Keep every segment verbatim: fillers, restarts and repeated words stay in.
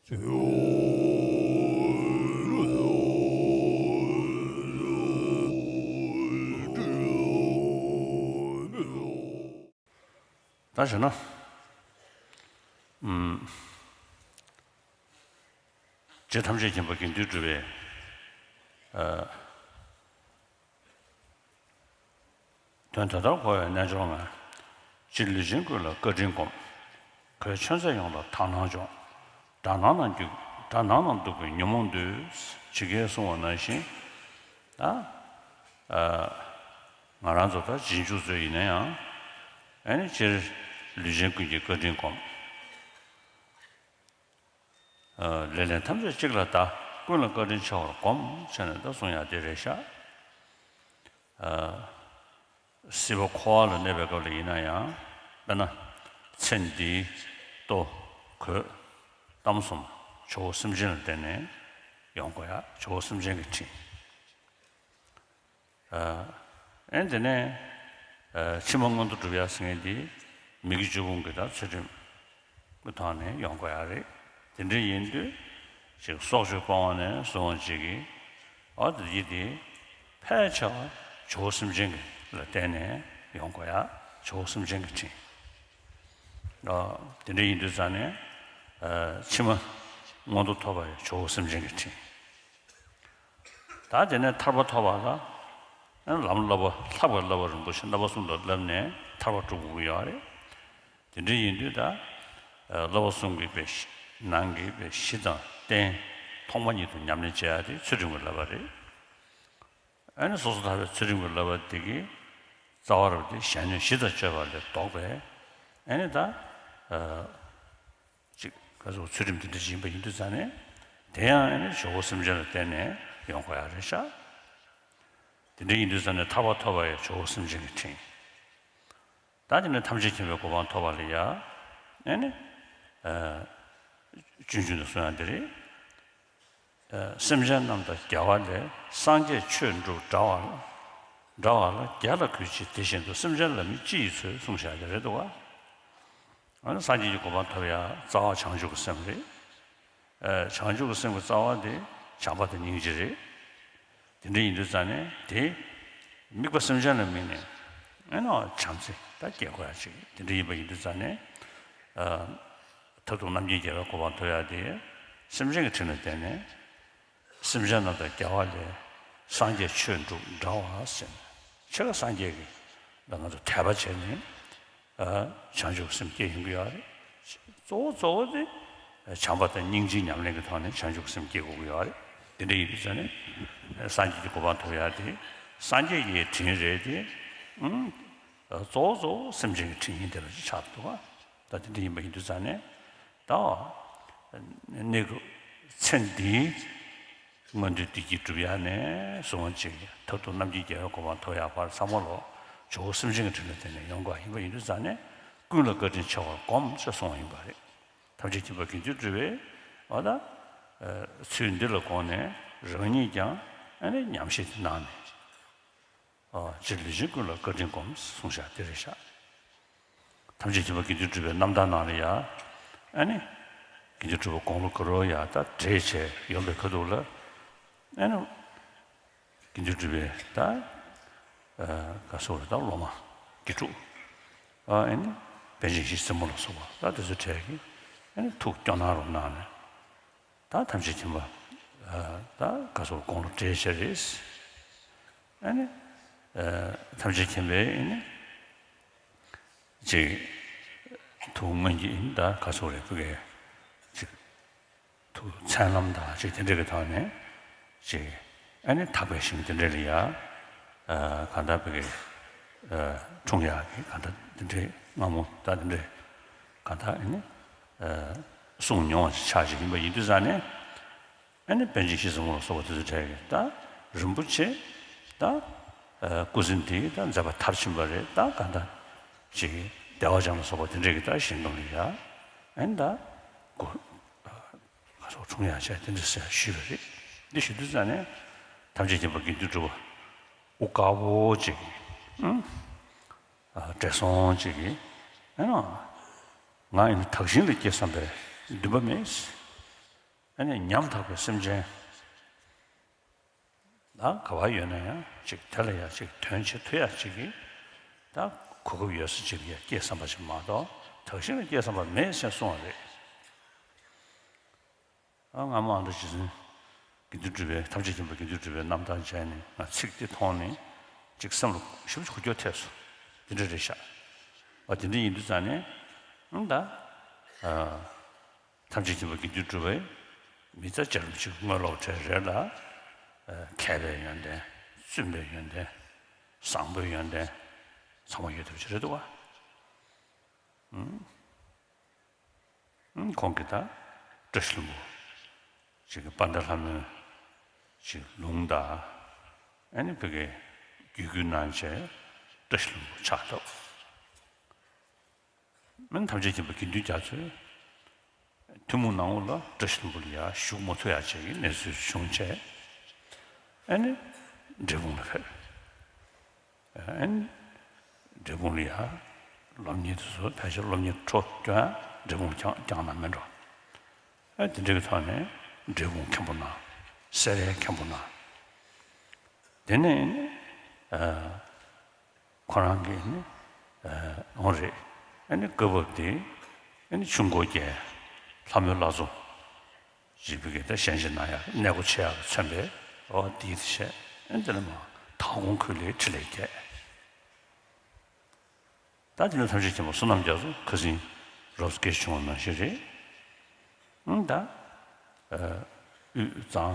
ད་བྱས་ན། ཨུམ། རྗེ་ཐམས་ཅད་མཁྱེན་པ་དགེ་འདུན་གྲུབ་པའི། ཨ། དོན་དེ་ལྟར་གོ་བའི་རྣལ་འབྱོར་ང་། སྤྱིར་ལུས་ཅན་ཀུན་ལ་བཀའ་དྲིན་སྒོམ། གོས་ཆོད་མཛད་ཡོངས་ལ་དག་སྣང་སྦྱོང་། དགྲ་སྣང་ན་རྒྱུག་དགྲ་སྣང་ན་འདུག་པའི་ཉོན་མོངས་འདུལ། ཇི་སྐད་གསུངས་པ་ནང་བཞིན། ད། ཨ། ང་རང་ཚོ་ད་རྗེས་འཇུག་ཚོ་ཡིན་ན་ཡང་། ཨ་ནི་སྤྱིར་ལུས་ཅན་ཀུན་གྱི་བཀའ་དྲིན་སྒོམ། ལེ་ལན་ཐམས་ཅད་གཅིག་ལ་བཟླ། ཀུན་ལ་བཀའ་དྲིན་ཆེ་བར་སྒོམ་བྱས་ནས་ད་གསུང་ཡག་དེ་རེད་ཤག། སྲིད་པ་འཁོར་བ་ལ་གནས་པའི་སྐབས་ལ་ཡིན་ན་ཡང་། དཔེར་ན། ཚེ་འདིའི་ལྟོ་གོས་གཏམ་གསུམ་ཇོ་བོ་སེམས་ཅན་ལ་བརྟེན་ནས་ཡོང་དགོས་ཡ། ཇོ་བོ་སེམས་ཅན་གྱི་དྲིན། ཨ། ཨེ་དེ་ནས། ཨ། ཕྱི་མ་མངོན་མཐོ་སྒྲུབ་ཡ་ཟེར་མཁན་དེ་མི་དགེ་བཅུ་སྤོང་གི་ད་ཚུལ་ཁྲིམས་ཀྱི་ཐོག་ནས་ཡོང་དགོས་ཡ་རེད། དེ་འདྲ་ཡིན་དུས་ཅིག་སྲོག་གཅོད་སྤོང་བ་ནས་བཟུང་བ་ཅིག་གིས། ཨ། དེ་ཡི་དེ་ཕལ་ཆེ་བ་ཇོ་བོ་སེམས་ཅན་གྱི་ལ་བརྟེན་ནས་ཡོང་དགོས་ཡ། ཇོ་བོ་སེམས་ཅན་གྱི་དྲིན། ཨ། དེ་འདྲ་ཡིན་དུས་ཙང་ནས། ཨ། ཕྱི་མ་མངོན་མཐོ་ཐོབ་པ་ཡང་ཇོ་བོ་སེམས་ཅན་གྱི་དྲིན། ད་དེ་ནས་ཐར་པ་ཐོབ་པ་ལ། ལམ་བསླབ་པ་ལྷབ་ཀྱི་བསླབ་པ་རིན་པོ་ཆེ་རྣམ་པ་གསུམ་ལ་བསླབས་ནས་ཐར་པ་སྒྲུབ་དགོས་ཀྱི་ཡོད་རེད། དེ་འདྲ་ཡིན་དུས་ད། བསླབ་པ་གསུམ་གྱི་པའི་གཞི། ནང་གི་པའི་གཞི་དང་རྟེན། ཐོག་མ་ཉིད་དུ་ཉམས་ལེན་བྱེད་ཡ་དེ་ཚུལ་ཁྲིམས་ཀྱི་བསླབ་པ་རེད། ཨ་ནི་སོ་སོ་ཐར་པའི་ཚུལ་ཁྲིམས་ཀྱི་བསླབ་པ་དེ་གི་རྩ་བ་རུ་དེ་གཞན་ཉོན་བཞི་དང་སྤྱོད་པ་ལས་ལྡོག་པའི། ཨ་ནི་ད། ཅིག་ག་ཚོད་ཚུལ་ཁྲིམས་དེ་འདྲ་ཡིན་པ་ཡིན་དུས་ཙང་ནས། དེ་ཡང་ཨ་ནི་ཇོ་བོ་སེམས་ཅན་ལ་བརྟེན་ནས་ཡོང་དགོས་ཡ་རེད་ཤག། དེ་འདྲ་ཡིན་དུས་ཙང་ནས་ཐར་པ་ཐོབ་པ་ཡང་ཇོ་བོ་སེམས་ཅན་གྱི་དྲིན། ད་དེ་ནས་ཐམས་ཅད་མཁྱེན་པའི་གོ་འཕང་ཐོབ་པ་ལ་ཡ། ཨ་ནི། ཨ། སྤྱོད་འཇུག་ནས་གསུང་ཡ་འདི་རེད། ཨ། སེམས་ཅན་རྣམས་དང་རྒྱལ་བ་ལས། སངས་རྒྱས་ཆོས་འགྲུབ་འདྲ་བ་ལ། འདྲ་བ་ལ་རྒྱལ་ལ་གུས་ཕྱིར་དེ་བཞིན་དུ། སེམས་ཅན་ལ་ནི་ཅི་ཡིས་འཚོལ། གསུངས་བཞག་ཡ་རེད་འདུག་ག། ཨ་ནི་སངས་རྒྱས་ཀྱི་གོ་འཕང་ཐོབ་ཡ་རྩ་བ་བྱང་ཆུབ་ཀྱི་སེམས་རེད། ཨ། བྱང་ཆུབ་ཀྱི་སེམས་ཀྱི་རྩ་བ་དེ་བྱམས་པ་དང་སྙིང་རྗེ་རེད། དེ་འདྲ་ཡིན་དུས་ཙང་ནས་དེ་དམིགས་པ་སེམས་ཅན་ལ་དམིགས་ནས། ཨེ་ནོ་བྱམས་བརྩེ་ད་སྐྱེ་དགོས་ཡ་ཅིག་དེ་འདྲ་ཡིན་པ་ཡིན་དུས་ཙང་ནས། ཨ། མཐར་ཐུག་རྣམ་མཁྱེན་རྒྱལ་བའི་གོ་འཕང་ཐོབ་ཡ་དེ་སེམས་ཅན་གྱི་དྲིན་ལ་བརྟེན་ནས། སེམས་ཅན་རྣམས་དང་རྒྱལ་བ་ལས། སངས་རྒྱས་ཆོས་འགྲུབ་འདྲ་བ་ཟེར་ནས། ཕྱེད་ཀ་སངས་རྒྱས་ཀྱི་ལ་ང་ཚོ་དད་པ་བྱས་ནས། ཨ། བྱང་ཆུབ་སེམས་སྐྱེ་ཡོང་གི་ཡོད་རེད། གཙོ་བོ་གཙོ་བོ་དེ་བྱམས་པ་དང་སྙིང་རྗེའི་ཉམས་ལེན་གྱི་ཐོག་ནས་བྱང་ཆུབ་སེམས་སྐྱེ་དགོས་ཀྱི་ཡོད་རེད། དེ་འདྲ་ཡིན་དུས་ཙང་ནས་སངས་རྒྱས་ཀྱི་གོ་འཕང་ཐོབ་ཡ་དེ་སངས་རྒྱས་ཀྱི་དྲིན་རེད་དེ། ཨང་། གཙོ་བོ་གཙོ་བོ་སེམས་ཅན་གྱི་དྲིན་ཡིན་བསྡད་པ་ཅིག་ཆགས་འདུག་ག། ད་དེ་འདྲ་ཡིན་པ་ཡིན་དུས་ཙང་ནས། ད་གནས་སྐབས་ཚེ་འདིའི་མངོན་མཐོའི་བདེ་སྐྱིད་སྒྲུབ་ཡ་ནས་བཟུང་བ་ཅིག་མཐར་ཐུག་རྣམ་མཁྱེན་རྒྱལ་བའི་གོ་འཕང་ཐོབ་ཡག་བར་ཚང་མ་ལོ་ཇོ་བོ་སེམས་ཅན་གྱི་དྲིན་ལ་བརྟེན་ནས་ཡོང་དགོས་ཡིན་པ་ཡིན་དུས་ཙང་ནས། ཀུན་ལ་བཀའ་དྲིན་ཆེ་བར་སྒོམ་ཞེས་གསུངས་པ་ཡིན་པ་རེད། ཐམས་ཅད་མཁྱེན་པ་དགེ་འདུན་གྲུབ་པས། འོ་ད། ཚུལ་འདི་ལ་དགོངས་ནས་རང་ཉིད་ཀྱང་ཨ་ནི་ཉམས་བཞེས་གནང་ནས། ཨ། སྤྱིར་ལུས་ཅན་ཀུན་ལ་བཀའ་དྲིན་སྒོམ་གསུངས་བཞག་དེ་རེད་ཤག། ཐམས་ཅད་མཁྱེན་པ་དགེ་འདུན་གྲུབ་པའི་རྣམ་ཐར་ནང་ལ་ཡ། ཨ་ནི། དགེ་འདུན་གྲུབ་པ་དགུང་ལོ་དགུ་རུ་ཡ་ད་བགྲེས་བྱས་ཡོང་པའི་ཁ་ཐུག་ལ། ཨ་ནི། དགེ་འདུན་གྲུབ་པའི་ད། ཨ། ག་སོགས་རེད་ད་སློབ་མ་དགེ་ཕྲུག། ཨ། ཨ་ནི། པཎ་ཆེན་ཡེ་ཤེས་སྲས་མོ་ལ་སོགས་པ་ད་དེ་ཚོ་གྲས་ཀྱིས་ཨ་ནི་ཐུགས་སྐྱོ་སྣང་རུ་གནང་ནས། ད་ཐམས་ཅད་མཁྱེན་པ། ཨ། ད་ག་སོགས་དགུང་ལོ་བགྲེས་བྱས་རེད། ཨ་ནི། ཨ། ཐམས་ཅད་མཁྱེན་པས་ཨ་ནི། ཅིག་ཐུགས་སྔོན་གྱི་ཨ་ནི་ད་ག་སོགས་རེད་བུ་གའི་ཅིག་ཐུགས་མཚན་ལམ་དང་ཅིག་དེ་འདྲ་གི་ཐོག་ནས་ཅིག་ཨ་ནི་ཐག་པའི་ཞིང་དེ་འདྲ་ལ་ཡ། ཨ། གང་ལྟར་བུ་གའི། ཨ། འཁྲུངས་ཡག་གི་གང་ལྟར་དེ་འདྲའི་སྔ་མོ་ད་དེ་འདྲའི་གང་ལྟར་ཨ་ནི། ཨ། གསུངས་མྱོང་བ་ཆགས་ཅིག་ཡིན་པ་ཡིན་དུས་ཙང་ནས། ཨ་ནི་པཎ་ཆེན་ཡེ་ཤེས་སྲས་མོ་ལ་སོགས་པ་དེ་ཚོ་གྲས་ཀྱིས་ད་རིན་པོ་ཆེ་ད། ཨ། སྐུ་ཚེ་འདི་ད་མཛད་པ་མཐར་ཕྱིན་པ་རེད། ད་གང་ལྟར་ཅིག་བདེ་བ་ཅན་ལ་སོགས་པ་དེ་འདྲས་ཀྱི་ད་ཞིང་ཁམས་ལ་ཡ། ཨ་ནི་ད་སྐུ་ང་ཚོ་འཁྲུངས་ཡག་བྱས་དེ་འདྲ་ཟེར་ཞུས་པ་རེད། འདི་ཞུ་དུས་ཙང་ནས་ཐམས་ཅད་མཁྱེན་པ་དགེ་འདུན་གྲུབ་པ་དབུ་དཀར་པོ་ཅིག་གིས། ཨང་། ཨ། བགྲེས་སོང་ཅིག་གིས། ཨེ་ནོ། ང་ཡིན་ན་དག་ཞིང་ལ་སྐྱེ་བསམ་པའི་འདུན་པ་མེད། ཨ་ནི་ཉམ་ཐག་པའི་སེམས་ཅན་ལ་ག་བ་ཡོད་ན་ཡང་ཅིག་དེ་ལ་ཡང་ཅིག་དོན་བྱེད་ཐུབ་ཡ་ཅིག་གི་ད་གོ་སྐབས་ཡོད་ས་ཅིག་ལ་ཡ་སྐྱེས་བསམ་པ་ཞིག་མ་གཏོགས་དག་ཞིང་ལ་སྐྱེས་བསམ་པ་མེད་ཟེར་གསུངས་པ་རེད། ཨ་སྔ་མོ་ཨ་འདྲ་ཇི་སྲིད་དགེ་འདུན་གྲུབ་པའི་ཐམས་ཅད་མཁྱེན་པ་དགེ་འདུན་གྲུབ་པའི་རྣམ་ཐར་མཇལ་ནས་ང་ཚིག་དེ་མཐོང་ནས་ཅིག་སེམས་ལ་ཞེ་པོ་ཅིག་འགུལ་སྐྱོད་ཐེབས་སོང་། དེ་འདྲ་རེད་ཤག་ཨ་དེ་འདྲ་ཡིན་དུས་ཙང་ནས་ཨང་ད་ཨ་ཐམས་ཅད་མཁྱེན་པ་དགེ་འདུན་གྲུབ་པའི་མི་ཚེ་བརྒྱ་རུ་ཅིག་དངོས་སློབ་གྲྭའི་རེད་ལ་ཨ་མཁས་པའི་ཡོན་ཏན་བཙུན་པའི་ཡོན་ཏན་བཟང་པོའི་ཡོན་ཏན་ཚང་མ་ཡོད་ཐུབ་ཀྱི་རེད་འདུག་བ། ཨང་། ཁོང་གིས་ད་བཀྲ་ཤིས་ལྷུན་པོ་ཅིག་གི་དཔལ་ལྡན་ལྷ་མོའི་ཅིག་ལུང་དང་ཨ་ནི་བོད་ཀྱི་རྒྱུད་སྐུལ་གནང་བྱས་བཀྲ་ཤིས་ལྷུན་པོ་ཆགས་ཐུབ། མན་ཐམས་ཅད་མཁྱེན་པ་དགེ་འདུན་རྒྱ་མཚོའི་ཐུན་མོང་ནང་ལ་བཀྲ་ཤིས་ལྷུན་པོ་ལ་ཡ་བཞུགས་མ་ཐུབ་ཡ་བྱས་ཀྱི་གནས་ཚུལ་བྱུང་བྱས་ཨ་ནི་འབྲས་སྤུངས་ལ་ཕེབས། ཨན། འབྲས་སྤུངས་ལ་ཡ། སློབ་གཉེར་དེ་ཚོ་ཕལ་ཆེར་སློབ་གཉེར་འཕྲོ་སྐྱོང་ཡ་འབྲས་སྤུངས་ལ་བསྐྱངས་བསྐྱངས་ན་མིན་འགྲོ། ཨ་དེ་འདྲ་གི་ཐོག་ནས་འབྲས་སྤུངས་མཁན་པོ་ན། སེ་རའི་མཁན་པོ་ན། དེ་ནས་ཨ་ཁོ་རང་གིས་ནི་ཨ་འོང་རེད། ཨ་ནི་སྐབས་བབ་དེ་ཨ་ནི་ཆུ་འགོ་བརྒྱད་ལྷ་མོའི་བླ་མཚོ། ཞེས་པའི་གི་ད་གཞན་ཞིག་ན་ཡང་གནས་སྒོ་ཕྱེ་ཡག་མཚོན་པའི་འོ་དེའི་ཆེད་ཨེ་འདི་ལ་མ་དང་ཁོང་ཁུལ་ལས་ཁྲི་ལས་བརྒྱད། ད་དེ་ནས་ཐམས་ཅད་མཁྱེན་པ་བསོད་ནམས་རྒྱ་མཚོ་ཁ་སང་རོབ་སྐད་བྱུང་བ་ནང་བཞིན་རེད། ཨང་ད་དབུས་གཙང་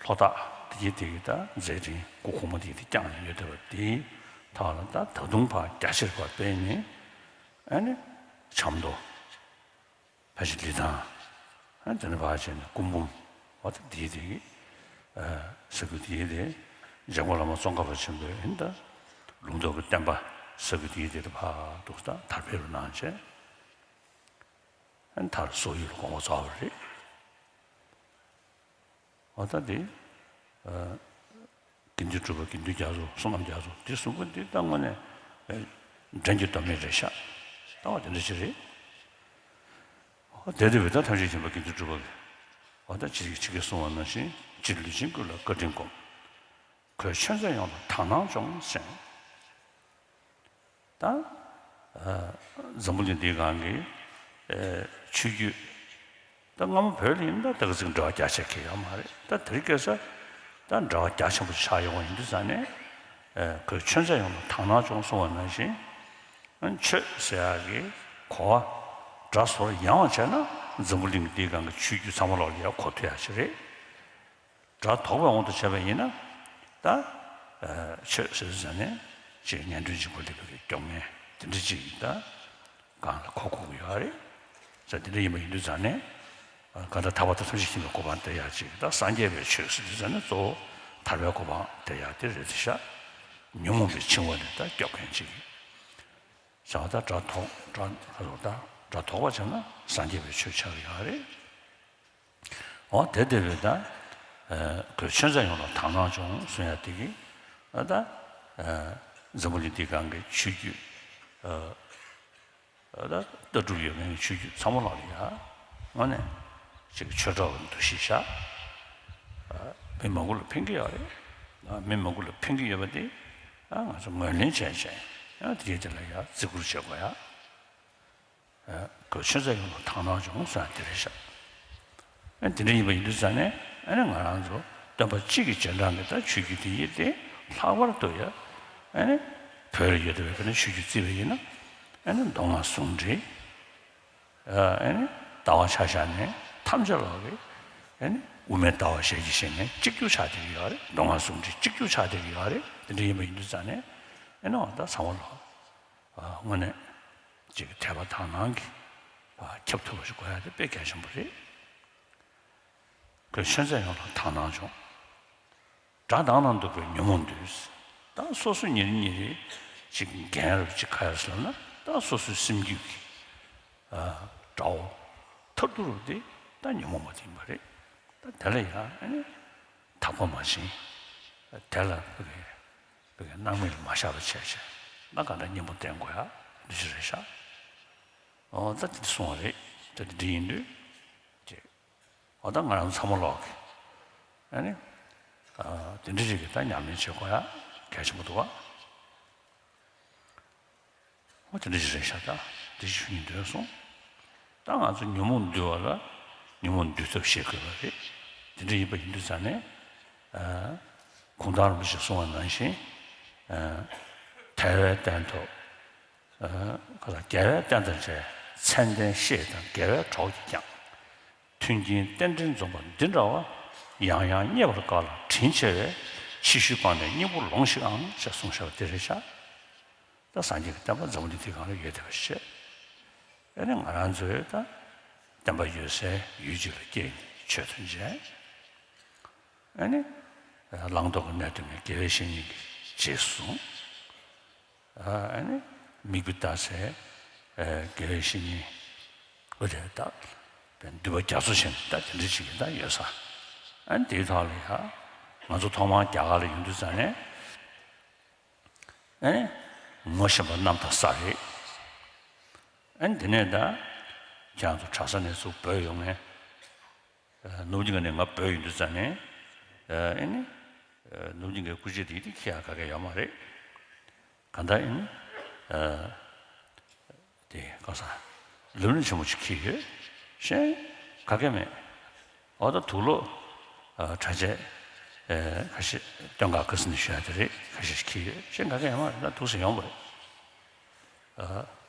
ལྷོ་ཐག་དེ་གི་དེ་གི་ད་མཛད་འཕྲིན་སྐུ་གོང་མ་དེ་གི་དེ་བསྐྱངས་ནས་ཡོད་བསྡད་པ་དེའི་ཐོག་ལ་ད་ད་དུང་ཕར་རྒྱ་ཆེར་ཕར་སྤེལ་ནས་ཨ་ནི་བྱམས་མདོ། ཕལ་ཆེར་ལི་ཐང་། ཨ་དེ་ནས་ཕར་བྱས་ནས་སྐུ་འབུམ་འོ་ད་དེའི་དེ་གི་ས་ཁུལ་དེའི་དེ་འཇམ་མགོན་བླ་མ་ཙོང་ཁ་པ་ཆེན་པོའི་ཨིན་ད་ལུང་རྟོགས་ཀྱི་བསྟན་པ་ས་ཁུལ་དེའི་དེ་ཕར་འདུག་ད་དར་འཕེལ་རུ་གནང་བྱས་ཨ་མཐར་སོག་ཡུལ་དགོངས་པ་རྫོགས་པ་རེད། འོ་ད་དེ། དགེ་འདུན་གྲུབ་པ་དགེ་འདུན་རྒྱ་མཚོ་བསོད་ནམས་རྒྱ་མཚོ་འདི་གསུང་མཁན་འདི་ད་དངོས་གནས་འགྲན་གྱི་དོ་མེད་རེད་ཤག་ད་བ་དེ་འདྲ་ཞིག་རེད། འོ་དེ་དེ་བས་ད་ཐམས་ཅད་མཁྱེན་པ་དགེ་འདུན་གྲུབ་པ་གིས་འོ་ད་ཅི་རིགས་ཅི་གིས་གསུང་བ་ནང་བཞིན་སྤྱིར་ལུས་ཅན་ཀུན་ལ་བཀའ་དྲིན་སྒོམ། གོས་ཆོས་མཛད་ཡོངས་ལ་དག་སྣང་སྦྱོངས་ཟེར། ད། འཛམ་བུ་གླིང་འདིའི་སྒང་གི་ཆོས་བརྒྱུད། ད་སྔ་མོ་བོད་ལ་ཡིན་ན་ད་ག་ཚིག་འབྲེལ་བ་རྒྱ་ཆེ་གི་ཡོད་མ་རེད། ད་དེ་རིང་ཁ་སང་ད་འབྲེལ་བ་རྒྱ་ཆེན་པོ་ཆགས་ཡོང་བ་ཡིན་དུས་ཙང་ནས་གོས་ཆོས་མཛད་ཡོངས་ལ་དག་སྣང་སྦྱོངས་གསུངས་པ་ནང་བཞིན་ཆོས་ཟེར་ཡག་གི་གོ་བ་སྒྲ་ཟོར་ཡང་བ་བྱས་ན་འཛམ་བུ་གླིང་འདིའི་སྒང་གི་ཆོས་བརྒྱུད་ཚང་མ་ལོག་ལ་ཡར་གོ་ཐུབ་ཡག་ཞིག་རེད། སྒྲ་དོག་པའི་དབང་དུ་བྱས་པ་ཡིན་ན། ད། ཆོས་ཟེར་ཟེར་ནས་ཅིག་ངན་འགྲོའི་འཇིགས་པ་སླེབས་པའི་སྐྱོ་ངལ་དེ་འདྲ་ཅིག་ཡིན་ད། གང་ལ་གོ་དགོས་ཀྱི་ཡོད་རེད། ཟེར་དེ་འདྲ་ཡིན་པ་ཡིན་དུས་ཙང་ནས། གང་ལྟར་ཐར་པ་དང་ཐམས་ཅད་མཁྱེན་པའི་གོ་འཕང་སྟེར་ཡག་ཅིག་ད་སངས་རྒྱས་པའི་ཆོས་ཟེར་དུས་ཙང་ནས་གཙོ་བོ་ཐར་པའི་གོ་འཕང་སྟེར་ཡག་དེ་རེད་དེ་ཤག་ཉོན་མོངས་པའི་འཆིང་བ་ནས་ད་སྐྱོབ་མཁན་ཅིག་ཡིན། བྱ་བ་ད་སྒྲ་དོག་སྒྲ་ཧ་རོ་ད་སྒྲ་དོག་པ་བྱས་ན་སངས་རྒྱས་པའི་ཆོས་ཆགས་ཀྱི་ཡོད་རེད། འོ་དེ་དེ་བས་ད། གོས་ཆོས་མཛད་ཡོངས་ལ་དག་སྣང་སྦྱོངས་གསུང་ཡ་དེ་གི། ཨ་ད། འཛམ་བུ་གླིང་འདིའི་སྒང་གི་ཆོས་བརྒྱུད། ཨ་ད་ལྟ་གྲུབ་ཡོད་མཁན་གྱི་ཆོས་བརྒྱུད་ཚང་མ་ལོག་ལ་ཡ། དངོས་གནས། ཅིག་ཆོས་གྲོགས་ཀྱི་འདུ་ཤེས་བཞག་མི་མང་པོ་ལ་ཕན་གྱི་ཡོད་རེད། མི་མང་པོ་ལ་ཕན་གྱི་ཡོད་པ་དེ། ང་ཚོ་ངོས་ལེན་བྱས་བྱས། དེ་དེ་ལ་ཡ་བརྩི་བཀུར་བྱེད་དགོས་ཡ། གོས་ཆོས་མཛད་ཡོངས་ལ་དག་སྣང་སྦྱོངས་ཟེར་ཡ་དེ་རེད་ཤག་ཨ་དེ་འདྲ་ཡིན་པ་ཡིན་དུས་ཙང་ནས་ཨ་ནི་ང་རང་ཚོ་སྟོན་པ་གཅིག་གི་རྗེས་འབྲང་གི་ད་ཆོས་བརྒྱུད་དེ་ཡིན་ཏེ་ལྷག་པར་དུ་ཡ་ཨ་ནི་བོད་ལ་ཡོད་བསྡད་པའི་བོད་ནས་ཆོས་བརྒྱུད་བརྩིས་པ་ཡིན་ན་ཨ་ནི་མདོ་སྔགས་ཟུང་འབྲེལ་ཨ་ནི་ལྟ་བ་ཆ་བཞག་ནས་ཐམས་ཅད་ལོག་གི་ཨ་ནི་དབུ་མའི་ལྟ་བ་ཞལ་གྱིས་བཞེས་ནས་གཅིག་གྱུར་ཆགས་བསྡད་ཀྱི་ཡོད་རེད། མདོ་སྔགས་ཟུང་འབྲེལ་གཅིག་གྱུར་ཆགས་བསྡད་ཀྱི་ཡོད་རེད། དེ་འདྲ་ཡིན་པ་ཡིན་དུས་ཙང་ནས་ཨ་ནི་འོ་ད་ཚང་མ་ལོག་དངོས་གནས་ཅིག་དད་པ་དག་སྣང་གིས་ཁྱབ་ཐུབ་པ་ཞིག་དགོས་ཡ་དེ་དཔེ་གལ་ཆེན་པོ་རེད། གོས་ཆོས་མཛད་ཡོངས་ལ་དག་སྣང་སྦྱོངས། དགྲ་དང་ནང་འདུག་པའི་ཉོན་མོངས་འདུལ། ད་སོ་སོ་ཉིན་རེ་ཉིན་རེ་ཅིག་འགན་རུ་ཅིག་ག་ཡར་སོང་ན་ད་སོ་སོའི་སེམས་རྒྱུད་ཀྱི་དགྲ་བོ་ཐར་ཐུབ་རུ་དེ་ད་ཉོན་མོངས་པ་དེ་ཡིན་པ་རེད། ད་དེ་ལ་ཡང་ཨ་ནི་དག་པ་མ་བྱིན། དེ་ལ་ཕ་གི་ཕ་གི་སྣང་མེད་ལ་མ་བཞག་པ་བྱས་བྱས་ན་ག་འདྲ་གཉེན་པོ་བསྟེན་དགོས་ཡ་འདི་ཞིག་རེད་ཤག་འོ་ད་དེ་གསུངས་པ་རེད། ད་དེ་འདྲ་ཡིན་དུས་ཅེས། འོ་ད་ང་རང་ཚང་མ་ལོག་གི་ཨ་ནི་དེ་འདྲ་ཞིག་གི་ད་ཉམས་ལེན་བྱེད་དགོས་ཡ་གལ་ཆེན་པོ་འདུག་བ། འོ་དེ་འདྲ་ཞིག་རེད་ཤག་ད་དེ་ཞིག་ཞུ་སྙིང་འདོད་སོང་། ད་ང་ཚོ་ཉོན་མོངས་འདུལ་བ་ལ་ཉོན་མོངས་འདུལ་ཐབས་ཤེས་དགོས་པ་རེད། དེ་འདྲ་ཡིན་པ་ཡིན་དུས་ཙང་ནས་གུང་ཐང་རིན་པོ་ཆེས་གསུངས་པ་ནང་བཞིན་ཐལ་བའི་སྟན་ཐོག་ཁ་ལ་རྒྱལ་བའི་བསྟན་དང་འབྲེལ། མཚན་ལྡན་བཤེས་དང་དགེ་བའི་གྲོགས་ཀྱིས་ཀྱང་། མཐུན་རྐྱེན་རྟེན་འབྲེལ་འཛོམས་པ་འདི་འདྲ་བ། ཡང་ཡང་རྙེད་པར་དཀའ་ལ་དྲིན་ཆེ་བས། ཕྱི་བཤོལ་སྤངས་ནས་སྙིང་པོར་ལོངས་ཤིག་ཨང་། ཞེས་གསུངས་བཞག་པ་དེ་རེད་ཤག་ད་སངས་རྒྱས་ཀྱི་བསྟན་པ་འཛམ་བུ་གླིང་འདིའི་སྒང་ལ་ཡོད་བསྡད་པ་ཞིག་རེད། ཨ་ནི་ང་རང་ཚོའི་ད་བསྟན་པ་ཡོད་སའི་ཡུལ་གཅིག་ལ་སྐྱེས་ནས་ཆོས་ཐོས་བྱས། ཨ་ནི་བླང་དོར་གྱི་གནས་དུ་ངས་དགེ་བའི་བཤེས་གཉེན་གྱི་རྗེས་སུ་བཟུང་། ཨ་ནི་མིག་དཔེ་ལྟ་སའི་དགེ་བའི་བཤེས་གཉེན་འོ་དེ་ད་འདུས་པ་རྒྱ་མཚོ་ཆེན་ད་དེ་འདྲ་ཞིག་གི་ད་ཡོད་ས། ཨ་ནི་དེའི་ཐོག་ལ་ཡ་ང་ཚོ་ཐོག་མར་རྒྱ་གར་ལ་ཡོང་དུས་ཙང་ནས་ཨ་ནི་ངོ་ཤེས་པ་གནམ་དང་ས་རེད། ཨ་ནི་དེ་ནས་ད་ཁྱེད་རང་ཚོ་གྲྭ་ས་ནས་ཚུར་བོད་ཡོང་ངས། ནུབ་གླིང་ནས་ང་བོད་ཡོང་དུས་ཙང་ནས་ཨེ་ནི་ནུབ་གླིང་གི་སྐུ་ཕྱྭ་དེ་དེ་ཁྱེད་ཡང་ག་གེ་ཡོད་མ་རེད། ག་ད་ཨེ་ནི་དེ་ག་ས་ལམ་རིམ་ཆེན་མོ་ཅིག་འཁྱེར་ཡོད། གཞན་ག་གེ་མེད། འོ་ད་དུག་ལོག་གྲྭ་ཆས་ཁ་ཤས་སྟོན་ཁ་ཁ་སི་ནས་ཞུ་ཡ་དེ་རེད། ཁ་ཤས་ཤིག་འཁྱེར་ཡོད། གཞན་ག་གེ་ཡོད་མ་རེད། ད་དུག་སེ་ཡོང་བ་རེད།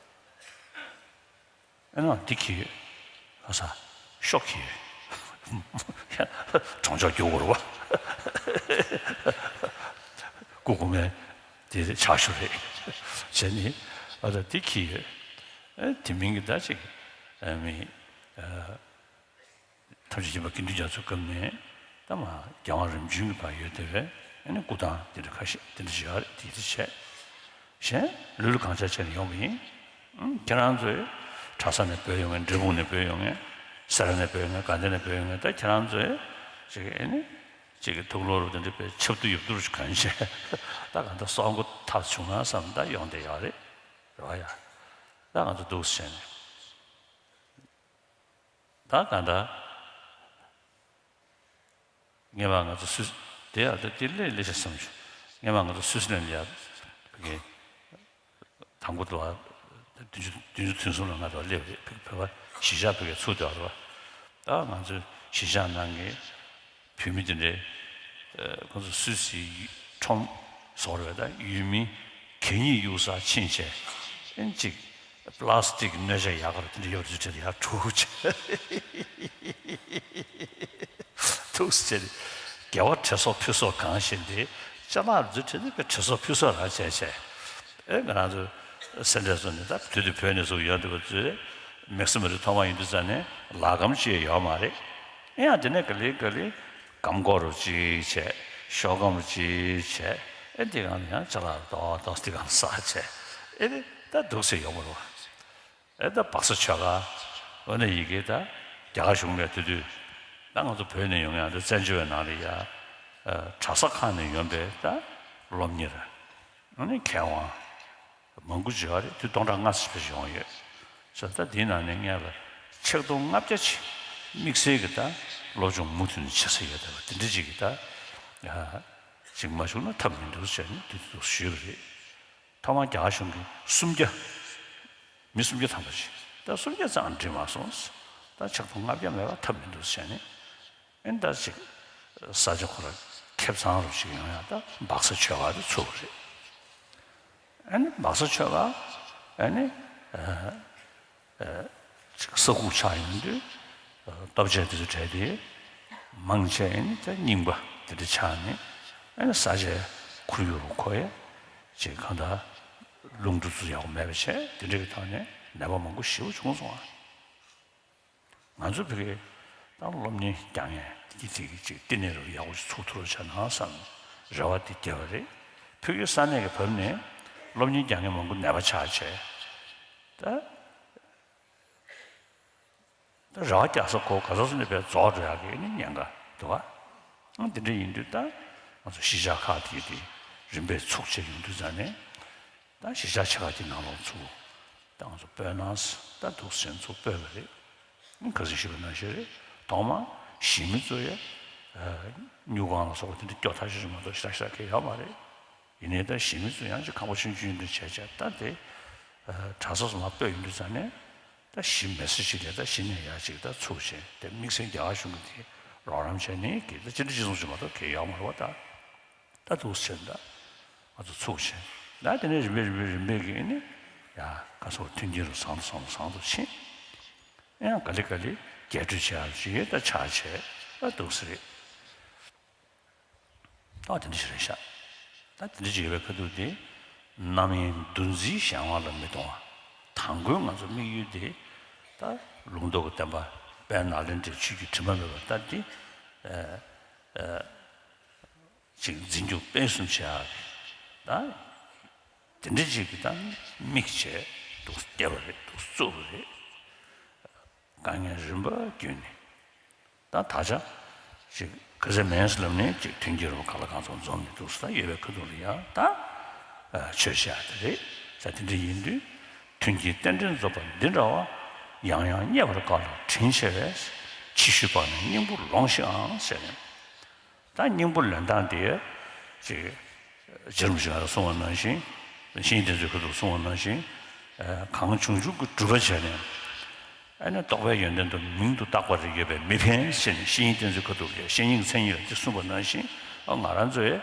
ཨེ་ནོ་འདི་གི་ཨ་ས་ཤོག་གི་གྲོང་ཆོག་རྒྱུག་བར་བ་ཀུ་ཀུ་མེ་དེ་ཆག་ཤུ་རེད་བྱས་ནི་ཨ་ད་འདི་གི་ཨེ་དེ་མིན་གི་ད་ཅིག་ཨ་མི་ཨ་ཐམས་ཅད་མཁྱེན་པ་དགེ་འདུན་རྒྱ་མཚོའི་སྐབས་ནས་ད་མ་རྒྱལ་དབང་རིམ་བྱོན་གྱི་བར་ཡོད་དེ་བས་ཨེ་ནི་སྐུ་ཐང་དེ་འདྲ་ཁ་ཤས་དེ་འདྲ་ཞིག་ཡོད་རེད། དེ་དེ་བྱས། གཞན་ལུས་ལ་གང་ཆགས་བྱས་ནས་ཡོང་བ་ཡིན། ཨང་། ཁྱེད་རང་ཚོས་གྲྭ་ས་ནས་བོས་ཡོང་མཁན། འབྲས་སྤུངས་ནས་བོས་ཡོང་མཁན། སེ་ར་ནས་བོས་ཡོང་མཁན། དགའ་ལྡན་ནས་བོས་ཡོང་མཁན། ད་ཁྱེད་རང་ཚོས་ཅིག་ཨེ་ནི་ཅིག་གི་ཐུགས་ལོར་དེ་འདྲ་པའི་ཆབ་ཏུ་ཡུབ་ཏུ་གོན་བྱས་ད་གང་ལྟར་སྲོག་མགོ་ཐག་བྱུང་ན་བསམ་ད་ཡོང་བསྡད་ཡོད་རེད། རེད་བ་ཡ། ད་ང་ཚོ་འདུག་སེ་བྱས་ནས་ད་གང་ལྟར། སྔོན་མ་ང་ཚོ་སུད། དེ་ཡང་དེ་དེ་ལས་ལས་ཤ་བསམ་བྱུང་། སྔོན་མ་ང་ཚོ་སུད་སི་ལན་ལ་ཡ་བོད་དང་པོ་དུ་བ་བདུན་ཅུ་བདུན་ཅུ་དོན་གསུམ་ལ་ང་ཚོ་སླེབས་རེད། བོད་པ་གཞིས་ཆགས་བོད་སྐད་ཚུགས་དེ་བ་རེད་བ། ད་ང་ཚོ་གཞིས་ཆགས་ནང་གི་བོད་མི་དེ་འདྲའི་ཁོང་ཚོ་སུད་སི་ཁྲོམ་ཟོག་རེད་བ། ད་ཡུལ་མི་གད་སྙིགས་གཡུག་ས་ཕྱིན་བྱས་ཨེན་ཅིག་པ་ལ་སི་ཏིག་སྣོད་ཆས་ཡག་ག་རུ་དེ་འདྲ་ཡོད་རེད་ཟེར་ཡར་འཁྲུག་བྱས་འདུག་ཟེར། དགེ་བ་དྲི་སོགས་ཕུན་ཚོགས་གང་ཞིག་འདི་ཅ་ལག་རྫུ་འཕྲུལ་ནི་པའི་དྲི་སོགས་ཕུན་ཚོགས་རང་བྱས་བྱས། ཨེ་ང་རང་ཚོ་སེ་འབྲས་ཚོ་ནི་ད་དུས་དུས་བོད་ནས་ཚུར་ཡོང་འདུག་པ་ཚོས་མེག་སི་མ་རི་ཐོག་མ་ཡིན་དུས་ཙང་ནས་ལག་སྒམ་ཅིག་ཡོད་མ་རེད། ཨེ་ཡང་དེ་ནས་ག་ལེ་ག་ལེ་སྒམ་སྒོ་རུ་ཅིག་བྱས། ཤོག་སྒམ་རུ་ཅིག་བྱས། ཨེ་འདི་གང་ཡང་ཅ་ལག་རྡོག་རྡོག་འདི་གང་ཟ་བྱས། ཨེ་ད་འདུག་སེ་ཡོང་བ་རེད་བ། ཨེ་ད་སྦག་ས་ཆོས་སྒར། འོ་ན་ཡི་གེ་ད་རྒྱ་གར་གཞུང་ནས་དེ་དུས་ད་ང་ཚོ་བོད་ནས་ཡོང་ཡག་དེ་བཙན་བྱོལ་བའི་ནང་ལ་ཡ་གྲྭ་ས་ཁག་ནས་ཡོང་པའི་ད་སློབ་གཉེར། ཨ་ནི་མཁས་དབང་མང་པོ་ཅིག་ཡོད་རེད། དུས་སྟོང་ཕྲག་ལྔ་ཙམ་ཞིག་ཡོང་ཡོད། ས་ད་དེའི་ནང་ནས་ངས་ལ་ཆིག་སྟོང་ལྔ་བརྒྱ་ཅིག་དམིགས་བསལ་གྱི་ད་སློབ་སྦྱོང་མུ་མཐུད་ནས་བྱེད་ས་ཡོད་བསྡད་པ་དེ་འདྲ་ཅིག་གི་ད་ཅིག་མ་བྱུང་ན་ཐབས་མི་འདུག་ཟེར་ནས་དེ་དུས་ཞུས་པ་རེད། ཐོག་མར་རྒྱ་གར་གཞུང་གིས་སུམ་བརྒྱ། མི་སུམ་བརྒྱ་ཐམ་པ་ཞིག་ད་སུམ་བརྒྱ་ཙམ་འགྲིག་མ་སོང་། ད་ཆིག་སྟོང་ལྔ་བརྒྱ་མེད་པ་ཐབས་མི་འདུག་ཟེར་ནས། ཨེ་ད་ཅིག་ས་ཆ་ཁོ་ར་ཁེབས་ཚང་རུ་ཞིག་ཡོང་ཡག་ད་སྦག་ས་ཆོས་སྒར་དེ་ཚུགས་པ་རེད། ཨ་ནི་སྦག་ས་ཆོས་སྒར་ཨ་ནི་ཅིག་ས་ཁུག་ཆགས་ཡོང་དུས་ལྟོ་ཆས་དེ་ཚོ་བྲལ་ཏེ་མང་ཆེ་ཨ་ནི་ད་རྙིང་པ་དེ་འདྲ་ཆགས་ནས། ཨ་ནི་ས་ཆའི་ཁོར་ཡུག་རུ་ཁོ་ཡ་ཅིག་གང་ལྟར་རླུང་འགྲོ་ཚུལ་ཡག་པོ་མེད་པ་བྱས། དེ་འདྲ་གི་ཐོག་ནས་ནད་པ་མང་པོ་ཞེ་པོ་བྱུང་སོང་ཨ། ང་ཚོ་བོད་ཀྱི་ད་སློབ་གཉེར་རྒྱག་མཁན་དེ་གི་དེ་གི་ཅིག་བསྟི་གནས་རུ་ཡག་པོ་ཞིག་ཚུགས་ཐུབ་རོགས་བྱས་ན་བསམ་རེ་བ་དེ་བརྒྱབ་པ་རེད། ཕ་གིའི་ས་གནས་ཀྱི་བབ་ནས་སློབ་གཉེར་རྒྱག་མཁན་མང་པོ་ནད་པ་ཆགས་བྱས། ད་ད་རེ་བ་རྒྱག་ས་གོ་ག་ས་སུ་ནས་པའི་རྫོགས་འགྲོ་ཡག་གི་ནི་ཉེན་ཁ་འདུག་ཨ། འདི་འདྲ་ཡིན་དུས་ད་ང་ཚོ་གཞིས་ཆགས་ཁག་དེ་དེ་རིམ་པས་ཚུགས་བྱས་ཡོང་དུས་ཙང་ནས། ད་གཞིས་ཆགས་ཆེ་ཁག་དེ་ནང་ལོགས་ཚུར་ད་ང་ཚོ་སྤོས་ན་ད་འདུག་སེ་ཚུར་སྤོས་པ་རེད། ཁ་སང་ཞུས་པ་ནང་བཞིན་རེད། ཐོག་མ་ གཞིས་མི་ཚོ་ཡ་ཨ་སྨྱུག་ཁང་ལ་སོགས་པ་དེ་འདྲ་སྐྱོ་ཐག་ཆོད་ཅིག་མ་གཏོགས་ཞེ་དྲག་ཞེ་དྲག་གང་ཡོད་མ་རེད། ཡིན་ནའི་ད་གཞིས་མི་ཚོ་ཡང་ཅིག་ཁག་པོ་ཆུང་ཆུང་འདྲ་བྱས་བྱས་ད་དེ་ཨ་གྲྭ་ས་སོགས་མར་སྤོས་ཡོང་དུས་ཙ་ནས་ད་གཞིས་མི་སེར་ཅིག་ལ་ད་གཞི་ནས་ཡ་ཅིག་ད་ཚུགས་བྱས་དེ་དམིགས་བསལ་རྒྱ་གར་གཞུང་གི་དེ་རོགས་རམ་བྱས་ནས་གི་ད་སྤྱི་འཐུས་སྤྱི་ཚོགས་ཅིག་མ་གཏོགས་གང་ཡོད་མ་རེད་བ་ད། ད་འདུག་སེ་ད་ང་ཚོ་ཚུགས་བྱས་ད་དེ་ནས་རིམ་པས་རིམ་པས་རིམ་པས་ཀྱིས་ནི་ཡ་ག་སོགས་མཐུན་རྐྱེན་རུ་བཟང་དུ་བཟང་དུ་བཟང་དུ་ཕྱིན། ཡང་ག་ལེ་ག་ལེ་རྒྱས་སྤྲོས་བྱེད་ཡག་ཅིག་ད་ཆགས་བྱས་ད་འདུག་སེ་རེད། ད་དེ་འདྲ་ཞིག་རེད་ཤག་ད་དེ་འདྲ་ཅིག་ཡོད་པའི་ཁ་ཐུག་དེ་རྣམ་གཡེང་འདུ་འཛིའི་གཞན་དབང་ལ་མི་གཏོང་བ། དང་པོའི་ང་ཚོ་དམིགས་ཡུལ་དེ་ད་ལུང་རྟོགས་ཀྱི་བསྟན་པ་དཔལ་ནཱ་ལེནྡྲའི་ཆོས་བརྒྱུད་དྲི་མ་མེད་པ་ད་དེ་ཨ་ཨ་ཅིག་འཛིན་སྐྱོང་སྤེལ་གསུམ་བྱེད་ཡག་གི་ད་དེ་འདྲ་ཅིག་གི་ད་དམིགས་བྱས་འདུག་བསྡད་པ་རེད། འདུག་བཙུགས་པ་རེད། དཀའ་ངལ་རིམ་པ་བརྒྱུད་ནས་ད་ད་ཆ་ཅིག་ག་ཚད་མེད་ཟེར་ལབ་ནས་ཅིག་མཐུན་རྐྱེན་རུ་གང་ལ་གང་འཚམ་འཛོམས་ནས་འདུག་ཟེར་ད་ཡོད་པའི་ཁ་ཐུག་ལ་ཡང་ད་ཆོས་བཤད་ཡག་དེ་རེད་ཟེར། དེ་འདྲ་ཡིན་དུས་མཐུན་རྐྱེན་རྟེན་འབྲེལ་རྫོགས་པ་འདི་འདྲ་བ། ཡང་ཡང་རྙེད་པར་དཀའ་ལ་དྲིན་ཆེ་བས། ཕྱི་བཤོལ་བ་ནི་སྙིང་པོ་ལོངས་ཤིག་ཨང་ཟེར་ནས། ད་སྙིང་པོ་ལེན་སྟངས་དེ་ཅིག་རྗེ་རིན་པོ་ཆེ་གསུངས་པ་ནང་བཞིན། བཤེས་གཉེན་བསྟེན་ཚུལ་ཁ་ཐུག་གསུངས་པ་ནང་བཞིན། གང་བྱུང་བྱུང་གི་སྒྲུབ་པ་བྱས་ནས། ཨ་ནི་རྟོགས་པའི་ཡོན་ཏན་དུ་མིང་དུ་བཏགས་པ་རེ་ཡོད་པས་མི་ཕན་ཟེར་ནས་བཤེས་གཉེན་བསྟེན་ཚུལ་ཁ་ཐུག་ལས་བཤེས་གཉེན་གྱི་མཚན་ཉིད་ལ་དེ་གསུངས་པ་ནང་བཞིན། ཨ་ང་རང་ཚོ་ཡང་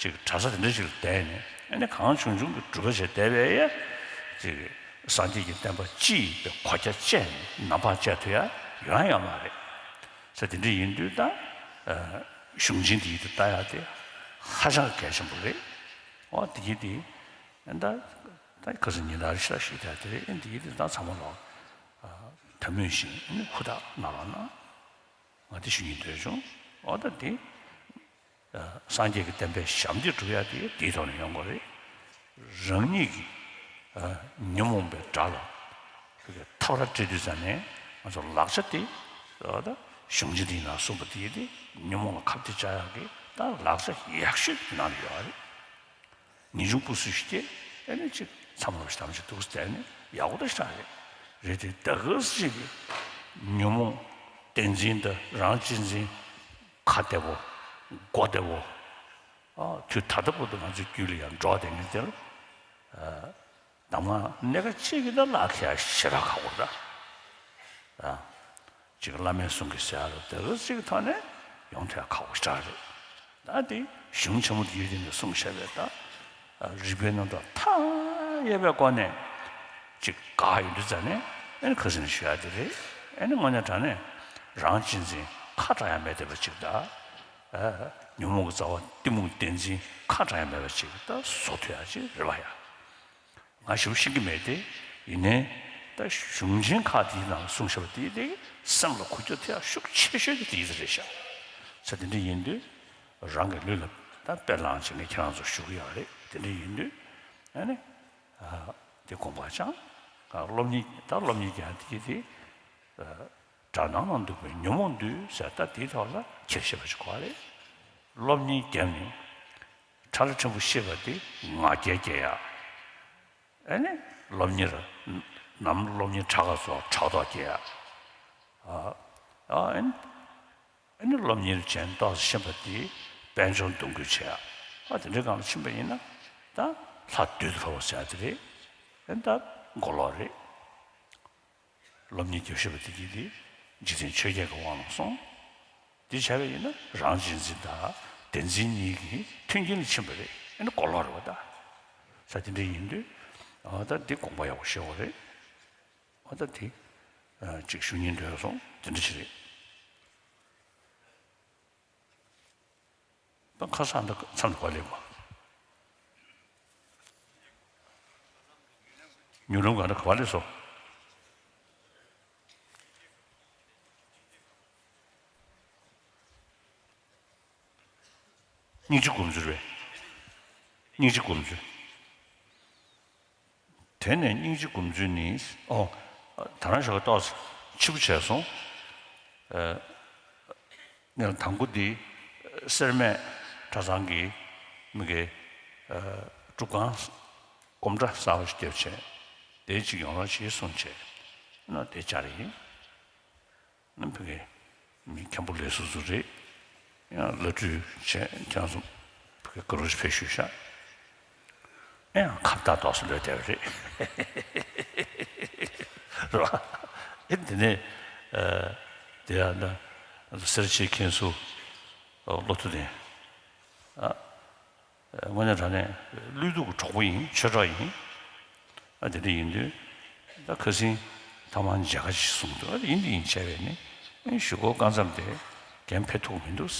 ཅིག་གྲྭ་ས་དེ་འདྲ་ཞིག་ལ་བསྡད་ནས་ཨ་ནི་གང་བྱུང་བྱུང་གི་སྒྲུབ་པ་བྱས་བསྡད་པས་ཡང་ཅིག་སངས་རྒྱས་ཀྱི་བསྟན་པ་སྤྱི་ཡིན་པའི་གོ་རྒྱ་བཅད་ནས་ནམ་འཕང་བཅད་ཐུབ་ཡ་ཡོང་ཡ་ཡོད་མ་རེད། ས་དེ་འདྲ་ཡིན་དུས་ད་གཞུང་ཆེན་འདི་ཡིད་དུ་ལྟ་ཡག་དེ་ཧ་ཅང་གལ་ཆེན་པོ་རེད། འོ་དེ་གི་དེ་ད་ད་ཁ་སང་ཉིན་ལྟར་ཤ་ཞིག་ད་དེ་རེད། ཨེ་འདི་གི་དེ་ད་ཚང་མ་ལོག་དམ་མོས་ཤིང་ཨེ་ཧུར་ཐག་གནང་རོགས་གནང་། ང་དེ་ཞུ་སྙིང་འདོད་བྱུང་། འོ་ད་དེ། སངས་རྒྱས་ཀྱི་བསྟན་པའི་ཞབས་འདེགས་སྒྲུབ་ཡ་དེ་དེའི་ཐོག་ནས་ཡོང་དགོས་རེད། རང་ཉིད་ཀྱི་ཉོན་མོངས་པའི་དགྲ་ལ་ཐབས་ར་སྤྲད་དུས་ཙ་ནས་ང་ཚོ་ལག་ཆ་དེ་ད་གཞུང་ཆེན་འདིའི་ནང་གསུངས་པ་དེ་དེ་ཉོན་མོངས་ལ་ཁ་གཏད་བཅག་ཡག་གི་ད་ལག་ཆ་ཡག་ཤོས་དེ་ནང་ལ་ཡོད་རེད། ངེས་འབྱུང་སྤུ་སུ་ཞིག་སྐྱེས་ཨ་ནི་ཅིག་མཚམས་རོགས་ཞིག་དམ་ཞིག་འདུག་ཟེར་ནས་ཡག་པོ་ད་ཞིག་རེད། རེད་དེ་ད་ག་ཟེ་ཅིག་ཉོན་མོངས་བདེན་འཛིན་དང་རང་གཅེས་འཛིན་ཁ་བདེ་པོ་མགོ་བདེ་པོ། ཨ་དུས་ད་ལྟ་བར་དུ་ང་ཚོའི་རྒྱུད་ལ་ཡང་འགྲོ་བསྡད་མཁན་དེ་ལ་ཨ་གདམས་ངག་སྣ་ཁ་གཅིག་གིས་ད་བརླག་ཁྱེར་ཞེ་དྲག་ཁག་པོ་རེད་ད། ཨ་ཅིག་བླ་མའི་གསུང་གི་ཟེར་ཡ་ལ་དེ་ག་ཅིག་གི་ཐོག་ནས་ཡོང་ཐུབ་ཡ་ཁག་པོ་ཞེ་དྲག་རེད། ད་དེ་གཞུང་ཆེན་མོ་དེ་ཡོད་དེ་ནས་གསུངས་བཞག་པའི་ད་རིགས་པའི་རྣམ་གྲངས་མཐའ་ཡས་པའི་སྒོ་ནས་ཅིག་བཀག་ཡོང་དུས་ཙ་ནས་ཨ་ནི་ཁ་སང་ནས་ཞུ་ཡ་དེ་རེད། ཨ་ནི་དངོས་གནས་དྲང་གནས་རང་གཅེས་འཛིན་ཁ་གྲག་ཡ་མེད་བསྡད་པ་ཅིག་ད། ཨ་ཉོན་མོངས་ཀྱི་རྩ་བ་གཏི་མུག་བདེན་འཛིན་ཁ་གྲག་ཡ་མེད་པ་ཅིག་ད་བཟོ་ཐུབ་ཡ་ཅིག་རེད་པ་ཡ། ང་ཞེ་པོ་ཤེས་ཀྱི་མེད་དེ། ཡིན་ནའི་ད་གཞུང་ཆེན་ཁག་དེའི་ནང་གསུངས་བཞག་པ་དེ་དེ་གསེང་ལ་འགུག་རྒྱུ་དེ་ཡང་ཤུགས་ཆེ་ཤོས་དེ་དེ་རེད་ཤག་ས་དེ་འདྲ་ཡིན་དུས་རང་གི་ལུས་ལ་ད་དཔེ་བླངས་བྱས་ནས་ཁྱེད་རང་ཚོ་ཞུ་གི་ཡོད་རེད། དེ་འདྲ་ཡིན་དུས་ཨ་ནི་ཨ་དེ་དགོངས་པ་བཅངས། ཨ་སློབ་གཉེར་ད་སློབ་གཉེར་རྒྱག་དེ་གི་དེ་ཨ་དགྲ་ནང་ན་འདུག་པའི་ཉོན་མོངས་འདུལ་ཟེར་ད་དེའི་ཐོག་ལ་ཁྱེར་ཤེས་པ་ཞིག་དགོས་རེད། སློབ་གཉེར་བརྒྱབ་ནས་ཁྲ་ལ་ཕྲན་བུ་ཤེས་པ་དེ་ང་རྒྱལ་སྐྱེ་ཡ། ཨ་ནི་སློབ་གཉེར། ནམ་སློབ་གཉེར་དྲག་ག་སོགས་ཕྲག་དོག་སྐྱེ་ཡ། ཨ་ཨ་ཨ་ནི་སློབ་གཉེར་ཅན་ཏོག་ཙམ་ཤེས་པ་དེ་དཔལ་འབྱོར་འདོན་ཁུལ་བྱེད་ཡ། ཨ་དེ་འདྲའི་སྒང་ལ་ཕྱིན་པ་ཡིན་ན་ད་ལྷ་བདུད་དུ་བབས་པ་ཟེར་ཡ་དེ་རེད། ཨ་ནི་ད་མགོ་ལོག་རེད། སློབ་གཉེར་རྒྱབ་ཤེས་པ་དེ་གིས་དེ་འཇིག་རྟེན་ཆོས་བརྒྱད་ཀྱི་དབང་ལ་སོང་། དེ་བྱས་པ་ཡིན་ན་རང་གཅེས་འཛིན་དང་བདེན་འཛིན་གཉིས་ཀྱི་མཐུན་རྐྱེན་ལ་ཕྱིན་པ་རེད། ཨ་ནི་མགོ་ལོག་རེད་པ་ད། ས་དེ་འདྲ་ཡིན་དུས་ཨ་ད་འདི་དགོངས་པ་ཡག་པོ་བཞེས་དགོས་རེད། ཨ་ད་དེ་ཨ་ཅིག་ཞུ་སྙིང་འདོད་སོང་། དེ་འདྲ་ཞིག་རེད། ད་ཁ་སང་ད་མཚམས་ག་ལེགས་པ། མྱུར་ལམ་ག་འདྲ་ག་པར་སླེབས་སོང་། སྙིང་རྗེ་སྒོམ་ཚུལ་རེད། སྙིང་རྗེ་སྒོམ་ཚུལ། དེ་ནས་སྙིང་རྗེ་སྒོམ་ཚུལ་ནི། ཨོ། ད་རང་ཞོགས་ཏོག་ཙམ་འཕྱི་པོ་བྱས་སོང་། ཨ་ནི་དང་པོ་འདི་སེར་སྨད་གྲྭ་ཚང་གི་མི་གི་ཨ་སྒྲུབ་ཁང་སྒོམ་གྲྭ་གསར་པ་ཞིག་བརྒྱབ་བྱས། དེ་གཅིག་ཡོང་རོགས་བྱེད་གསུངས་བྱས་ན་དེ་བཅར་ཡིན། ནམ་ཕ་གི། མི་མཁན་པོ་ལས་སུ་སུ་རེད། ཡང་བླ་སྤྲུལ་བྱས་ཁྱེད་རང་ཚོ་ག་རུ་ཕེབས་ཞུས་ཤག་ཨེ་ཡང་ཁ་བཏགས་ཏོག་སུ་ལོས་བསྡད་པ་རེད། རེད་བ། ཨེ་དེ་ནས་ཨ་དེ་ཡང་ན་སེར་བྱེས་མཁན་ཟུར་བློ་མཐུ་ལྡན། ཨ། དངོས་གནས་དྲང་གནས་བློས་གཏོང་གི་གྲོགས་པོ་ཡིན། ཆོས་གྲོགས་ཡིན། ཨ་དེ་འདྲ་ཡིན་དུས་ད་ཁ་སང་ཐ་མག་མཇལ་ཁ་ཞིག་གསུངས་འདུག་ཨ་ཡིན་འདི་ཡིན་བྱས་པས་ནི་ཨ་གཞུག་གུ་སྐབས་མཚམས་དེ་རྒན་ཕེབས་ཐུབ་མི་འདུག་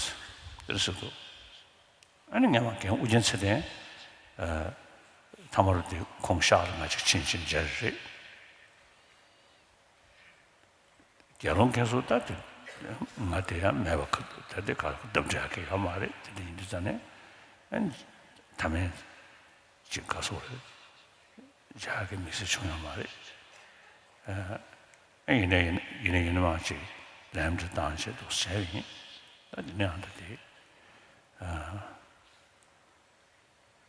ཟེར་ཟེར་འདུག་ཨ་ནི་ངས་མ་རྒན་ཨུ་རྒྱན་ཚེ་བརྟན་ཨ་ཐ་མ་རུ་དེ་ཁོང་ཤག་ལ་ང་ཅིག་ཕྱིན་ཕྱིན་མཇལ་རེད། དགེ་སློང་མཁན་ཟུར་ད་དེ་ང་དེ་ཡང་མེད་པ་ཁ་ད་དེ་ག་གདམ་འདྲ་གི་ཡོད་མ་རེད། དེ་འདྲ་ཡིན་དུས་ཙང་ནས་ཨ་ཐ་མའི་ཅིག་ག་སོགས་རེད། འཇག་གི་དམིགས་བསལ་བྱུང་ཡོད་མ་རེད། ཨ་ཡིན་ནའི་ཡིན་ཡིན་ནའི་ཡིན་ནའི་མ་ཅིག་ལན་འདྲ་བཏང་བྱས་འདུག་བྱས་ཡིན། ད་དེ་ནས་ཨ་ད་དེ་ཨ།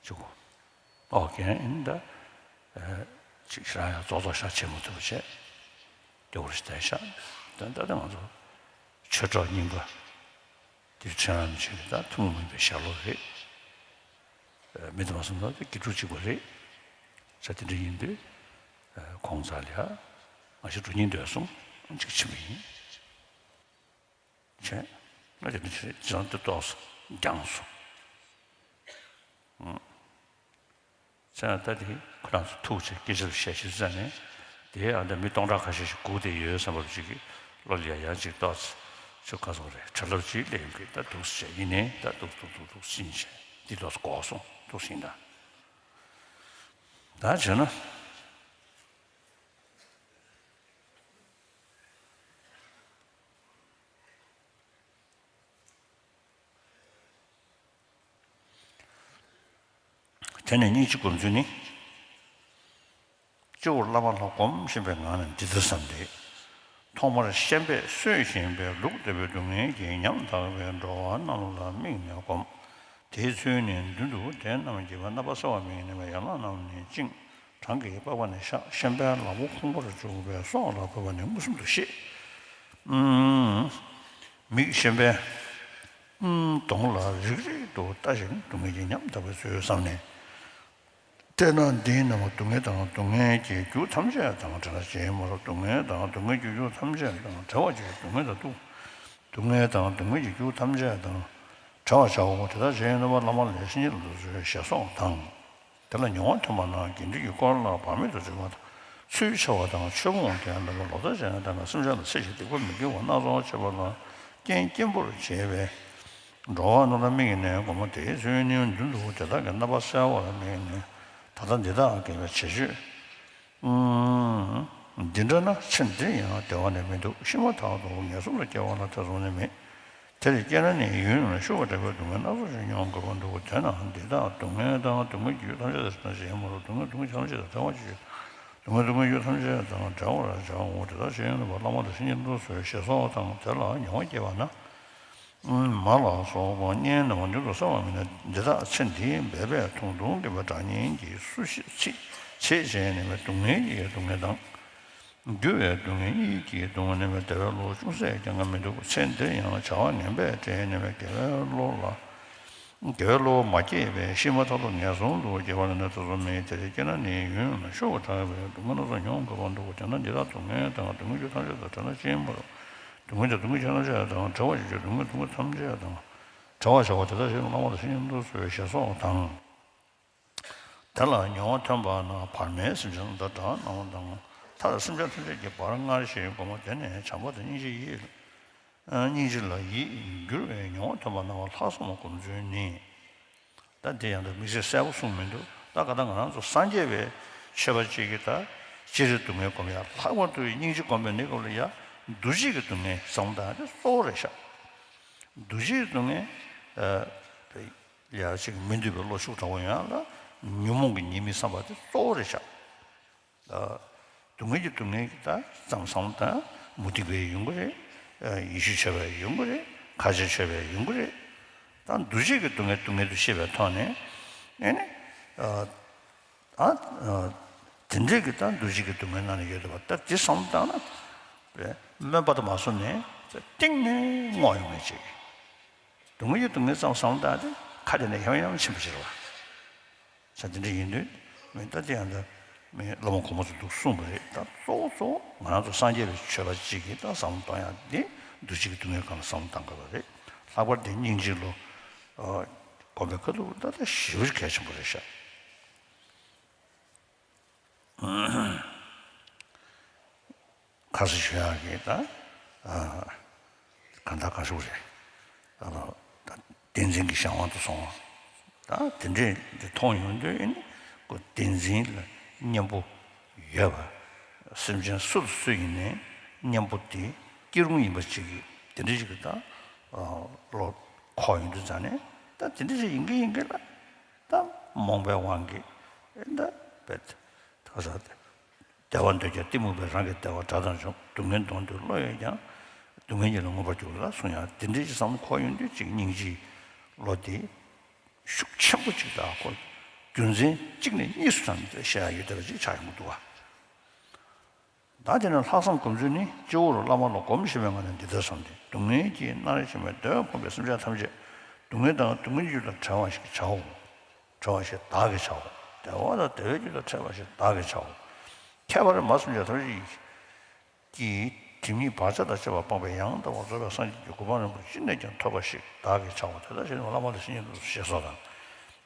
བཅུ་དགུ། ཨོ་རྒན་ཡིན་ད། ཅིག་ཞེ་དྲག་ཡང་རྫོགས་རྫོགས་ཤག་བྱེད་མ་ཐུབ་པ་བྱས། སྐྱོ་བོར་ཞིག་བསྡད་ཤག་ད་ད་ལྟ་ང་ཚོ་ཆོས་གྲོགས་རྙིང་པ་དེ་ཁྲི་རལ་མི་ཆོས་ཀྱི་ད་ཐུན་མོང་མིན་པའི་ཞྭ་ལོ་རེད། མི་དུ་མ་སོང་ན་དེ་དགེ་ཕྲུག་གཅིག་པ་རེད། ས་དེ་འདྲ་ཡིན་དུས་ཁོང་རྩ་ལ་ཡ་ང་ཞིག་འགྲོ་སྙིང་འདོད་སོང་ཅིག་ཕྱིན་པ་ཡིན། བྱས། ང་དེ་འདྲ་བྱས་རྗེས་དེ་ཏོག་ཙམ་འགྱངས་སོང་། ཨང་། བྱས་ད་དེ་ཁོ་རང་ཚོ་ཐུག་བྱས་སྐད་ཆ་བཤད་ཤེས་ཟེར་ནས་དེ་ཨ་འདྲ་མི་སྟོང་ཕྲག་ཁ་ཤས་ཤིག་སྒུག་བསྡད་ཡོད་བསམ་པ་ཅིག་གི་བློ་ལ་ཡ་ཡ་ཅིག་ཏོག་ཙམ་ཆུ་ཁ་སོང་རེད། བྲེལ་ལབ་ཅིག་སླེབས་ཡོང་གི་ད་འདུག་སེ་བྱས་ཡིན་ནའི་ད་འདུག་འདུག་འདུག་འདུག་ཟིན་བྱས་འདི་ཏོག་ཙམ་འགོར་སོང་འདུག་ཟིན་ད། ད་བྱས་ན། དེ་ནས་སྙིང་རྗེ་སྒོམ་ཚུལ་ནི། སྤྱི་བོར་བླ་མ་ལ་སྒོམ་བཞིན་པའི་ངང་ནས་འདི་ལྟར་བསམ་སྟེ། ཐོག་མར་ཤན་པས་གསོས་བཞིན་པའི་ལུགས་ལྟ་བུའི་སྡུག་བསྔལ་གྱིས་ཉམ་ཐག་པའི་འགྲོ་བ་རྣམས་ལ་དམིགས་ནས་སྒོམ། དེའི་ཚུལ་ནི་མདུན་དུ་དེ་རྣམས་ཀྱི་རྣམ་པ་གསལ་བར་དམིགས་ནས་ཡན་ལག་རྣམས་ནི་བཅིངས། བྲང་གི་པགས་པ་ནས་བཞག་ཤན་པའི་ལག་པ་ཁོང་པར་བཅུག་པའི་སྲོག་ལ་བབས་པ་ནི་མངོན་སུམ་དུ་ཤེས། མིག་ཤན་པའི་གདོང་ལ་རིག་རིག་ཏུ་ལྟ་ཞིང་སྡུག་བསྔལ་གྱིས་ཉམ་ཐག་པའི་ཚུལ་བསམས་ནས། དཔེར་ན་འདིའི་ནང་སྡུག་བསྔལ་དང་སྡུག་བསྔལ་གྱི་རྒྱུ་ཐམས་ཅད་དང་བྲལ་བ་ཅན་མ་རུ་སྡུག་བསྔལ་དང་སྡུག་བསྔལ་གྱི་རྒྱུ་ཐམས་ཅད་དང་བྲལ་བར་བྱའོ། སྡུག་བསྔལ་དང་སྡུག་སྡུག་བསྔལ་དང་སྡུག་བསྔལ་གྱི་རྒྱུ་ཐམས་ཅད་དང་བྲལ་བར་བྱའོ། དེ་ལྟར་བྱས་ཡོད་ན་བླ་མ་ལས་བྱིན་གྱིས་བརླབ་ཏུ་གསོལ་ཞེས་སོགས་དང་། དེ་ལ་མྱོང་བ་ཐོན་པ་རྣམས་དགེ་འདུན་གྱི་སྐོར་ལ་བར་མེད་དུ་འཇུག་པ་དང་ཚུལ་འཆལ་བ་དང་ཆོས་སྤོང་དེ་ཡང་དག་པའི་ལོག་ལྟ་ཅན་དང་སེམས་ཅན་ལ་འཚེ་ཞིང་སྡིག་པ་མི་དགེ་བ་སྣ་ཚོགས་བྱེད་པ་ལ་རྐྱེན་སྐྱེན་པོར་བྱེད་པའི་འགྲོ་བ་རྣམས་ལ་དམིགས་ནས་སྒོམ་པ་དེའི་ཚུལ་ནི་མདུན་དུ་དེ་དག་གི་རྣམ་པ་གསལ་བར་དམིགས་ནས་ད་ལྟ་འདི་དག་གི་བྱེད་སྤྱོད། འདི་འདྲ་ན་ཚེ་འདིར་ཡང་བདེ་བ་ནི་མི་འདུག་ཤི་མ་ཐག་ཏུ་ངན་སོང་དུ་སྐྱེ་བ་ལ་ཐེ་ཚོམ་ནི་མེད། དེར་སྐྱེས་ན་ནི་ཡུན་རིང་ལ་ཤུགས་དྲག་པོའི་སྡུག་བསྔལ་སྣ་ཚོགས་ཤིག་མྱོང་དགོས་པར་འདུག་དེས་ན་འདི་དག་སྡུག་བསྔལ་དང་སྡུག་བསྔལ་གྱི་རྒྱུ་ཐམས་ཅད་དང་བྲལ་བ་ཞིག་ཡིན་མ་རུང་སྡུག་བསྔལ་སྡུག་བསྔལ་ཐམས་ཅད་དང་བྲལ་བ་ཞིག་སྡུག་བསྔལ་སྡུག་བསྔལ་གྱི་རྒྱུ་ཐམས་ཅད་དང་བྲལ་བར་བྱའོ། དེ་ལྟར་བྱས་ཡོད་ན་བླ་མ་ལ་བྱིན་གྱིས་བརླབ་ཏུ་གསོལ་ཞེས་སོགས་དང་། དེ་ལ་མྱོང་བ་སྐྱེས་པ་ན། མ་ལ་སོགས་པ་གཉེན་རྣམས་མདུན་དུ་གསལ་བར་དམིགས་ནས་འདི་དག་ཚེ་འདིའི་འབད་པས་ཐུང་ཐུང་གི་བའི་དགྲ་གཉེན་གྱིས་སུ་ཞིག་ཚིག་ཚེ་ཅན་ནི་བའི་སྡུག་བསྔལ་གྱི་སྡུག་བསྔལ་དང་། འགྱུར་བའི་སྡུག་བསྔལ་གཉིས་ཀྱི་སྡུག་བསྔལ་ནི་བའི་བདེ་བའི་བློ་ཅུང་ཟད་ཀྱང་མི་འདུག་ཚེ་འདིར་ཡང་བྱ་བ་ངན་པས་བྲེལ་ནི་བའི་དགེ་བའི་བློ་ལ་དགེ་བའི་བློ་མ་སྐྱེས་པས་ཤི་མ་ཐག་ཏུ་ངན་སོང་དུ་སྐྱེ་བ་ལ་ནི་ཐེ་ཚོམ་མེད། དེར་སྐྱེས་ན་ནི་ཡུན་རིང་ལ་ཤུགས་དྲག་པའི་སྡུག་བསྔལ་སྣ་ཚོགས་མྱོང་དགོས་པར་འདུག་དེས་ན་འདི་དག་སྡུག་བསྔལ་དང་སྡུག་བསྔལ་གྱི་རྒྱུ་ཐམས་ཅད་དང་བྲལ་ན་ཅི་ཡིན་པ་རུང་། སྡུག་བསྔལ་དང་སྡུག་བསྔལ་གྱི་རྒྱུ་ཐམས་ཅད་དང་བྲལ་བར་བྱེད་ཀྱི་སྡུག་བསྔལ་སྡུག་བསྔལ་ཐམས་ཅད་དང་བྲལ་བར་བྱའོ། དེ་ལྟར་བྱས་ན་བླ་མ་ལ་བྱིན་གྱིས་བརླབ་ཏུ་གསོལ་ཞེས་སོགས་དང་། དེ་ལ་མྱོང་བ་ཐོན་པ་ན་བར་མའི་སེམས་ཅན་དང་དགྲ་རྣམས་དང་མཐར་སེམས་ཅན་ཐམས་ཅད་ཀྱི་བར་སྔར་བཞིན་བསྒོམ་པ་དེ་ནི་བྱམས་པ་དང་སྙིང་རྗེ་ཡིས། སྙིང་རྗེ་ལ་ཡིད་འགྱུར་བའི་མྱོང་བ་ཐོན་པ་ན་བ་ལྷག་བསམ་སྒོམ་ཚུལ་ནི། ད་དེ་ཡང་ད་དམིགས་བསལ་གསལ་པོ་གསུངས་མི་འདུག་ད་ག་ད་ང་རང་ཚོ་སངས་རྒྱས་པའི་ཆོས་པ་གཅིག་གིས་ད་སྤྱིར་སྡུག་བསྔལ་སྒོམ་ཡ་ལྷག་པར་དུ་སྙིང་རྗེ་སྒོམ་པའི་གནས་སྐབས་ལ་ཡ་འདུ་བྱེད་ཀྱི་སྡུག་བསྔལ་བསམ་བློ་བཏང་ཡ་དེ་གཙོ་བོ་རེད་ཤག་འདུ་བྱེད་ཀྱི་སྡུག་བསྔལ་ཡ་ཅིག་མི་འདོད་པའི་བློ་ཤུགས་དྲག་པོ་ཡོང་ཡ་ལ་ཉོན་མོངས་ཀྱི་ཉེས་དམིགས་བསམ་པ་དེ་གཙོ་བོ་རེད་ཤག་སྡུག་བསྔལ་གྱི་སྡུག་བསྔལ་གྱི་ད་ཙམ་བསམ་བློ་བཏང་མུ་སྟེགས་པའི་ཡོང་གི་རེད། ཡེ་ཤུ་ཆོས་པའི་ཡོང་གི་རེད། ཁ་ཆེ་ཆོས་པའི་ཡོང་གི་རེད། ད་འདུ་བྱེད་ཀྱི་སྡུག་བསྔལ་སྡུག་བསྔལ་དུ་ཤེས་པའི་ཐོག་ནས་ཨེ་ནི་ཨ་ཨ་དེ་འདྲས་ཀྱི་ད་འདུ་བྱེད་ཀྱི་སྡུག་བསྔལ་ནང་ནས་ཡོད་དོ་བ། ད་དེ་བསམ་བློ་བཏང་ན་སྨོན་པ་དུ་མ་སོང་ནས་ གཏིང་ནས་བསྔོག་ཡོང་མཁན་ཅིག་སྡུག་བསྔལ་གྱི་སྡུག་བསྔལ་ཙམ་བསམ་བློ་བཏང་སྟེ་ཁ་དེ་ནས་ཡང་ཡང་ཕྱིན་པ་ཕྱིར་བ། ས་དེ་འདྲ་ཡིན་དུས་མི་ལྟ་དེ་ཡང་ད་མི་སློབ་མ་གོང་མ་ཚོ་འདུག་གསུངས་པ་རེད། ད་གཙོ་བོ་གཙོ་བོ་ང་རང་ཚོ་སངས་རྒྱས་པའི་ཆོས་པ་གཅིག་གིས་ད་བསམ་བློ་གཏོང་ཡག་འདི་འདུ་བྱེད་ཀྱི་སྡུག་བསྔལ་སྒང་ལ་བསམ་བློ་གཏང་དགོས་པ་རེད། ལྷག་པར་དུ་སྙིང་རྗེ་ལོ། སྒོམ་པའི་ཁ་ཐུག་ད་ལྟ་ཞེ་པོ་གལ་ཆེན་པོ་རེད་ཤག་ཁ་སང་ཞུ་ཡག་གི་ད། གང་ལྟར་གང་ཞུ་རེད། ད་བསྟན་འཛིན་གྱི་གཞན་དབང་དུ་སོང་བ། ད་དེ་འདྲས་འདི་མཐོང་ཡོང་དུས་ཨེ་ནི་ཁོ་བསྟན་འཛིན་ལ་གཉེན་པོ་ཡོད་པ། སེམས་ཅན་སུ་དང་སུ་ཡིན་ནའི་གཉེན་པོ་དེ་སྐྱིད་རུང་ཡིན་པ་ཅིག་གི་དེ་འདྲས་ཅིག་གི་ད་བློ་ཁོག་ཡོང་དུས་ཙང་ནས་ད་དེ་འདྲས་ཅིག་ཡིན་གི་ཡིན་གི་ལ། ད་རྨོངས་པའི་དབང་གིས་ཨེ་ད་བེད་ད་ས་དེ། བདེ་བ་འདོད་ཀྱང་གཏི་མུག་པས། རང་གི་བདེ་བ་དགྲ་དང་འཇོམས། སྡུག་བསྔལ་གདོང་དུ་བློ་ཡོད་ཀྱང་། སྡུག་བསྔལ་ཉིད་ལ་མངོན་པར་གྱུར་ལ་གསུངས་ཡང་། དེ་འདྲའི་བསམ་བློ་འཁོར་ཡོང་དུས་གཅིག་སྙིང་རྗེའི་བློ་དེ་ཤུགས་ཆེན་པོ་གཅིག་དང་ཁོ་རྒྱུ་མཚན་གཅིག་ནས་གཉིས་སུ་ཙམ་དེ་བཤད་ཡ་ཡོད་བསྡད་པ་ཅིག་ཆགས་ཡོང་གི་འདུག་བ། ད་དེ་ནས་ལྷག་བསམ་སྒོམ་ཚུལ་ནི། སྤྱི་བོ་རུ་བླ་མ་ལ་སྒོམ་ཞེས་པའི་ངང་ནས་འདི་ལྟར་བསམས་ཏེ། སྡུག་བསྔལ་གྱིས་མནར་བཞིན་པའི་གདོན་ཕོག་པའི་སེམས་ཅན་ཐམས་ཅད་སྡུག་བསྔལ་དང་སྡུག་བསྔལ་རྒྱུ་དང་བྲལ་བ་ཞིག་བྱའོ། བྲལ་བ་ཞེས་བདག་གིས་བྱའོ། བདེ་བ་དང་བདེ་བའི་རྒྱུ་དང་ཕྲད་པ་ཞེས་བདག་གིས་བྱའོ། ཁྱད་པར་མ་སེམས་ཅན་ཐམས་ཅད་ཀྱི་སྒྲིབ་གཉིས་བག་ཆགས་དང་བཅས་པ་སྤངས་པའི་ཡང་དག་པར་རྫོགས་པའི་སངས་རྒྱས་ཀྱི་གོ་འཕང་རིན་པོ་ཆེ་ཅི་ནས་ཀྱང་ཐོབ་པ་ཞིག་བདག་གིས་བྱའོ། དེ་ལྟར་བྱས་ནས་བླ་མ་ལ་བཤེས་གཉེན་དུ་ཞེས་སོགས་དང་།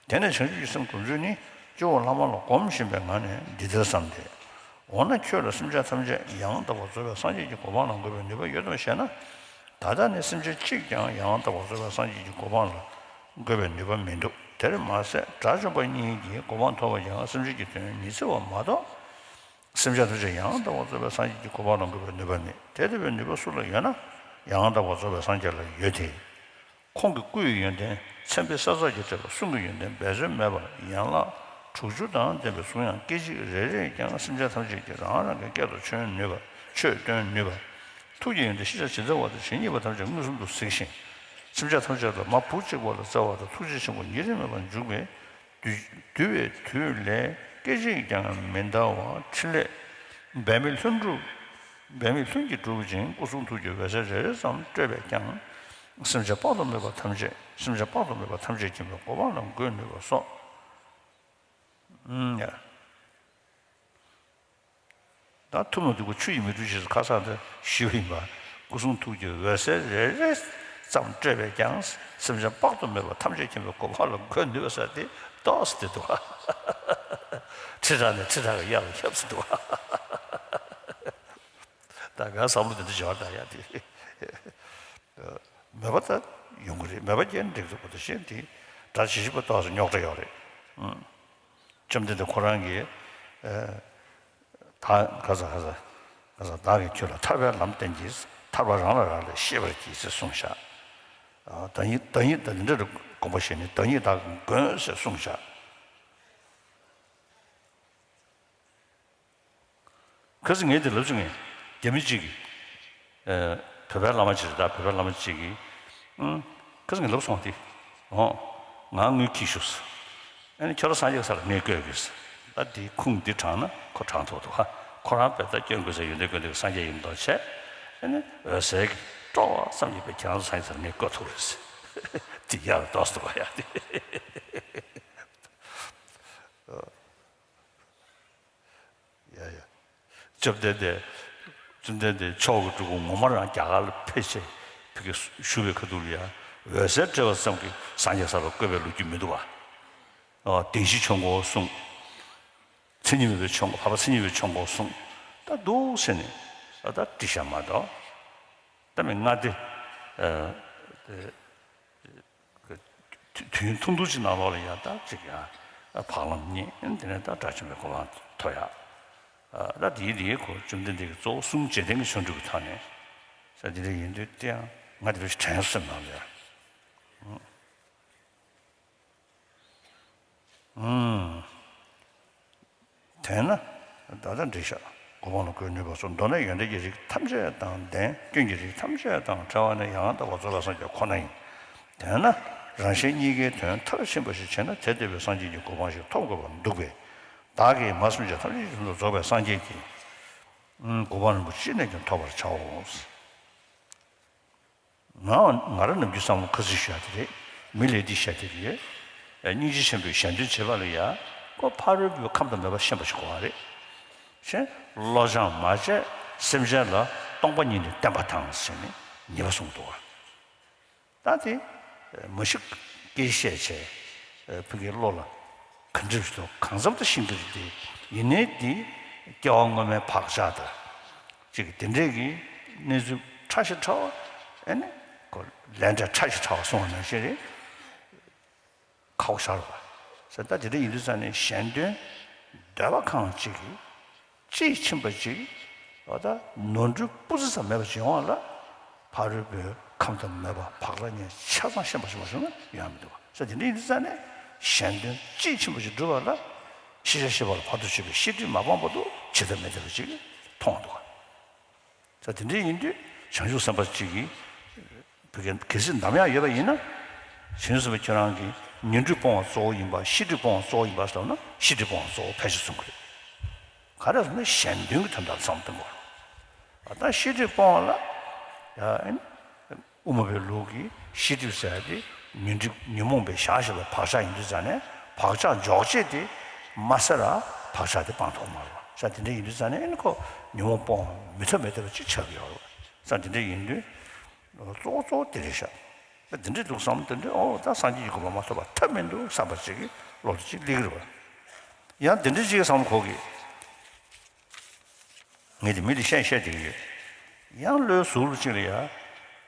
དེ་ནས་བྱང་ཆུབ་ཀྱི་སེམས་སྒོམ་ཚུལ་ནི། སྤྱི་བོར་བླ་མ་ལ་སྒོམ་བཞིན་པའི་ངང་ནས་འདི་ལྟར་བསམས་ཏེ། འོ་ན་ཁྱོད་ལ་སེམས་ཅན་ཐམས་ཅད་ཡང་དག་པར་རྫོགས་པའི་སངས་རྒྱས་ཀྱི་གོ་འཕང་ལ་འགོད་པའི་ནུས་པ་ཡོད་དམ་ཞེ་ན། ད་ལྟ་ནི་སེམས་ཅན་གཅིག་ཀྱང་ཡང་དག་པར་རྫོགས་པའི་སངས་རྒྱས་ཀྱི་གོ་འཕང་ལ་འགོད་པའི་ནུས་པ་མི་འདུག་དེར་མ་ཟད་དགྲ་བཅོམ་པ་གཉིས་ཀྱི་གོ་འཕང་ཐོབ་པར་ཡང་སེམས་ཅན་གྱི་དོན་ཉི་ཚེ་བ་མ་གཏོགས། སེམས་ཅན་ཐམས་ཅད་ཡང་དག་པར་རྫོགས་པའི་སངས་རྒྱས་ཀྱི་གོ་འཕང་ལ་འགོད་པའི་ནུས་པ་མེད། དེ་ལྟ་བུའི་ནུས་པ་སུ་ལ་ཡོད་ན་ཡང་དག་པར་རྫོགས་པའི་སངས་རྒྱས་ལ་ཡོད་དེ། ཁོང་གི་སྐུའི་ཡོན་ཏན་མཚན་དཔེ་གསལ་ཚོགས་ཀྱིས་སྤྲས་པ། གསུང་གི་ཡོན་ཏན་འབད་རྩོལ་མེད་པར་ཡན་ལག་དྲུག་ཅུ་དང་ལྡན་པའི་གཟུངས་དབྱངས་སྐད་ཅིག་རེ་རེས་ཀྱང་སེམས་ཅན་ཐམས་ཅད་ཀྱི་རང་རང་གི་སྐད་དུ་ཆོས་ནུས་པ། ཆོས་སྟོན་ནུས་པ། ཐུགས་ཀྱི་ཡོན་ཏན་ཤེས་བྱ་ཇི་ལྟ་བ་དང་ཇི་སྙེད་པ་ཐམས་ཅད་མངོན་སུམ་དུ་གཟིགས་ཤིང་། སེམས་ཅན་ཐམས་ཅད་ལ་མ་བུ་གཅིག་པ་ལ་བརྩེ་བ་དང་ཐུགས་རྗེ་ཆེན་པོ་ཉིན་རེ་མེད་པར་འཇུག་པའི་འདུ་འདུལ་བའི་དུས་ལས་སྐད་ཅིག་ཀྱང་མི་འདའ་བར་ཕྲིན་ལས་འབད་མེད་ལྷུན་གྲུབ། འབད་མེད་ལྷུན་གྱིས་གྲུབ་ཅིང་སྐུ་གསུང་ཐུགས་ཀྱི་འོད་ཟེར་རེ་རེ་ཙམ་སྤྲོས་པས་ཀྱང་། སེམས་ཅན་དཔག་ཏུ་མེད་པ་ཐམས་ཅད་སེམས་ཅན་དཔག་ཏུ་མེད་པ་ཐམས་ཅད་མཁྱེན་པའི་གོ་འཕང་ལ་འགོད་ནུས་པ་སོགས། ཨུམ། ཡ། ད་ཐུབ་མ་ཐུབ་ཀྱི་ཆུ་ཡིས་མི་འཁྲུ་ཞེས་སུ་ཁ་སང་དུ་ཞུས་པ་ཡིན་པ། སྐུ་གསུང་ཐུགས་ཀྱི་འོད་ཟེར་རེ་རེ་ཙམ་སྤྲོས་པས་ཀྱང་སེམས་ཅན་དཔག་ཏུ་མེད་པ་ཐམས་ཅད་མཁྱེན་པའི་གོ་འཕང་ལ་འགོད་ནུས་པ་ཟེར་དེ་ཏོག་ཙམ་དེ་འདུག་ཁྲི་ཕྲག་ནས་ཁྲི་ཕྲག་གི་གཡས་ལ་ཁྱབ་ཙམ་འདུག་ད་ངའི་བསམ་བློ་དེ་འདྲ་འབྱོར་ད་ཡ་དེ། མོས་པ་ད་ཡོང་གི་རེད། མོས་པ་སྐྱེས་ན་འགྲིག་འདུག་པ་དེ་བཞིན་དེ་དགྲ་བྱེད་བཞིན་པ་ཏོག་ཙམ་རྙོག་དྲ་ཡོད་རེད། ཨང་། བཅོམ་ལྡན་འདས་ཁོ་རང་གིས། ཨ། ད་ག་ས་ག་ས་ག་ས་བདག་གིས་ཁྱོད་ལ་ཐར་པའི་ལམ་བསྟན་གྱིས། ཐར་པ་རང་ལ་རག་ལས་ཤེས་པར་གྱིས་ཞེས་གསུངས་ཤག་ཨ། བདག་ཉིད་བདག་ཉིད་ད་འདི་འདྲ་དགོངས་པ་བཞེས་ནས་བདག་ཉིད་བདག་གི་མགོན་ཞེས་གསུངས་ཤག་ཁ་སང་ངས་དེ་ལབ་བྱུང་ངས། རྒྱ་མི་གཅིག་གིས། ཨ། བོད་པའི་བླ་མ་གཅིག་རེད། ད་བོད་པའི་བླ་མ་གཅིག་གིས། ཨང་། ཁ་སང་ངས་ལབ་སོང་དེ། འོ། ང་དངུལ་འཁྱེར་ཤོག་ཟེར། ཨ་ནི་ཁྱོད་རང་སངས་རྒྱས་ས་ལ་ངས་བསྐོས་དགོས་ཟེར། ད་དེ་ཁུངས་འདི་དྲངས་ན་ཁོ་དྲངས་ཐུབ་འདུག་ཧ། ཁོ་རང་བོད་ད་སྐྱོན་དགོས་ཟེར། ཡོན་ཏན་ཀུན་ལྡན་གྱི་སངས་རྒྱས་ཡིན་མདོག་བྱས། ཨ་ནི་འོད་ཟེར་གྱིས་སྤྲོ་བ་ཙམ་གྱིས་པས་ཁྱེད་རང་ཚོ་སངས་རྒྱས་ས་ལ་ངས་བསྐོས་ཐུབ་རེད་ཟེར། དེ་ཡག་ཏོག་ཙམ་འདུག་ཡ་དེ། ཡ་ཡ། བཅོམ་ལྡན་འདས། བཅོམ་ལྡན་འདས་མཆོག་གི་སྤྲུལ་སྐུ་ངོ་མ་རང་རྒྱ་གར་ལ་ཕེབས་བྱས་ཕ་གིར་བཞུགས་པའི་ཁ་ཐུག་ལ་ཡང་འོད་ཟེར་སྤྲད་པ་ཙམ་གྱིས་སངས་རྒྱས་ས་ལ་བཀོད་པའི་ལོ་རྒྱུས་མི་འདུག་བ། ཨ། བདེན་བཞིའི་ཆོས་འཁོར་གསུངས། མཚན་ཉིད་མེད་པའི་ཆོས་འཁོར། འཕགས་པ་མཚན་ཉིད་པའི་ཆོས་འཁོར་གསུངས། ད་འདུག་ཟེར་ནས་ཨ་ད་འབྲི་བཞག་མ་གཏོགས། ད་མི་ལྔ་སྡེ། ཨ། དུས་ཡུན་ཐུང་ཐུང་ཅིག་ནང་ལོགས་ལ་ཡང་ད་ཅིག་ཡང་འཕགས་ལམ་རྙེད། དེ་ནས་ད་དགྲ་བཅོམ་པའི་གོ་འཕང་ཐོབ་ཡག་ད་དེའི་དེའི་ཁོ་བཅོམ་ལྡན་འདས་ཀྱི་གཙོ་བོ་གསུམ་རྗེས་དྲན་གྱི་ཆོ་འཕྲུལ་གྱི་ཐོག་ནས་ས་དེ་འདྲ་ཡིན་དུས་དེ་ཡང་ང་དེ་འདྲ་ཞིག་དྲན་སོང་ནང་ལ་ཡང་། ཨུམ། དེས་ན་ད་ལྟ་འགྲིག་ཤག་གོ་འཕང་ལ་འགོད་ནུས་པ་སོགས་མདོར་ན་ཡོན་ཏན་གྱི་རིགས་ཐམས་ཅད་དང་ལྡན། སྐྱོན་གྱི་རིགས་ཐམས་ཅད་དང་བྲལ་བ་ནི་ཡང་དག་པར་རྫོགས་པའི་སངས་རྒྱས་ཁོ་ན་ཡིན། དེས་ན་རང་གཞན་གཉིས་ཀའི་དོན་མཐར་ཕྱིན་པ་ཞིག་བྱས་ན་དེ་ལྟ་བུའི་སངས་རྒྱས་ཀྱི་གོ་འཕང་ཞིག་ཐོབ་དགོས་པར་འདུག་པས། བདག་གིས་མ་སེམས་ཅན་ཐམས་ཅད་ཀྱི་དོན་དུ་རྫོགས་པའི་སངས་རྒྱས་ཀྱི་གོ་འཕང་རིན་པོ་ཆེ་ཅི་ནས་ཀྱང་ཐོབ་པར་བྱའོ། ང་ང་རང་ནམ་རྒྱུན་བསམ་བློ་ཁ་སྲིད་ཞུ་ཡ་དེ་རེད། མི་ལས་འདི་བཤད་དེ་རེད། སྙིང་རྗེ་ཆེན་པོས་གཞན་དོན་བྱེད་པ་ལ་ཡ། ཁོ་ཕ་རོལ་པོའི་ཁམས་དང་མོས་པ་ཤེས་པ་ཞིག་དགོས་པ་རེད། གཞན་བློ་སྦྱང་མ་བྱས་སེམས་ཅན་ལ་སྟོང་པ་ཉིད་ནས་བསྟན་པ་དང་ཟེར་ནས་ཉེས་པ་གསུངས་འདུག་བ། ད་དེ་མ་ཤི་སྐད་བཤད་བྱས་ཕ་གིའི་བློ་ལ་ག་འདྲ་ཞིག་འདུག་གང་འཚམ་དུ་ཤེས་ཀྱི་རེད་དེ། ཡིན་ནའི་དེ་སྐྱེ་བ་སྔོན་མའི་བག་ཆགས་དང་ཅིག་དེ་འདྲས་ཀྱི་གནས་ཚུལ་ཕྲ་ཞིང་ཕྲ་བ། ཨེ་ནི་ཁོ་ལས་འབྲས་ཕྲ་ཞིང་ཕྲ་བ་སོང་བ་ནང་བཞིན་རེད། ཁག་པོ་ཆགས་རེད་བ། ཟེར་ད་དེ་འདྲ་ཡིན་དུས་ཙང་ནས་གཞན་དོན་འདོད་པ་གང་ཅིག་གིས་དཔྱིས་ཕྱིན་པ་ཅིག་འོ་ད་ནོར་འཁྲུལ་སྤུ་རྩེ་ཙམ་མེད་པ་ཅིག་ཡོང་བ་ལ། ཕ་རོལ་པོའི་ཁམས་དང་མོས་པ་བག་ལ་ཉལ་ཆ་ཚང་ཤེས་པ་ཞིག་མ་བྱུང་ན་ཡོང་མི་འདུག་བ། ཟེར་དེ་འདྲ་ཡིན་དུས་ཙང་ནས་གཞན་དོན་དཔྱིས་ཕྱིན་པ་ཅིག་སྒྲུབ་པ་ལ། ཤེས་བྱ་ཤེས་པ་ལ་བར་དུ་གཅོད་པའི་ཤེས་སྒྲིབ་མ་སྤངས་བར་དུ་བྱེད་ཐབས་མེད་བསྡད་པ་ཅིག་མཐོང་འདུག་བ། ད་དེ་འདྲ་ཡིན་དུས་བྱང་ཆུབ་སེམས་དཔའ་གཅིག་གིས་བོད་སྐད་གལ་སྲིད་འདམ་ཡག་ཡོད་པ་ཡིན་ན། བྱང་ཆུབ་སེམས་དཔའ་ཁྱོད་རང་གིས་ཉོན་སྒྲིབ་སྤོང་བ་གཙོ་བོ་ཡིན་པ་ཤེས་སྒྲིབ་སྤོང་བ་གཙོ་བོ་ཡིན་པ་ཟེར་ན་ཤེས་སྒྲིབ་སྤོང་བ་གཙོ་བོ་ཕལ་ཆེར་གསུང་གི་རེད། ག་རེ་ཟེར་ན་གཞན་དོན་གྱི་དོན་དག་བསམ་བཏང་དགོས། ད་ཤེས་སྒྲིབ་སྤོང་བ་ལ་ཡ། དབུ་མ་པའི་ལུགས་ཀྱི་ཤེས་སྒྲིབ་ཟེར་ཡ་དེ་ཉོན་སྒྲིབ་ཉོན་མོངས་པའི་ཞག་ཞིག་ལ་བག་ཆགས་ཡིན་དུས་ཙང་ནས་བག་ཆགས་འཇོག་བྱེད་དེ་མ་ཟད་ལ་བག་ཆགས་དེ་སྤང་ཐུབ་མ་རེད་བ། ས་དེ་འདྲ་ཡིན་དུས་ཙང་ནས་ཨེ་ནི་ཁོ་ཉོན་མོངས་སྤོང་མི་ཐུབ་མི་ཐུབ་པ་ཅིག་ཆགས་ཀྱི་ཡོད་རེད་བ། ས་དེ་འདྲ་ཡིན་དུས་གཙོ་བོ་གཙོ་བོ་དེ་རེད་ཤག་ད་དེ་འདྲའི་འདུག་བསམ་དེ་འདྲའི་ཨོ་ད་སངས་རྒྱས་ཀྱི་གོ་འཕང་མ་ཐོབ་པ་ཐབས་མི་འདུག་བསམ་པ་ཅིག་གི་བློ་དེ་ཅིག་སླེབས་ཀྱི་རེད་བ། ཡང་དེ་འདྲའི་ཅིག་བསམ་ཁོ་གི་ངས་དེ་མི་ལ་བཤད་བཤད་བསྡད་ཀྱི་ཡོད། ཡང་བློའི་ཟུར་གཅིག་ལ་ཡ།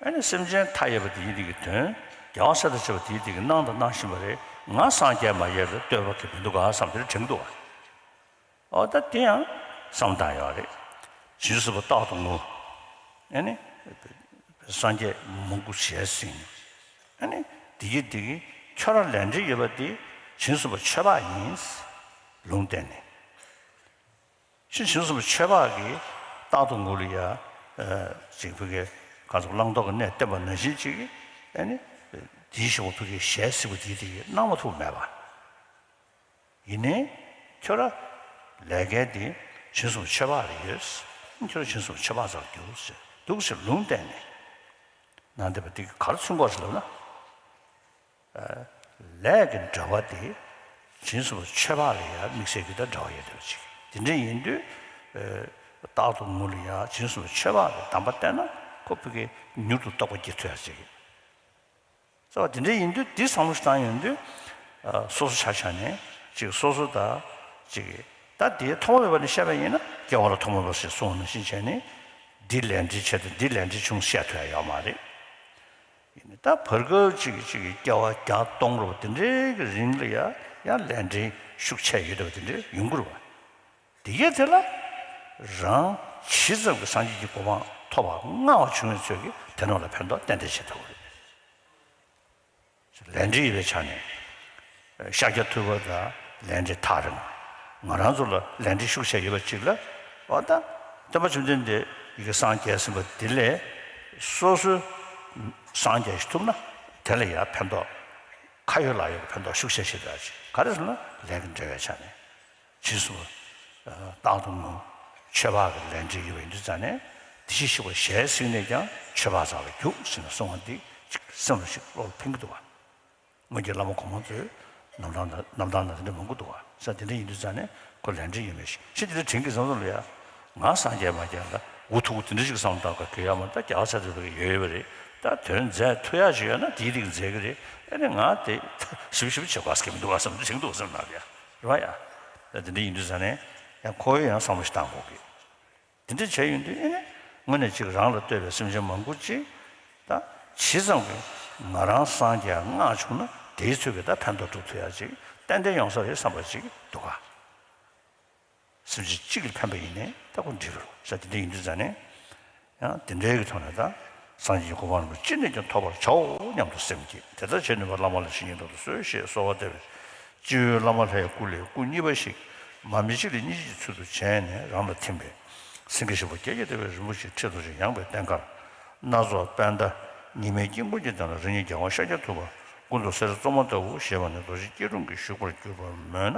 ཨ་ནི་སེམས་ཅན་མཐའ་ཡས་པ་དེ་ཡི་དེ་གི་དོན། རྒྱལ་བ་སྲས་དང་བཅས་པ་དེ་ཡི་དེ་གི་གནང་དང་གནང་བཞིན་པ་རེད། ང་སངས་རྒྱས་མ་རྒྱས་ལ་ལྟོས་པ་གི་མི་འདུག་ག་བསམ་དེར་དྲན་འདུག་ག་ཨོ་ད་དེ་ཡང་བསམ་སྟངས་ཡོད་རེད། བྱང་ཆུབ་སེམས་དཔའ་རྟག་ཏུ་ངུ། ཨ་ནི། སངས་རྒྱས་མང་པོ་ཞལ་གཟིགས་ནས། ཨ་ནི། དེ་གི་དེ་གི་ཁྱོད་རང་ལས་འབྲེལ་ཡོད་པ་དེ་བྱང་ཆུབ་སེམས་དཔའ་ཆོས་འཕགས་ཡིན། ལུང་བསྟན་ནས། ཕྱིར་བྱང་ཆུབ་སེམས་དཔའ་ཆོས་འཕགས་ཀྱིས་རྟག་ཏུ་ངུ་ལ་ཡ། ཅིག་ཕ་གི་ག་ཚོད་བླང་དོར་གྱི་གནས་བསྟན་པ་ནང་བཞིན་ཅིག་གིས་ཨ་ནི། དེའི་ཞིག་པོ་ཕ་གི་ཞལ་གཟིགས་པ་དེའི་དེ་གི་གནང་མ་ཐུབ་མེད་པ། ཡིན་ནའི་ཁྱོད་ར་ལས་འགན་དེ་བྱང་ཆུབ་སེམས་དཔའ་ཆོས་འཕགས་ལ་ཡོད། ཁྱོད་ར་བྱང་ཆུབ་སེམས་དཔའ་ཆོས་འཕགས་ཚར་འགྱུར་ཟེར་འདུག་ཟེར་ལུང་བསྟན་ནས། ནང་བསྟན་པ་དེ་གི་ག་རེ་མཚོན་དགོས་ཟེར་ལབ་ན། ལས་ཀྱི་འབྲེལ་བ་དེ་བྱང་ཆུབ་སེམས་དཔའ་ཆོས་འཕགས་ལ་ཡང་དམིགས་བསལ་གྱི་ད་འབྲེལ་བ་ཡོད་བསྡད་པ་ཅིག་དེ་འདྲ་ཡིན་དུས། རྟག་ཏུ་ངུ་ལ་ཡང་བྱང་ཆུབ་སེམས་དཔའ་ཆོས་འཕགས་ལ་གདམས་པ་བསྟེན་ན་ཁོ་ཕ་གི་མྱུར་དུ་རྟོགས་པ་སྐྱེ་ཐུབ་ཡ་ཅིག་རྩ་བ་དེ་འདྲ་ཡིན་དུས་དེ་བསམ་བློ་ཞིག་བཏང་ཡོང་དུས། སོ་སོ་ཆ་བཞག་ནས་ཅིག་སོ་སོ་ད་ཅིག་ད་དེ་ཐོག་མ་མེད་པ་ནས་བཤད་པ་ཡིན་ན་སྐྱེ་བ་ལ་ཐོག་མ་མེད་པ་ཞེས་གསུངས་ནང་བཞིན་བྱས་ནས། འདི་ལས་འབྲས་ཆེ་དང་འདི་ལས་འབྲས་ཆུང་བཤད་ཐུབ་ཡ་ཡོད་མ་རེད། ཡིན་ནའི་ད་བར་སྐབས་ཅིག་ཅིག་སྐྱེ་བ་བརྒྱ་སྟོང་རེ་བ་དེ་འདྲའི་གི་རིང་ལ་ཡ་ཡང་ལས་འབྲས་ཤུགས་ཆེ་ཡོད་བསྡད་པ་དེ་འདྲའི་ཡོང་གི་རེད་བ། དེ་གས་དེ་ལ་རང་ཇི་ཙམ་གྱི་སངས་རྒྱས་ཀྱི་གོ་འཕང་ཐོབ་པ་མངའ་བ་བྱུང་བའི་ཚོད་ཀྱིས་དེ་རྣམས་ལ་ཕན་ཐོགས་ཏན་ཏན་བྱེད་ཐུབ་པ་རེད། ལས་འབྲས་ཡོད་པའི་ཆ་ནས། ཤཱཀྱ་ཐུབ་པ་དང་ལས་འབྲས་ཐག་རིང་། ང་རང་ཚོ་ལ་ལས་འབྲས་ཤུགས་ཆེ་ཡོད་པ་ཅིག་ལ། འོ་ད། སྟོན་པ་བཅོམ་ལྡན་འདས་ཡི་གེ་སངས་རྒྱས་ཟིན་པ་དེ་ལས། སོ་སོའི་སངས་རྒྱས་ཤིག་ཐུབ་ན། དེ་ལ་ཡང་ཕན་ཐོགས། ཁ་ཡོད་ལག་ཡོད་ཀྱི་ཕན་ཐོགས་ཤུགས་ཆེ་ཞིག་རེད་ཅིག་ག་རེ་ཟེར་ན་ལས་ཀྱི་འབྲེལ་བའི་ཆ་ནས། ཕྱིས་སུ། རྟག་ཏུ་ངུ། ཆོས་འཕགས་ཀྱི་ལས་འབྲས་ཡོད་པ་ཡིན་དུས་ཙང་ནས། དེ་བཞིན་གཤེགས་པ་ཞལ་གཟིགས་ནས་ཀྱང་ཆོས་འཕགས་ཙམ་ལ་རྒྱུགས་ཟེར་ནས་གསུངས་པ་འདི་ཅིག་སེམས་ལ་ཞིག་བློ་ལ་ཕན་གྱི་འདུག་བ། སྔོན་གྱི་བླ་མ་གོང་མ་ཚོས་རྣམ་གྲངས་ན་རྣམ་གྲངས་ན་དེ་འདྲ་མང་པོ་འདུག་བ། ས་དེ་འདྲ་ཡིན་དུས་ཙང་ནས་ཁོ་ལས་འབྲས་ཡོད་མེད་ཞིག་ཕྱི་དེ་འདྲ་དྲན་གྱི་བསམ་བསམ་ལ་ཡ། ང་སངས་རྒྱས་མ་རྒྱས་ལ་འུ་ཐུག་དེ་འདྲ་ཞིག་བསམ་བཏང་ག་གི་ཡ་མ་ད་རྒྱལ་བ་ཚ་དེ་ཚོ་གི་ཡོད་ཡོད་པ་རེད། ད་དོན་མཛད་ཐུབ་ཡ་ཞིག་ཡོད་ན་དེའི་རིགས་མཛད་གི་རེད། ཨ་ནི་ང་དེ་ཞིབ་ཞིབ་བྱེད་དགོས་ཀྱི་མི་འདུག་བ་བསམ་དྲན་འདུག་བསམ་ན་ཡ། རེད་བ་ཡ། ད་དེ་འདྲ་ཡིན་དུས་ཙང་ནས་ཡང་ཁོ་ཡང་བསམ་བློ་ཞིག་བཏང་དགོས་གི། དེ་འདྲ་བྱས་ཡོང་དུས་ཨེ་ནི། དངོས་གནས་ཅིག་རང་ལ་ལྟོས་པའི་སེམས་ཅན་མང་པོ་ཅིག་ད་ཇི་ཙམ་གྱིས་ང་རང་སངས་རྒྱས་མངགས་བྱུང་ན་དེའི་ཚོད་ཀྱིས་ད་ཕན་ཐོགས་སྒྲུབ་ཐུབ་ཡ་ཅིག་ཏན་ཏན་ཡོང་ས་རེད་བསམ་པ་ཅིག་འདུག་ག་སེམས་ཅན་གཅིག་ལ་ཕན་པ་ཡིན་ནའི་ད་ཁོ་འགྲིག་གི་རེད་ས་དེ་འདྲ་ཡིན་དུས་ཙང་ནས། ཡང་དེ་འདྲའི་གི་ཐོག་ནས་ད་སངས་རྒྱས་ཀྱི་གོ་འཕང་རིན་པོ་ཅི་ནས་ཀྱང་ཐོབ་པར་བྱའོ་སྙམ་དུ་སེམས་བསྐྱེད། དེ་ལྟར་བྱེད་ནུས་པ་བླ་མ་ལ་ཇི་སྙེད་དུ་གསོལ་ཞེས་གསོལ་བ་འདེབས། སྤྱི་བོའི་བླ་མ་ལྷའི་སྐུ་ལས་སྐུ་གཉིས་པ་ཞིག་མར་མེ་གཅིག་ལས་གཉིས་ཀྱི་ཚུལ་དུ་བྱས་ནས་རང་ལ་ཐིམ་པས། སེང་གེ་ཞབས་པད་བརྒྱད་ཀྱིས་བརྡལ་བའི་རི་མོ་ཆེ་ཁྲི་རྡོ་རྗེ་ཡངས་པའི་སྟེང་ཁར། སྣ་ཚོགས་པད་ཟླ་ཉི་མའི་དཀྱིལ་འཁོར་གྱི་སྟེང་ལ་རང་ཉིད་རྒྱལ་དབང་ཤཱཀྱ་ཐུབ་པ་སྐུ་མདོག་གསེར་བཙོ་མ་ལྟ་བུ་བཞད་པ་ནི་རྡོ་རྗེ་སྐྱིལ་ཀྲུང་གིས་བཞུགས་པར་གྱུར་པར་མོས་ན།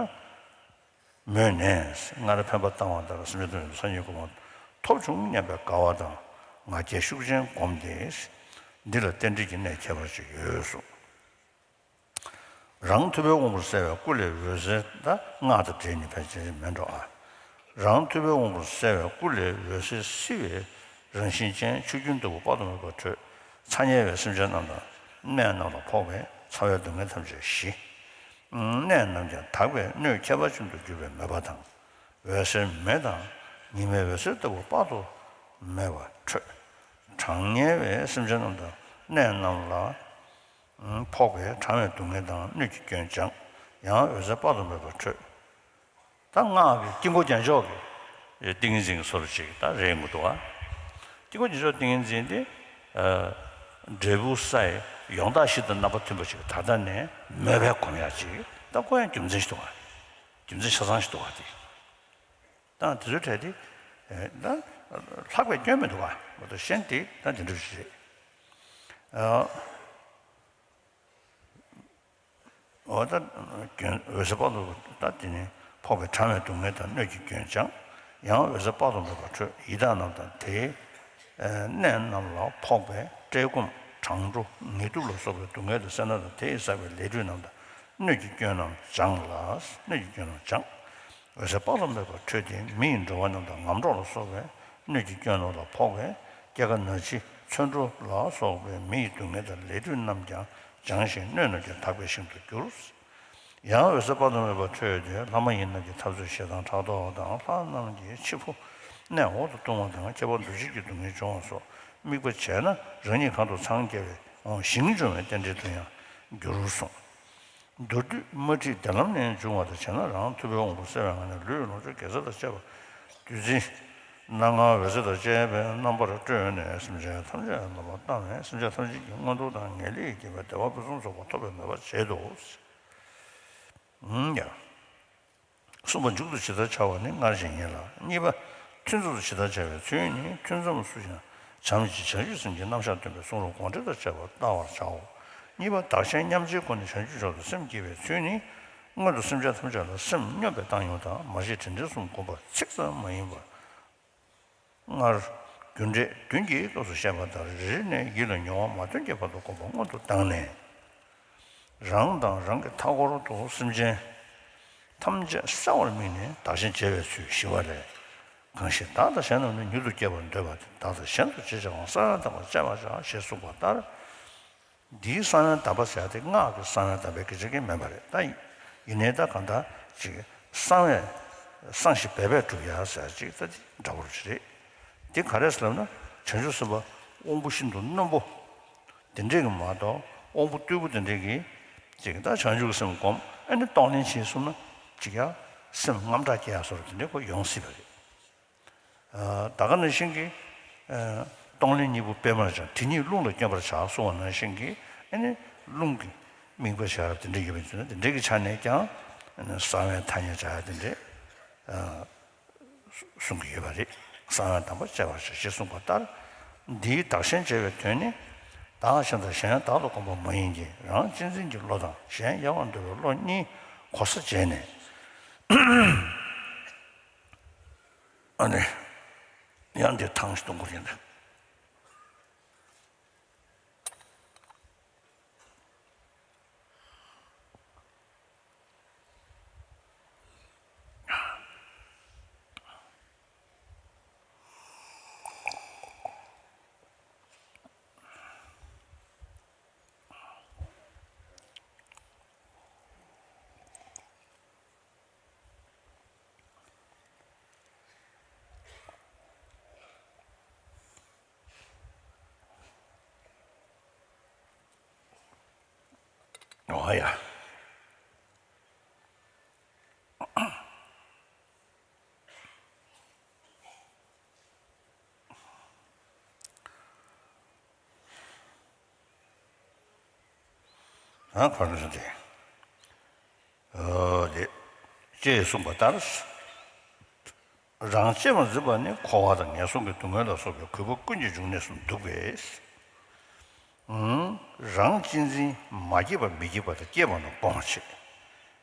མོས་ནས་སྔར་ཕན་པ་བཏང་བ་ལྟར་སེམས་ཅན་ཐམས་ཅད་སངས་རྒྱས་གོ་འཕང་ཐོབ་བྱུང་སྙམ་པའི་དགའ་བ་དང་ང་རྒྱལ་ཤུགས་ཆེན་བསྒོམས་ཏེ། འདི་ལ་རྟེན་འབྲེལ་གྱི་གནད་ཁྱད་པར་ཅིག་ཡོད་གསུངས། རང་ཐུབ་པའི་དབང་པོར་གསལ་བའི་སྐུ་ལས་འོད་ཟེར། ད་སྔགས་དང་འབྲེལ་ནས་ཕལ་ཆེར་མིན་འགྲོ་ཨ། རང་ཐུབ་པའི་དབང་པོར་གསལ་བའི་སྐུ་ལས་འོད་ཟེར་བསིལ་བའི་རང་བཞིན་ཅན་ཆུ་རྒྱུན་ལྟ་བུ་དཔག་ཏུ་མེད་པ་འཕྲོས། ཚ་དམྱལ་བའི་སེམས་ཅན་རྣམས་དང་ནད་རྣམས་ལ་ཕོག་པས་ཚ་བའི་སྡུག་བསྔལ་ཐམས་ཅད་ཞི། ནད་རྣམས་ཀྱང་དག་པས་སྣོད་ཁྱད་པར་ཅན་དུ་གྱུར་པའི་མོས་པ་དང་། འོད་ཟེར་མེ་དང་ཉི་མའི་འོད་ཟེར་ལྟ་བུ་དཔག་ཏུ་མེད་པ་འཕྲོས། གྲང་དམྱལ་བའི་སེམས་ཅན་རྣམས་དང་ནད་རྣམས་ལ་ཕོག་པའི་གྲང་བའི་སྡུག་བསྔལ་དང་སྣོད་ཀྱི་སྐྱོན་སྦྱངས། ཡང་འོད་ཟེར་དཔག་ཏུ་མེད་པ་འཕྲོས། ད་སྔགས་ཀྱི་དཀྱིལ་འཁོར་རྒྱན་མཆོག་གི་ཏིང་ངེ་འཛིན་གྱི་སོར་ཅིག་ད་རེད་ངོ་འདུག་ཨ། དཀྱིལ་འཁོར་རྒྱན་མཆོག་ཏིང་ངེ་འཛིན་དེ། འབྲས་བུ་ས་ཡི་ཡོངས་དག་གཞི་དང་རྣམ་པ་མཐུན་པ་ཅིག་ད་ལྟ་ནས་མོས་པས་སྒོམ་ཡག་ཅིག་ད་ཁོ་ཡང་རྒྱུ་མཚན་ཞིག་འདུག་ཨ། རྒྱུ་མཚན་ཆ་ཚང་ཞིག་འདུག་ཨ་དེ། ད་དེ་ཚོའི་གྲས་དེ། ད་ལྷག་པའི་སྐྱོན་མི་འདུག་ཨ། མ་གཏོགས་གཞན་དེ་ད་དེ་འདྲ་ཞིག་རེད། འོ་ད་སྐྱོན་འོད་ཟེར་དཔག་ཏུ་ད་དེ་ནི་ཕོག་པའི་གྲང་བའི་སྡུག་བསྔལ་དང་སྣོད་ཀྱི་སྐྱོན་སྦྱངས། ཡང་འོད་ཟེར་དཔག་ཏུ་མེད་པ་འཕྲོས། ཡི་དྭགས་རྣམས་དང་དེའི་ནད་རྣམས་ལ་ཕོག་པའི་བཀྲེས་སྐོམ་གྲང་དྲོ་ངལ་དུབ་ལ་སོགས་པའི་སྡུག་བསྔལ་དང་སེར་སྣ་དང་དེ་ཡིས་བསགས་པའི་ལས་སྒྲིབ་རྣམས་དང་སྣོད་ཀྱི་སྐྱོན་རྣམས་སྦྱངས་ལ། སྣོད་ཀྱི་སྐྱོན་རྣམས་སྦྱངས། འོད་ཟེར་དཔག་ཏུ་མེད་པ་འཕྲོས་ཏེ་མི་ཡི་འགྲོ་བ་རྣམས་དང་ངམ་གྲོག་ལ་སོགས་པའི་སྣོད་ཀྱི་སྐྱོན་རྣམས་ལ་ཕོག་པས་སྐྱེ་རྒ་ན་འཆི་མཚོན་འགྲོ་ལ་སོགས་པའི་མི་ཡི་སྡུག་བསྔལ་དང་ལས་སྒྲིབ་རྣམས་ཀྱང་སྦྱངས་ཤིང་སྣོད་རྣམས་ཀྱང་དག་པའི་ཞིང་དུ་གྱུར། ཡང་འོད་ཟེར་དཔག་ཏུ་མེད་པ་འཕྲོས་ཏེ་ལྷ་མ་ཡིན་རྣམས་ཀྱི་ཐབས་རྩོལ་ཞེ་སྡང་ཕྲག་དོག་དང་ལྷ་རྣམས་ཀྱི་འཆི་འཕོ་གནས་འོག་ཏུ་ལྟུང་བ་དང་ཁྱབ་པ་འདུ་བྱེད་ཀྱི་སྡུག་བསྔལ་འབྱུང་བ་སོགས་དམིགས་པ་བྱས་ན་རང་ཉིད་གང་དུ་འཚང་རྒྱ་བའི་ཞིང་འབྱུང་བའི་རྟེན་འབྲེལ་དུ་ཡང་འགྱུར་གསུངས། མདོར་བསྡུས་མ་བྲིས་བདེ་ལམ་ནས་འབྱུང་བ་དང་བྱས་ན་རང་ཐུབ་པའི་དབང་པོ་གསལ་བའི་ངང་ནས་ལུས་ལོངས་སྤྱོད་དགེ་རྩ་དང་བཅས་པ་བདུད་རྩི་སྣ་ལྔ་འོད་ཟེར་དང་བཅས་པའི་རྣམ་པར་སྤྲོས་ནས་སེམས་ཅན་ཐམས་ཅད་ལ་མ་བཏང་བས་སེམས་ཅན་ཐམས་ཅད་ཀྱི་མངོན་མཐོ་དང་ངེས་ལེགས་ཀྱི་བདེ་བ་ཕུན་སུམ་ཚོགས་པ་ཐོབ་པའི་མོས་པ་བྱེད་དོ། ཡང་། གསུམ་པ་མཇུག་ཏུ་ཇི་ལྟར་བྱ་བ་ནི་སྔར་བཞིན་ཡིན་ལ། གཉིས་པ་ཐུན་མཚམས་སུ་ཇི་ལྟར་བྱ་བའི་ཚུལ་ནི་ཐུན་མཚམས་སུ་ཡང་བྱམས་ཀྱི་བྱང་ཆུབ་སེམས་ཀྱི་རྣམ་གཞག་སྟོན་པའི་གསུང་རབ་དགོངས་འགྲེལ་དང་བཅས་པ་བལྟ་བར་བྱའོ། གཉིས་པ་བདག་གཞན་མཉམ་བརྗེའི་སྒོ་ནས་བྱང་ཆུབ་མཆོག་ཏུ་སེམས་བསྐྱེད་པའི་ཚུལ་ནི་སྔོན་དུ་སེམས་ཅན་ཐམས་ཅད་ལ་སེམས་སྙོམས་པའི་བཏང་སྙོམས་དང་མ་སྐྱེས་དྲིན་ཅན་གསུམ་བསྒོམ་པ་ཚིག་ཙམ་མ་ཡིན་པར། སྔར་རྒྱུ་འབྲས་བདུན་གྱི་སྐབས་སུ་བཤད་པ་ལྟར་རེ་རེ་ནས་ཡིད་ལ་མྱོང་བ་མ་ཐོན་གྱི་བར་དུ་བསྒོམ་པ་སྔོན་དུ་བཏང་ནས། རང་དང་རང་གི་མཐའ་འཁོར་དུ་སེམས་ཅན་ཐམས་ཅད་བསལ་བར་དམིགས་ནས་བདག་གཞན་བརྗེ་བའི་ཚུལ་ཞི་བ་ལས། གང་ཞིག་བདག་དང་གཞན་རྣམས་ནི་མྱུར་དུ་སྐྱེ་བར་འདོད་པ་དེ་བདག་དང་གཞན་དུ་ཇི་བྱ་བའང་གསང་བའི་དམ་པར་སྤྱད་པར་བྱ་ཞེས་གསུངས་པ་ལྟར། འདིའི་གསང་བའི་དམ་པ་ཟེར་ཡ་དེ་སྔགས་ཀྱི་གསང་བའི་དམ་པའི་སྐད་ཆ་གི་མིན་པ་རེད་ད། ཡིན་ནའི་ད་གང་ལྟར་ཅིག་གསང་བའི་གསང་ཞིང་སྦས་པས་སྒྲུབ་ཡ་ཟེར་ཡ་ཅིག་ད་དེ་འདྲ་པོ་ཞིག་རེད། དེ་ག་རེ་ཟེར་ལབ་ན་བྱང་ཆུབ་སེམས་དཔའ་དབང་པོ་ཤིན་ཏུ་རྣོན་པོ། དེ་འདྲས་ཀྱི་མ་གཏོགས་དབང་པོ་རྟུལ་པོ་དེ་འདྲས་ཀྱི་ཅིག་ད་བྱང་ཆུབ་སེམས་སྒོམ་ཨ་ནི་གཏོང་ལེན་བྱེད་གསུངས་ན་ཅིག་ཡ་སེམས་དངངས་སྐྲག་སྐྱེ་ཡ་སོགས་དེ་འདྲས་ཁོ་ཡོང་སྲིད་པ་རེད། ད་ག་ནང་བཞིན་གྱི་གཏོང་ལེན་གཉིས་པོ་སྤེལ་མར་བྱ་དེ་ཉིད་རླུང་ལ་བསྙོན་པར་བྱ་གསུངས་པ་ནང་བཞིན་གྱི་ཨ་ནི་རླུང་གི་དམིགས་པ་བྱ་དེ་འདྲས་ཡོད་པ་ཡིན་ན་དེ་འདྲས་ཀྱི་ཆ་ནས་ཀྱང་གསང་བའི་ཐ་སྙད་བྱ་དེ་འདྲས། གསུང་གི་ཡོད་པ་རེད། གསང་བའི་དམ་པ་སྤྱད་པར་བྱ་ཞེས་གསུངས་པ་ལྟར། འདིའི་བདག་གཞན་བརྗེ་བའི་དོན་ནི། བདག་གཞན་དང་གཞན་བདག་ཏུ་བསྒོམ་པ་མ་ཡིན་གྱི་རང་གཅེས་འཛིན་གྱི་བློ་དང་གཞན་དབྱེ་བར་འདོད་པའི་བློ་གཉིས་གོ་ས་འབྱེད་ནས། ཨ་ནི། ཡང་འདིར་ཐང་ཞིག་གཏོང་དགོས་ཡིན་ད། འོ་ཡ། ཨ་ཁོ་ན་དེ། ཨོ་དེ། ཅེས་གསུངས་པ་ལྟར། རང་གཅེས་པར་འཛིན་པ་ནི་འཁོར་བ་དང་ངན་སོང་གི་སྡུག་བསྔལ་ལ་སོགས་པའི་གུས་པ་ཀུན་གྱི་འབྱུང་གནས་སུ་འདུ་བས། རང་གཅེས་འཛིན་མ་སྐྱེས་པ་མི་སྐྱེས་པ་དང་སྐྱེས་པ་རྣམས་སྤོང་བ་བྱེད།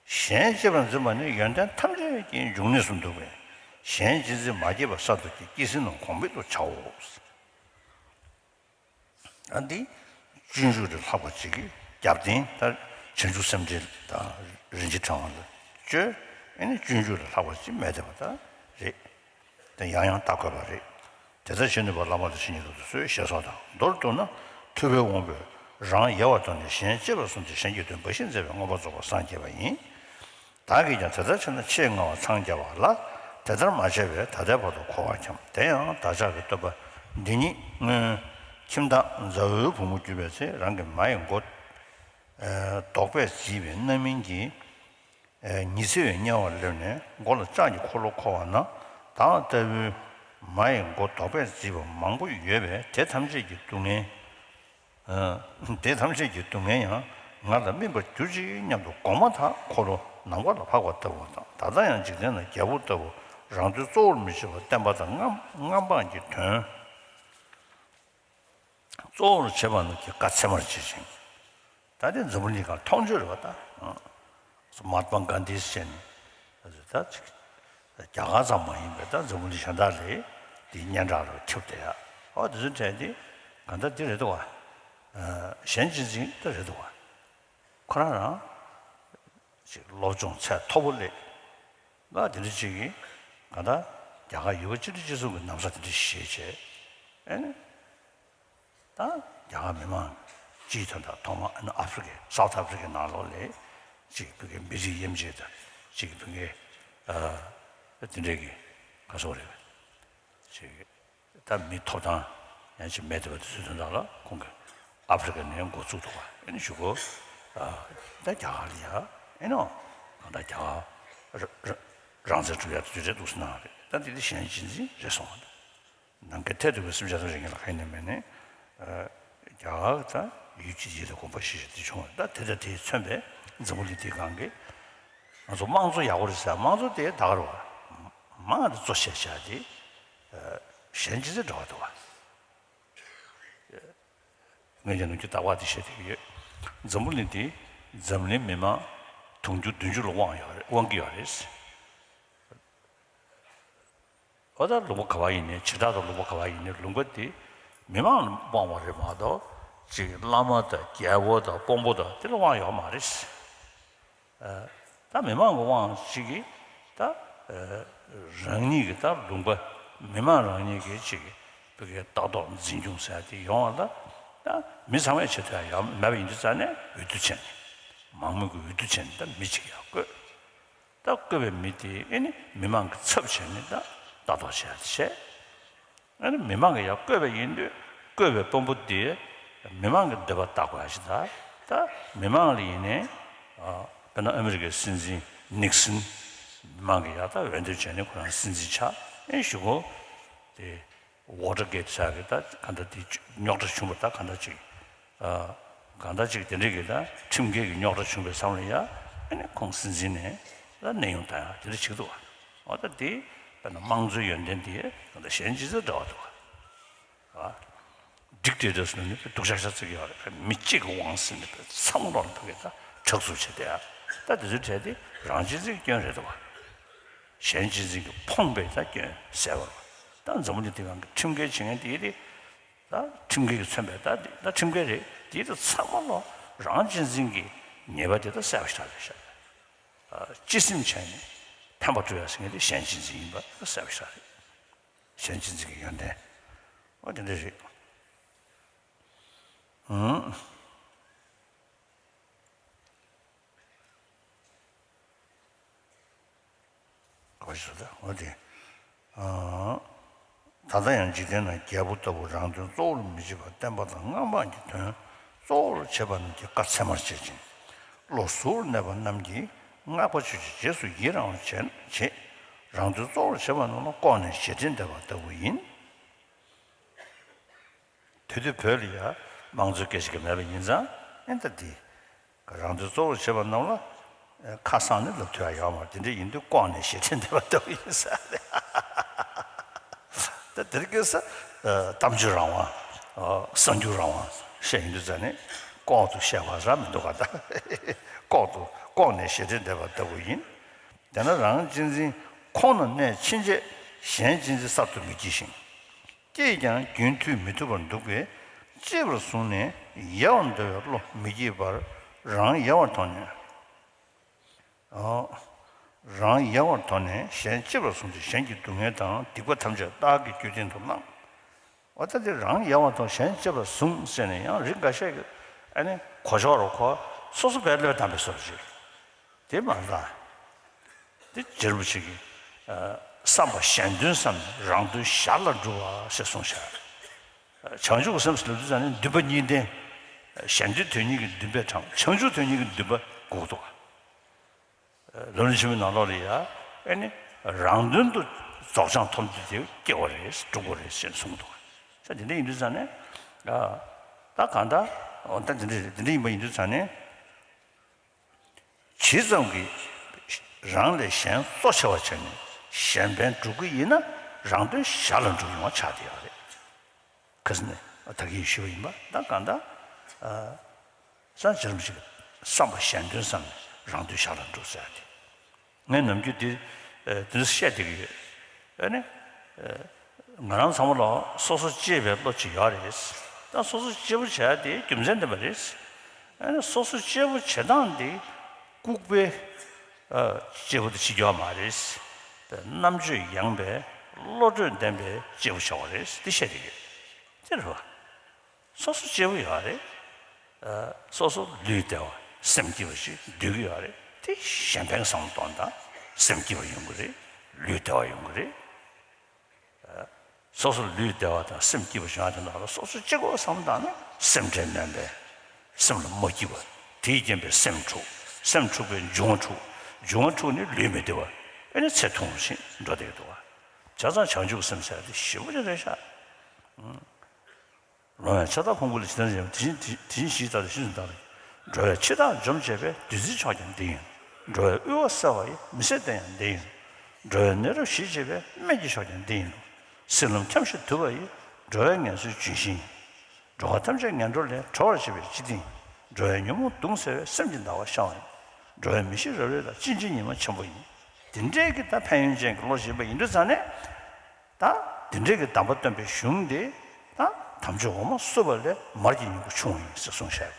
གཞན་གཅེས་པར་འཛིན་པ་ནི་ཡོན་ཏན་ཐམས་ཅད་ཀྱི་འབྱུང་གནས་སུ་འདུ་བས། གཞན་གཅེས་འཛིན་མ་སྐྱེས་པ་གསར་དུ་སྐྱེས་སྐྱེས་ཟིན་རྣམས་གོང་འཕེལ་དུ་བྱའོ། ཨ་འདི། སྤྱོད་འཇུག་ལས་ལྷག་པ་ཅིག་གི་རྒྱབ་རྟེན་ད་བྱང་ཆུབ་སེམས་འགྲེལ་དང་རིན་ཆེན་ཕྲེང་བ་ལ་བཅོལ། ཨེ་ནི་སྤྱོད་འཇུག་ལས་ལྷག་པ་ཅིག་མེད་བསྡད་པ་ད་རེད། དེ་ཡང་ཡང་བལྟ་དགོས་པ་རེད། དེ་ལྟར་བྱས་ནུས་པ་བླ་མ་དང་བཤེས་གཉེན་དུ་གསོལ་ཞེས་སོགས་དང་མདོར་བསྡུ་ན་ཐུབ་པའི་དབང་པོས་རང་ཡལ་བར་དོར་ནས་གཞན་གཅེས་པར་བཟུང་སྟེ་གཞན་གྱི་དོན་འབའ་ཞིག་མཛད་པའི་མངོན་པར་རྫོགས་པར་སངས་རྒྱས་པ་ཡིན། བདག་གིས་ཀྱང་དེ་ལྟར་བྱས་ན་ཆེས་སྔ་བ་འཚང་རྒྱ་བ་ལ་དེ་ལྟར་མ་བྱས་པས་ད་ལྟའི་བར་དུ་འཁོར་བར་འཁྱམས། དེ་ཡང་བདག་ཅག་གི་སྟོན་པ་འདི་ཉིད་སྔོན་ཁྱིམ་བདག་མཛའ་བོའི་བུ་མོ་གྱུར་པའི་ཚེ་རང་གི་མ་ཡི་མགོ་ལྡོག་པས་བརྫིས་པའི་རྣམ་སྨིན་གྱིས། ཉི་ཚེ་བའི་དམྱལ་བར་སླེབས་ནས་མགོ་ལ་ལྕགས་ཀྱི་འཁོར་ལོ་འཁོར་བ་ན་བདག་ལྟ་བུའི་མ་ཡི་མགོ་ལྡོག་པས་བརྫིས་པ་མང་པོ་ཡོད་པས་དེ་ཐམས་ཅད་ཀྱི་སྡུག་བསྔལ། དེ་ཐམས་ཅད་ཀྱི་སྡུག་བསྔལ་ཡང་ང་ལ་སྨིན་པར་གྱུར་ཅིག་སྙམ་དུ་དགོངས་མ་ཐག་འཁོར་ལོ་ནམ་མཁའ་ལ་འཕགས་པ་ལྟ་བུ་དང་། ད་ལྟ་ཡང་འཇིག་རྟེན་ན་རྒྱལ་པོ་ལྟ་བུ་རང་དོན་གཙོ་བོར་མི་བྱེད་པར་བསྟན་པ་དང་མངའ་མངའ་འབངས་ཀྱི་དོན་གཙོ་བོར་བྱེད་པ་རྣམས་ཀྱི་བཀའ་ཚད་མར་བྱེད་ཅིང་། ད་དེ་འཛམ་བུ་གླིང་གང་མཐོང་ཆོས་རེད་བ་ད། མ་ཧཱ་ཏ་མ་གཱན་དྷི་ཟེར་ནས་ད་ཅིག་རྒྱ་གར་ཙམ་མ་ཡིན་པའི་ད་འཛམ་བུ་གླིང་གཞན་དག་ལ་དེའི་སྙན་གྲགས་རུ་ཁྱབ་བསྡད་ཡ། ཨོ་དེ་ཚོའི་གྲས་དེ་གང་ལྟར་འདི་རེད་འདུག་བ། གཞན་གཅེས་འཛིན་ད་རེད་འདུག་བ། ཁོ་རང་རང་ཅིག་སློབ་སྦྱོང་ཚད་མཐོ་པོ་སླེབས། ལ་དེ་འདྲ་ཅིག་གིས་གང་ལྟར་རྒྱ་གར་ཡུལ་པ་སྤྱི་འཐུས་སྤྱི་ཚོགས་ཀྱི་ནམ་ས་དེ་འདྲ་ཞེས་བྱས། ཨེ་ནི། ད་རྒྱ་གར་མི་མང་སྤྱིའི་དོན་དག་ཐོག་མ་ཨ་ནི་ཨ་ཧྥེ་རི་ཁའི་སའུ་ཐི་ཨ་ཧྥེ་རི་ཁའི་ནང་ལོགས་ལ་ཅིག་བོད་སྐད་མི་རིགས་དབྱེ་འབྱེད་དང་ཅིག་བོད་སྐད་ཨ་དེ་འདྲས་ཀྱི་ག་སོགས་རེད། ཅིག་ད་མི་ཐོབ་ཐང་ཡང་ཅིག་མེད་བསྡད་པ་དེ་ཚོའི་དོན་དག་ལ་ཁོང་གིས་ཨ་ཧྥེ་རི་ཁ་ནས་འགོ་བཙུགས་འདུག་བ། ཨ་ནི་གཞུག་གུ་ཨ་ད་རྒྱ་གར་ལ་ཡ་ཨེ་ནོ་གང་ལྟར་རྒྱ་གར་ར་ར་རང་བཙན་སྒྲུབ་ཡ་དེ་ཚོ་རེད་འདུག་ཟེར་གནང་བ་རེད། ད་འདི་དེ་གཞན་གཅེས་འཛིན་རེད་སོང་བ། ནམ་མཁའི་མཐས་གཏུགས་པའི་སེམས་ཅན་ཐམས་ཅད་ཀྱི་ལ་ཁ་ཡིན་ནམ་མེད་ནས། རྒྱ་གར་དང་ཡུལ་གྱི་ཡིད་ལ་གོམས་པ་ཞེས་བྱ་དེ་བྱུང་བ་ད་དེ་དང་དེས་མཚོན་པའི་འཛམ་བུ་གླིང་འདིའི་སྒང་གི་ང་ཚོ་དམངས་གཙོ་ཡག་པོ་རེད་ཟེར། དམངས་གཙོ་དེ་ད་ག་རེད་བ། མང་དེ་གཙོ་བྱས་བྱས་ཏེ་གཞན་གཅེས་འཛིན་འདྲ་བ་འདུག་བ། ངས་ཀྱང་ནམ་རྒྱུན་རྟག་པར་དེ་བཤད་བསྡད་ཀྱི་ཡོད། འཛམ་བུ་གླིང་འདི་འཛམ་གླིང་མི་མང་དུང་ཕྱུར་བདུན་ཅུ་ལ་དབང་ཡོད་རེད། དབང་གི་ཡོད་རེད། འོ་ད་ལུང་པ་ག་བ་ཡིན་ནའི་བྱེ་བྲག་ཏུ་ལུང་པ་ག་བ་ཡིན་ནའི་ལུང་པ་དེ་མི་མང་ལ་དབང་བ་རེད་མ་གཏོགས་ཅིག་བླ་མ་དང་རྒྱལ་པོ་དང་དཔོན་པོ་དང་དེ་ལ་དབང་ཡོད་མ་རེད། ད་མི་མང་གི་དབང་ཅིག་གིས་ད་རང་ཉིད་ཀྱི་ད་ལུང་པ་མི་མང་རང་ཉིད་ཀྱི་ཅིག་བོད་སྐད་ལྟ་རྟོག་འཛིན་སྐྱོང་ཟེར་ཡ་དེ་ཡོང་བ་ལ་ད་མི་ཚང་མས་བྱེད་ཐུབ་ཡ་ཡོད་མེད་པ་ཡིན་དུས་ཙང་ནས་འོས་བསྡུ་བྱས་ནས་མང་མོས་ཀྱི་འོས་བསྡུ་བྱས་ནས་ད་མི་གཅིག་ཡར་བསྐོས། ད་བསྐོས་པའི་མི་དེ་ཨེ་ནི་མི་མང་གི་ཚབ་བྱས་ནས་ད་ལྟ་རྟོག་བྱས་བྱས། ཨེ་ནི་མི་མང་གིས་ཡར་བསྐོས་པ་ཡིན་དུས་བསྐོས་པའི་དཔོན་པོ་དེ་མི་མང་གི་འདོད་པ་ལྟ་དགོས་ཡ་ཞིག་ད་ད་མི་མང་ལ་ཡིན་ནའི་དཔེར་ན་ཨ་མི་རི་ཀའི་སྲིད་འཛིན་ནིག་སིན་མི་མང་གིས་ཡར་ད་འོས་འདེམས་བྱས་ནས་ཁོ་རང་སྲིད་འཛིན་ཆགས། ཨེ་གཞུག་གུ་དེ། ཝོ་ཊར་གེ་ཊི་ཟེར་གི་ད་ག་འདྲ་དེ་རྙོག་དྲ་བྱུང་བ་ད་ག་འདྲ་ཅིག་ཨ་ག་འདྲ་ཅིག་དེ་འདྲ་གི་ད་ཁྲིམས་འགལ་གྱི་རྙོག་དྲ་བྱུང་བའི་མཚམས་ལ་ཡ་ཨ་ནི་ཁོང་སྲིད་འཛིན་ནས་ད་གནས་དབྱུང་བཏང་ཡ་དེ་འདྲ་བྱེད་ཀྱི་འདུག་བ། འོ་ད་དེ་དཔེར་ན་དམངས་གཙོའི་ཡོན་ཏན་དེ་ག་འདྲ་གཞན་གཅེས་འཛིན་འདྲ་བ་འདུག་བ། ཌིག་ཊེ་ཊར་ཟེར་ནི་སྡུག་ཤག་ཤག་བརྩི་གི་ཡོད་རེད། མི་གཅིག་གི་དབང་ཟིན་ནས་ཚང་མ་ལོག་ལ་ཕ་གི་ད་དྲག་རྩུབ་བྱེད་བསྡད་ཡ། ད་དེ་ཚོའི་གྲས་དེ་རང་གཅེས་འཛིན་གྱི་སྐྱོན་རེད་འདུག་བ། གཞན་གཅེས་འཛིན་གྱིས་ཕོངས་པའི་ད་སྐྱོན་ཟེར་བ། ད་འཛམ་བུ་གླིང་འདི་སྒང་གི་ཁྲིམས་འགལ་བྱེད་མཁན་དེ་དེ་ད་ཁྲིམས་འགལ་གྱིས་མཚོན་པའི་ད་དེ་ད་ཁྲིམས་འགལ་རེད། དེ་ད་ཚང་མ་ལོ་རང་གཅེས་འཛིན་གྱི་ཉེས་པ་དེ་ད་བསལ་བ་ཞིག་རེད་ཤག་སྤྱི་སེམས་བྱས་ནས་ཕན་པ་སྒྲུབ་ཡ་ཟེར་མཁན་དེ་གཞན་གཅེས་འཛིན་ཡིན་པ་ད་བསལ་བ་ཞིག་རེད། གཞན་གཅེས་འཛིན་གྱི་ཡོན་ཏན་འོ་དེ་འདྲ་རེད། ཧུམ། ག་ཞིག་ཟེར་ད་འོ་དེ། ཨ། ད་ལྟ་ཡང་འཇིག་རྟེན་ན་རྒྱལ་པོ་ལྟ་བུ་རང་དོན་གཙོ་བོར་མི་བྱེད་པར་བསྟན་པ་དང་མངའ་འབངས་ཀྱི་དོན་གཙོ་བོར་བྱེད་པ་རྣམས་ཀྱི་བཀའ་ཚད་མར་བྱེད་ཅིང་། བློ་གཟུར་གནས་པ་རྣམས་ཀྱིས་སྔགས་པ་ཆོས་ཀྱི་རྗེས་སུ་ཡི་རང་བར་བྱེད། རང་དོན་གཙོ་བོར་བྱེད་པ་རྣམས་ལ་ལྐོག་ནས་ཞེ་ཁྲེལ་འདེབས་པ་ལྟ་བུ་ཡིན། དེ་དུས་བོད་ལ་ཡ་དམངས་གཙོའི་སྐད་ཆ་གི་མེད་པ་ཡིན་ཙང་ཨེ་ད་འདི། རང་དོན་གཙོ་བོར་བྱེད་པ་རྣམས་ལ་ཁ་གསང་ནས་ལབ་ཐུབ་ཡ་ཡོད་མ་རེད། དེ་འདྲ་ཡིན་དུས་ལྐོག་ནས་ཞེ་ཁྲེལ་འདེབས་པ་ལྟ་བུ་ཡིན་ས་རེད། ད་དེར་སྐྱེས་ས་གཏམ་བརྗོད་རང་དབང་། གསར་འགྱུར་རང་དབང་བཤད་ཡིན་དུས་ཙང་ནས་ལྐོག་ཏུ་བཤད་པ་ར་མི་འདུག་ག་ད་ལྐོག་ཏུ་ལྐོག་ནས་ཞེ་ཁྲེལ་འདེབས་པ་ལྟ་བུ་ཡིན། དེས་ན་རང་གཅེས་འཛིན་ཁོང་ན་གནས་ཕྱིན་ཆད་གཞན་གཅེས་འཛིན་གསར་དུ་མི་བགྱིད་ཤིང་། སྐྱེས་ཀྱང་རྒྱུན་མཐུད་མི་ཐུབ་པར་འདུག་པས་གཅེས་པར་བཟུང་ནས་ ཡལ་བར་འདོད་པའི་བློ་མི་སྐྱེད་པར་རང་ཡལ་བར་དོར་ནས། ཨོ། རང་ཡལ་བར་དོར་ནས་གཞན་གཅེས་པར་བཟུང་སྟེ། གཞན་གྱི་སྡུག་བསྔལ་དང་སྡིག་པ་ཐམས་ཅད་བདག་གི་རྒྱུད་སྟེང་དུ་བླངས། འོ་ད་དེ་རང་ཡལ་བར་དོར་གཞན་གཅེས་པར་བཟུང་ཟེར་ནས་ཡང་རིགས་འགའ་ཤས་ཀྱིས་ཨ་ནི་གོ་ཆོག་རོ་གོ། སོ་སོ་བས་བློས་བཏང་པའི་བཟོ་ཅིག་དེ་མ་རེད་ད། དེ་རྗེ་རིན་པོ་ཆེ་གིས་ཨ་བསམ་པ་གཞན་དོན་བསམ་ནས་རང་དོན་གཞན་ལ་སྒྲུབ་པ་ཞེས་གསུངས་ཤག་བྱང་ཆུབ་ཀྱི་སེམས་ཟེར་ལབ་དུས་ཙང་ནི་འདུན་པ་གཉིས་ལྡན། གཞན་དོན་དོན་གཉིས་ཀྱི་འདུན་པས་དྲངས། བྱང་ཆུབ་དོན་གཉིས་ཀྱི་འདུན་པ་དགོས་འདུག་ལམ་རིམ་ཆེན་མོའི་ནང་ལོགས་ལ་ཡ། ཨེ་ནི། རང་དོན་དུ་རྫོགས་བྱང་ཐོབ་རྒྱུ་དེ་སྐྱེ་བ་རེད། སྒྲུབ་དགོས་རེད་ཅེས་གསུངས་འདུག་ས་དེ་འདྲ་ཡིན་དུས་ཙང་ནས། ཨ། ད་གང་ལྟར། འོ་ད་དེ་འདྲ་དེ་འདྲ་ཡིན་པ་ཡིན་དུས་ཙང་ནས། ཇི་ཙམ་གྱིས་རང་ལས་གཞན་གཙོ་ཆེ་བ་བྱས་ནས་གཞན་ཕན་སྒྲུབ་ཀྱི་ཡིན་ན། རང་དོན་གཞན་ལ་འགྲུབ་ཡོང་བ་ཆགས་བསྡད་ཡོད་རེད། ཁ་སང་ནས་ད་གིན་ཞུས་པ་ཡིན་པ། ད་གང་ལྟར། ཨ། སངས་རྒྱས་རིན་པོ་ཆེ་གིས་བསམ་པ་གཞན་དོན་བསམ་ནས་རང་དོན་གཞན་ལ་འགྲུབ་ཟེར་ཏེ། ངས་ནམ་རྒྱུན་འདི། ཨ། འདི་འདྲ་བཤད་བསྡད་ཀྱི་ཡོད། ཨ་ནི། ཨ། ང་རང་ཚང་མ་ལ་སོ་སོ་གཅེས་པའི་བློ་ཅིག་ཡོད་རེད། ད་སོ་སོ་གཅེས་པོ་བྱས་དེ་རྒྱུ་མཚན་ལྡན་པ་རེད། ཨ་ནི་སོ་སོ་གཅེས་པོ་བྱེད་སྟངས་འདི་ལྐུགས་པའི། ཨ། གཅེས་པོ་དེ་བྱེད་རྒྱུ་མ་རེད། རྣམ་དཔྱོད་ཡངས་པའི་བློ་གྲོས་ལྡན་པའི་གཅེས་པོ་བྱ་བ་རེད། འདི་བཤད་བསྡད་ཀྱི་ཡོད། དེ་རེད་བ། སོ་སོ་གཅེས་པོ་ཡོད་རེད། ཨ། སོ་སོ་ལུས་བདེ་བ་སེམས་སྐྱིད་པ་ཞིག་འདོད་ཀྱི་ཡོད་རེད། དེ་གཞན་ཕན་བསམ་བློ་གཏོང་དང་སེམས་སྐྱིད་པ་ཡོང་གི་རེད། ལུས་བདེ་བ་ཡོང་གི་རེད། ཨ། སོ་སོ་ལུས་བདེ་བ་དང་སེམས་སྐྱིད་པ་བྱུང་བ་དེ་དག་ལ་སོ་སོ་གཅིག་པོ་བསམ་བློ་བཏང་ན་སེམས་ཁྲལ་ནོན་པས་སེམས་ལ་མ་སྐྱིད་པ། དེས་རྐྱེན་པས་སེམས་འཁྲུགས། སེམས་འཁྲུགས་པས་འབྱུང་བ་འཁྲུགས། འབྱུང་བ་འཁྲུགས་ནས་ལུས་མི་བདེ་བ། ཨ་ནི་ཚེ་ཐུང་ཞིང་འགྲོ་བསྡད་འདུག་བ། བྱས་ཙང་བྱང་ཆུབ་སེམས་ཟེར་དེ་ཞེ་པོ་ཅིག་རེད་ཤག་ལོང་བས་ཕྱག་དང་ཕུང་པོ་ལ་ཇི་ལྟར་འཇལ་བ། དེ་བཞིན་དེ་བཞིན་གཞི་ལྟར་དུ་ཤིན་ཏུ་བདག་ལ། འགྲོ་བའི་འཆི་བདག་འཇོམས་བྱེད་པའི། བདུད་རྩིའི་མཆོག་ཀྱང་འདི་ཡིན་ནོ། འགྲོ་བའི་དབུལ་བ་སེལ་བ་ཡི། མི་ཟད་གཏེར་ཡང་འདི་ཡིན་ནོ། འགྲོ་བའི་ནད་རབ་ཞི་བྱེད་པའི། སྨན་གྱི་མཆོག་ཀྱང་འདི་ཡིན་ནོ། སྲིད་ལམ་འཁྱམས་ཤིང་དུབ་པ་ཡི། འགྲོ་བའི་ངལ་གསོའི་ལྗོན་ཤིང་ཡིན། འགྲོ་བ་ཐམས་ཅད་ངན་འགྲོ་ལས། གྲོལ་བར་བྱེད་པའི་སྤྱི་དོན་ཡིན། འགྲོ་བའི་ཉོན་མོངས་གདུང་སེལ་བའི། སེམས་ཀྱི་ཟླ་བ་ཤར་བ་ཡིན། འགྲོ་བའི་མི་ཤེས་རབ་རིབ་ལ། གཅེས་འཛིན་ཉི་མ་ཆེན་པོ་ཡིན། དེ་འདྲའི་གི་ད་ཕན་ཡོན་ཅན་གྱི་བློ་ཞིག་ཡིན་པ་ཡིན་དུས་ཙང་ནས། ད་དེ་འདྲའི་གི་གདམས་པ་སྟོན་པའི་གཞུང་དེ། ད་དམ་ཆོས་འོག་མ་བསྲུབས་པ་ལས་མར་གྱི་ཉིང་ཁུ་ཆུང་བ་ཡིན་ཟེར་གསུངས་བཞག་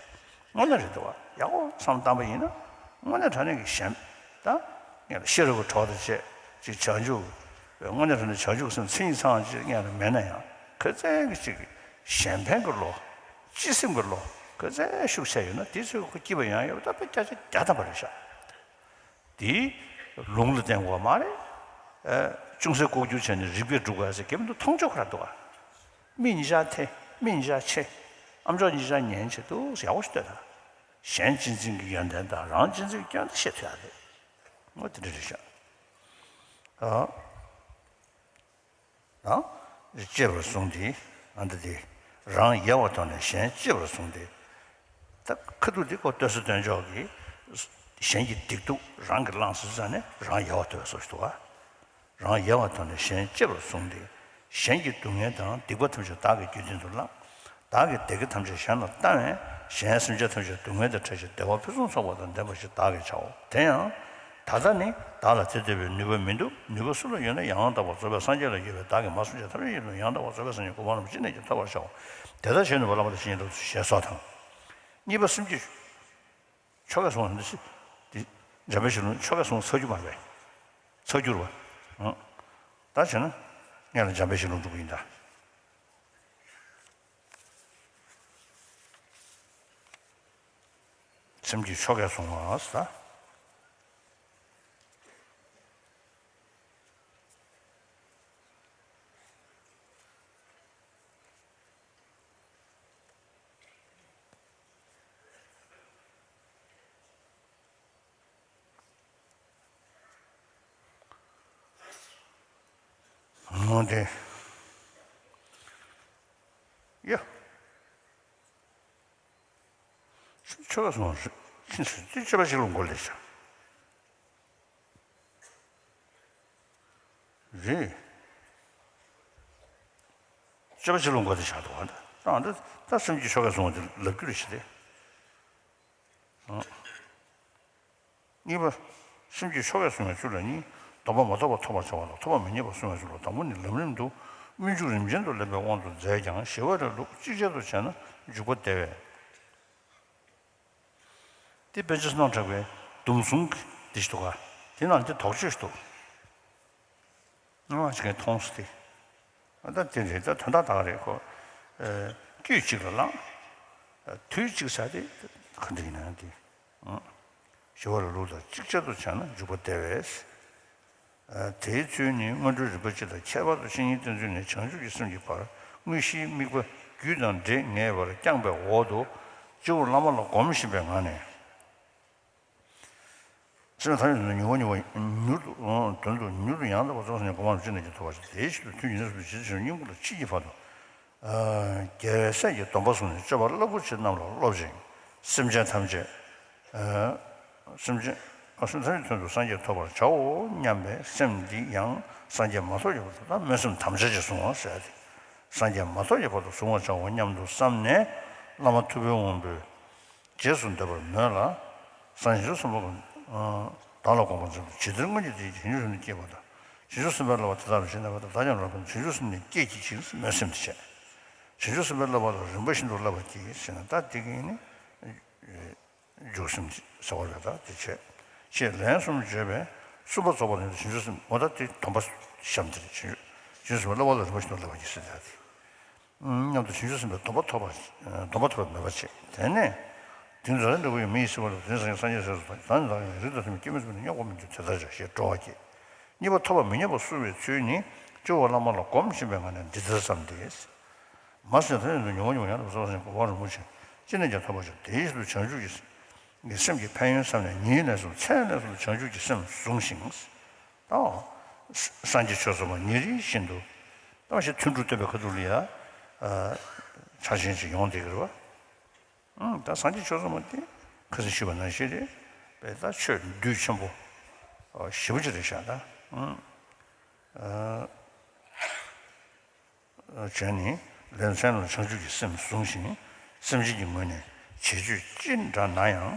དངོས་གནས་རེད་འདུག་བ། ཡག་པོ་བསམ་བཏང་པ་ཡིན་ན། དངོས་གནས་དྲང་གནས་ཀྱི་གཞན། ད་ངས་ཤེས་རབ་ཀྱི་གྲོགས་དང་བཅས་ཅིག་བྱང་ཆུབ། དངོས་གནས་དྲང་གནས་བྱང་ཆུབ་སེམས་མཚན་ཉིད་ཚང་ཅིག་ངས་ལ་མེད་ན་ཡང་། ག་ཚད་ཀྱི་ཅིག་གཞན་ཕན་གྱི་བློ། སྤྱི་སེམས་ཀྱི་བློ་ག་ཚད་ཤུགས་ཆེ་ཡོད་ན། དེ་ཚོའི་ཁོ་སྐྱིད་པ་ཡོང་ཡོད་པ་ད་དཔེ་བརྒྱ་ཆ་བརྒྱ་ཐམ་པ་རེད་ཤག་དེ་ལུང་ལ་བརྟེན་དགོས་མ་རེད། ཨ། ཅུང་ཟད་ལྐོག་གྱུར་བྱས་ནས་རིགས་པས་སྒྲུབ་དགོས་ཟེར་གྱི་མི་འདུག་མཐོང་ཆོས་ཁོ་ར་འདུག་ཨ། མིག་གཉིས་ཆ་ཐེ། མིག་གཉིས་ཆ་ཕྱེ། ཨམ་ཅོག་གཉིས་ཆ་ཉན་བྱེད་དུ་ཡག་པོ་ཞིག་ལྟོས་དང་། གཞན་གཅེས་འཛིན་གྱི་ཡོན་ཏན་དང་རང་གཅེས་འཛིན་གྱི་སྐྱོན་དེ་ཤེས་ཐུབ་ཡག་རེད། འོ་དེ་འདྲ་རེད་ཤག་ཨ། དང་། གཅེས་པར་བཟུང་སྟེ། ཨ། འདི་དེ། རང་ཡལ་བར་དོར་ནས་གཞན་གཅེས་པར་བཟུང་སྟེ། ད་ཁ་ཐུག་འདི་ཁོ་ལྟོས་ས་ལྟོས་འཇོག་གིས། གཞན་གྱི་སྡིག་སྡུག་རང་གིས་བླངས་ཟེར་ཙང་ནས་རང་ཡལ་བར་དོར་བའི་བཟོ་ཞིག་འདུག་ག་རང་ཡལ་བར་དོར་ནས་གཞན་གཅེས་པར་བཟུང་སྟེ། གཞན་གྱི་སྡུག་བསྔལ་དང་སྡིག་པ་ཐམས་ཅད་བདག་གི་རྒྱུད་སྟེང་དུ་བླངས། བདག་གི་བདེ་སྐྱིད་ཐམས་ཅད་གཞན་ལ་བཏང་བས། གཞན་སེམས་ཅན་ཐམས་ཅད་སྡུག་བསྔལ་དང་བྲལ་ཞིང་བདེ་བ་ཕུན་སུམ་ཚོགས་པ་དང་ལྡན་པ་ཞིག་བདག་གིས་བྱའོ། དེ་ཡང་། ད་ལྟ་ནི་བདག་ལ་དེ་སྟོན་པའི་ནུས་པ་མི་འདུག་ནུས་པ་སུ་ལ་ཡོད་ན་ཡང་དག་པར་རྫོགས་པའི་སངས་རྒྱས་ལ་ཡོད་པས། བདག་གིས་མ་གསུངས་ཀྱང་ཐབས་ཡིན་ནོ། ཡང་དག་པར་རྫོགས་པའི་སངས་རྒྱས་གོ་འཕང་རིན་པོ་ཆེ་ཅི་ནས་ཀྱང་ཐོབ་པར་བྱའོ། དེ་ལྟར་བྱས་ནུས་པ་བླ་མ་དང་བཤེས་གཉེན་ལ་ཞེས་སོགས་དང་། གཉིས་པ་སེམས་ཀྱི་ཆོ་གས་བཟུང་བ་འདི། འདི་འཇམ་དཔལ་གཞི་ལུང་ཆོ་གས་བཟུང་ཚར་རྒྱུ་མ་རེད། ཚར་རྒྱུ་རེད་བ། ཨང་། ད་བྱས་ན། སྔོན་ལ་འཇམ་དཔལ་གཞི་ལུང་འགྲོ་གི་ཡིན་ད། སེམས་ཀྱི་ཆོ་གས་བཟུང་བ་ཟེར། འོ་དེ། ཡ། ཆོ་ག་སོང་རེད། ཕྱིན་ཚེ་དེ་སྤྱོད་པ་ཞིག་ལ་མགོ་ལས་བྱ། རེད། སྤྱོད་པ་ཞིག་ལ་མགོ་དེ་བྱ་འདུག་བ། ད་ད་ད་སེམས་ཀྱི་ཆོ་ག་སོང་བ་དེ་ལབ་རྒྱུ་རེད་ཤི་རེད། ཨང་། གཉིས་པ། སེམས་ཀྱི་ཆོ་གས་བཟུང་བའི་ཚུལ་ལ་གཉིས། སྡོམ་པ་མ་ཐོབ་པ་ཐོབ་པར་བྱ་བ་དང་། ཐོབ་པ་མི་རྙེད་པ་བསྲུང་བའི་ཚུལ་ལ། དང་པོ་ནི་ལམ་རིམ་དུ་སྨོན་འཇུག་རིམ་ཅན་དུ་ལེན་པའི་དབང་དུ་མཛད་ཀྱང་། ཞི་བ་ལས་ལུགས་གཅིག་ཅན་དུ་བྱས་ན་འཇུག་པ་བདེ་བས། དེ་དཔེ་ཆ་སྣང་གྲགས་པའི་ཟླུམ་གསུམ་གྱི་དེ་ཞིག་འདུག་ག་དེ་ནང་དེ་དོགས་གཅོད་ཞིག་འདུག་ཨ་ཅིག་གིས་མཐོང་སོང་སྟེ། ཨ་ད་དེ་རེད། ད་དོན་དག་ད་ག་རེད་ཁོ། ཨ་དཀྱུས་གཅིག་ལ་བླངས། ཨ་དུས་གཅིག་ཟེར་དེ་ག་འདྲ་ཡིན་ན་དེ། ཨ་ཞི་བ་ལ་ལུགས་དང་ཅིག་ཅར་དུ་བྱས་ན་འཇུག་པ་བདེ་བས། ཨ་དེའི་ཚུལ་ནི་སྔོན་འགྲོའི་རིམ་པ་སྤྱི་དང་ཁྱད་པར་དུ་བཤེས་གཉེན་བསྟེན་ཚུལ་ནི་བྱང་ཆུབ་ཀྱི་སེམས་ཀྱི་བར་དངོས་གཞིའི་དམིགས་པ་རྒྱུད་དང་འདྲེས་ངེས་པར་བསྐྱངས་པའི་འོག་ཏུ་སྤྱི་བོར་བླ་མ་ལ་སྒོམ་བཞིན་པའི་ངང་ནས། སེམས་ཐམས་ཅད་མྱུར་བ་མྱུར་བ་མྱུར་དུ་དོན་དུ་མྱུར་དུ་ཡང་དག་པར་རྫོགས་སངས་རྒྱས་གོ་འཕང་ལ་ཅི་ནས་ཀྱང་ཐོབ་པར་བྱ། དེའི་ཕྱིར་དུ་ཐུན་གྱི་གནས་སུ་ཇི་ལྟར་བྱེད་སྙིང་པོ་ལ་ཕྱིན་གྱི་བར་དུ། རྒྱལ་བའི་སྲས་ཀྱི་སྡོམ་པ་བཟུང་ནས་སྤྱོད་པ་རླབས་པོ་ཆེ་རྣམས་ལ་སློབ་ཅིང་། སེམས་ཅན་ཐམས་ཅད། སེམས་ཅན། སེམས་ཐམས་ཅད་དོན་དུ་སངས་རྒྱས་ཐོབ་པར་བྱའོ་སྙམ་པའི་སེམས་འདི་ཡང་སངས་རྒྱས་མ་ཐོབ་ཀྱི་བར་དུ་ད་སྨོན་སེམས་དམ་བཅའ་ཅིག་བཟུང་བ་ཟེར་ཏེ། སངས་རྒྱས་མ་ཐོབ་ཀྱི་བར་དུ་བཟུང་བར་བྱའོ་སྙམ་དུ་བསམས་ནས་བླ་མ་ཐུབ་པའི་དབང་པོས། རྗེས་སུ་འདེབས་པར་མོས་ལ། སངས་རྒྱས་བྱང་ཆུབ་སེམས་དཔའ་བདག་ལ་དགོངས་པར་འཛིན་པ་ཇི་ལྟར་སྔོན་གྱི་དེ་བཞིན་བྱང་ཆུབ་སེམས་ནི་བསྐྱེད་པ་དང་། བྱང་ཆུབ་སེམས་དཔའི་བསླབ་པ་དེ་དག་ལ་ཇི་སྙེད་པ་དང་བདག་ཀྱང་རབ་ཏུ་བྱང་ཆུབ་སེམས་ནི་བསྐྱེད་ཀྱི་ཕྱིར་སྨོན་སེམས་དེ་བྱས། བྱང་ཆུབ་སེམས་དཔའི་བསླབ་པ་ལ་རིམ་པ་བཞིན་དུ་བསླབ་པར་བགྱི་ཟེར་ན་ད་དེ་གིན་ནི། འཇུག་སེམས་ཟེར་བ་རེད། ད་དེ་བྱས། ཞེས་ལན་གསུམ་བརྗོད་པས་གསུམ་པ་རྫོགས་པ་ནི་བྱང་ཆུབ་སེམས་འོ་ད་དེ་སྡོམ་པ་བཤམས་ཏེ་རེད། བྱང་ཆུབ་སེམས་དཔའི་བསླབ་པ་ལ་རིམ་པ་བཞིན་དུ་བསླབ་པར་བགྱི་ཟེར་ད་དེ། སྙམ་དུ་བྱང་ཆུབ་སེམས་དཔའི་སྡོམ་པ་ཐོབ་པ། སྡོམ་པ་ཐོབ་པའི་མོས་པ་བྱེད། དེ་ནས། དེང་དུ་ར་འདྲ་བོ་ཡི་མི་ཡི་སྲིད་པ་ལ་དེང་སངས་རྒྱས་སངས་རྒྱས་སྲས་སུ་དང་ནི་བདག་ཡང་རིགས་དང་མཐུན་པའི་སྐྱེ་མེད་སྲིད་པ་ནི་སྙོགས་པར་མི་འགྱུར་དེ་ལྟར་བྱ་ཞེས་སྤྲོ་བ་བསྐྱེད། གཉིས་པ་ཐོབ་པ་མི་ཉམས་པར་བསྲུང་བའི་ཚུལ་ནི་སྤྱི་བོར་བླ་མ་ལ་སྒོམ་བཞིན་པའི་ངང་ནས་འདི་ལྟར་བསམས་ཏེ། མ་ཟད་ཐམས་ཅད་དུ་ཉོན་མོངས་ཉོན་མོངས་ཡང་དག་པར་རྫོགས་པར་བྱེད་པའི་གོ་འཕང་རིན་པོ་ཆེ་ཅི་ནས་ཀྱང་ཐོབ་པར་བྱ། དེའི་ཕྱིར་དུ་བྱང་ཆུབ་ཀྱི་སེམས་ཀྱི་ཕན་ཡོན་བསམས་ནས་ཉིན་ནས་བཟུང་མཚན་ནས་བཟུང་བྱང་ཆུབ་ཀྱི་སེམས་བཟུང་ཞིང་། ད། སངས་རྒྱས་ཆོས་ཚོགས་མ་ཉིན་རེ་བཞིན་དུ། ད་ཞིག་ཐུན་དྲུག་བསྟན་པའི་ཁ་ཐུག་ལ་ཡ། ཕྱག་ཆེན་ཅིག་ཡོང་བསྡད་ཀྱི་རེད་བ། ཨང་། ད་སངས་རྒྱས་ཆོས་ཚོགས་མ་དེ་ཁ་སང་ཞུས་པ་ནང་བཞིན་རེད་པས། ད་ཆོས་འདུས་ཆེན་པོ་ཞེ་པོ་ཅིག་རེད་ཤག་ད་ཨང་། བྱས་ནས་ལན་ཚན་ལ་བྱང་ཆུབ་ཀྱི་སེམས་བཟུང་ཞིང་། སེམས་ཅན་གྱི་ངོས་ནས་བྱེད་སྤྱོད་ཅི་འདྲ་ན་ཡང་།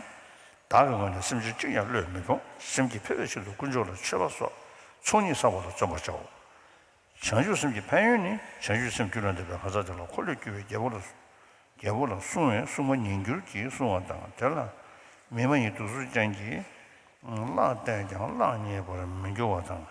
བདག་གི་ངོས་ནས་སེམས་ཅན་གཅིག་ཀྱང་བློས་མི་ཕོག་སེམས་ཀྱི་འཕེལ་བའི་ཆེད་དུ་དཀོན་མཆོག་ལ་མཆོད་པ་སོགས་ཚོགས་གཉིས་བསགས་པ་ལ་བརྩོན་པར་བྱའོ། བྱང་ཆུབ་སེམས་ཀྱི་ཕན་ཡོན་ནི། བྱང་ཆུབ་སེམས་རྒྱུད་ལ་འདུས་པའི་གང་ཟག་དེ་ལ་འཁོར་ལོས་སྒྱུར་བའི་རྒྱལ་པོ་ལ། རྒྱལ་པོ་ལ་སྲུང་བའི་སྲུང་མ་ཉིས་འགྱུར་གྱིས་སྲུང་བ་དང་། དེ་ལ་མི་མ་ཡིན་དུག་གསུམ་ཅན་གྱིས་གླགས་བསྟན་ཀྱང་གླགས་རྙེད་པར་མི་འགྱུར་བ་དང་།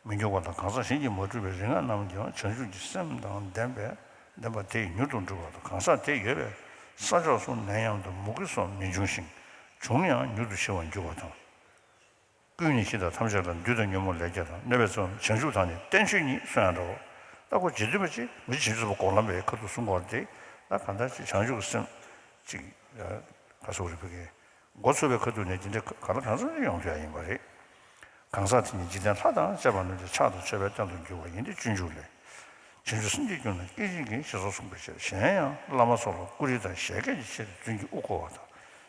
མི་འགྱུར་བ་དང་། གང་ཟག་གཞན་གྱིས་མ་བསྒྲུབས་པའི་རིག་སྔགས་རྣམས་ཀྱང་བྱང་ཆུབ་ཀྱི་སེམས་དང་ལྡན་པས་ལྡན་པ་དེས་མྱུར་དུ་འགྲུབ་པ་དང་། གང་ཟག་དེ་ཡོད་པས་ས་ཕྱོགས་སུ་ནད་ཡམས་དང་མུ་གེ་སོགས་མི་འབྱུང་ཞིང་། བྱུང་ཡང་མྱུར་དུ་ཞི་བར་འགྱུར་བ་དང་། ཀུན་ནས་གཞི་དག་ཐམས་ཅད་ལ། བདུད་དང་ཉོན་མོངས་ལས་བརྒྱ་དང་། གནོད་པའི་ཚོགས་རྣམས་བྱང་ཆུབ་དང་ནི། བསྟན་བཅོས་ཉིད་གསུང་ཡང་འདྲའོ། ད་ཁོ་རྗེ་བཙུན་པ་ཅིག་མི་བྱང་ཆུབ་སེམས་དཔའ་འགོག་ལམ་པའི་ཁ་ཐུག་གསུང་གི་ཡོད་རེད་དེ། ད་གང་ལྟར་ཅིག་བྱང་ཆུབ་ཀྱི་སེམས་ཅིག་ག་སོགས་རིག་པའི་འགོ་ཚུགས་པའི་ཁ་ཐུག་ནས་དེ་འདྲའི་ག་ལ་གང་འཚམ་ཡོང་ཐུབ་ཡ་ཡིན་པ་རེད། གང་ཟག་དེ་ཉིད་འཇིག་རྟེན་ལྷ་དང་བཅས་པ་རྣམས་ཀྱི་ཕྱག་ཏུ་མཆོད་པའི་རྟེན་དུ་འགྱུར་བ་ཡིན་ཏེ། སྤྱོད་འཇུག་ལས། བྱང་ཆུབ་སེམས་ཀྱི་རྒྱུ་ནི་སྐད་ཅིག་གིས། ཞེས་སོགས་གསུངས་པའི་ཕྱིར། གཞན་ཡང་བླ་མ་སོགས་ལ་སྐུ་རིམ་དང་བཞད་གད་ཀྱི་ཆེད་དུ་མདུན་གྱི་དབུ་བསྐོར་བ་དང་།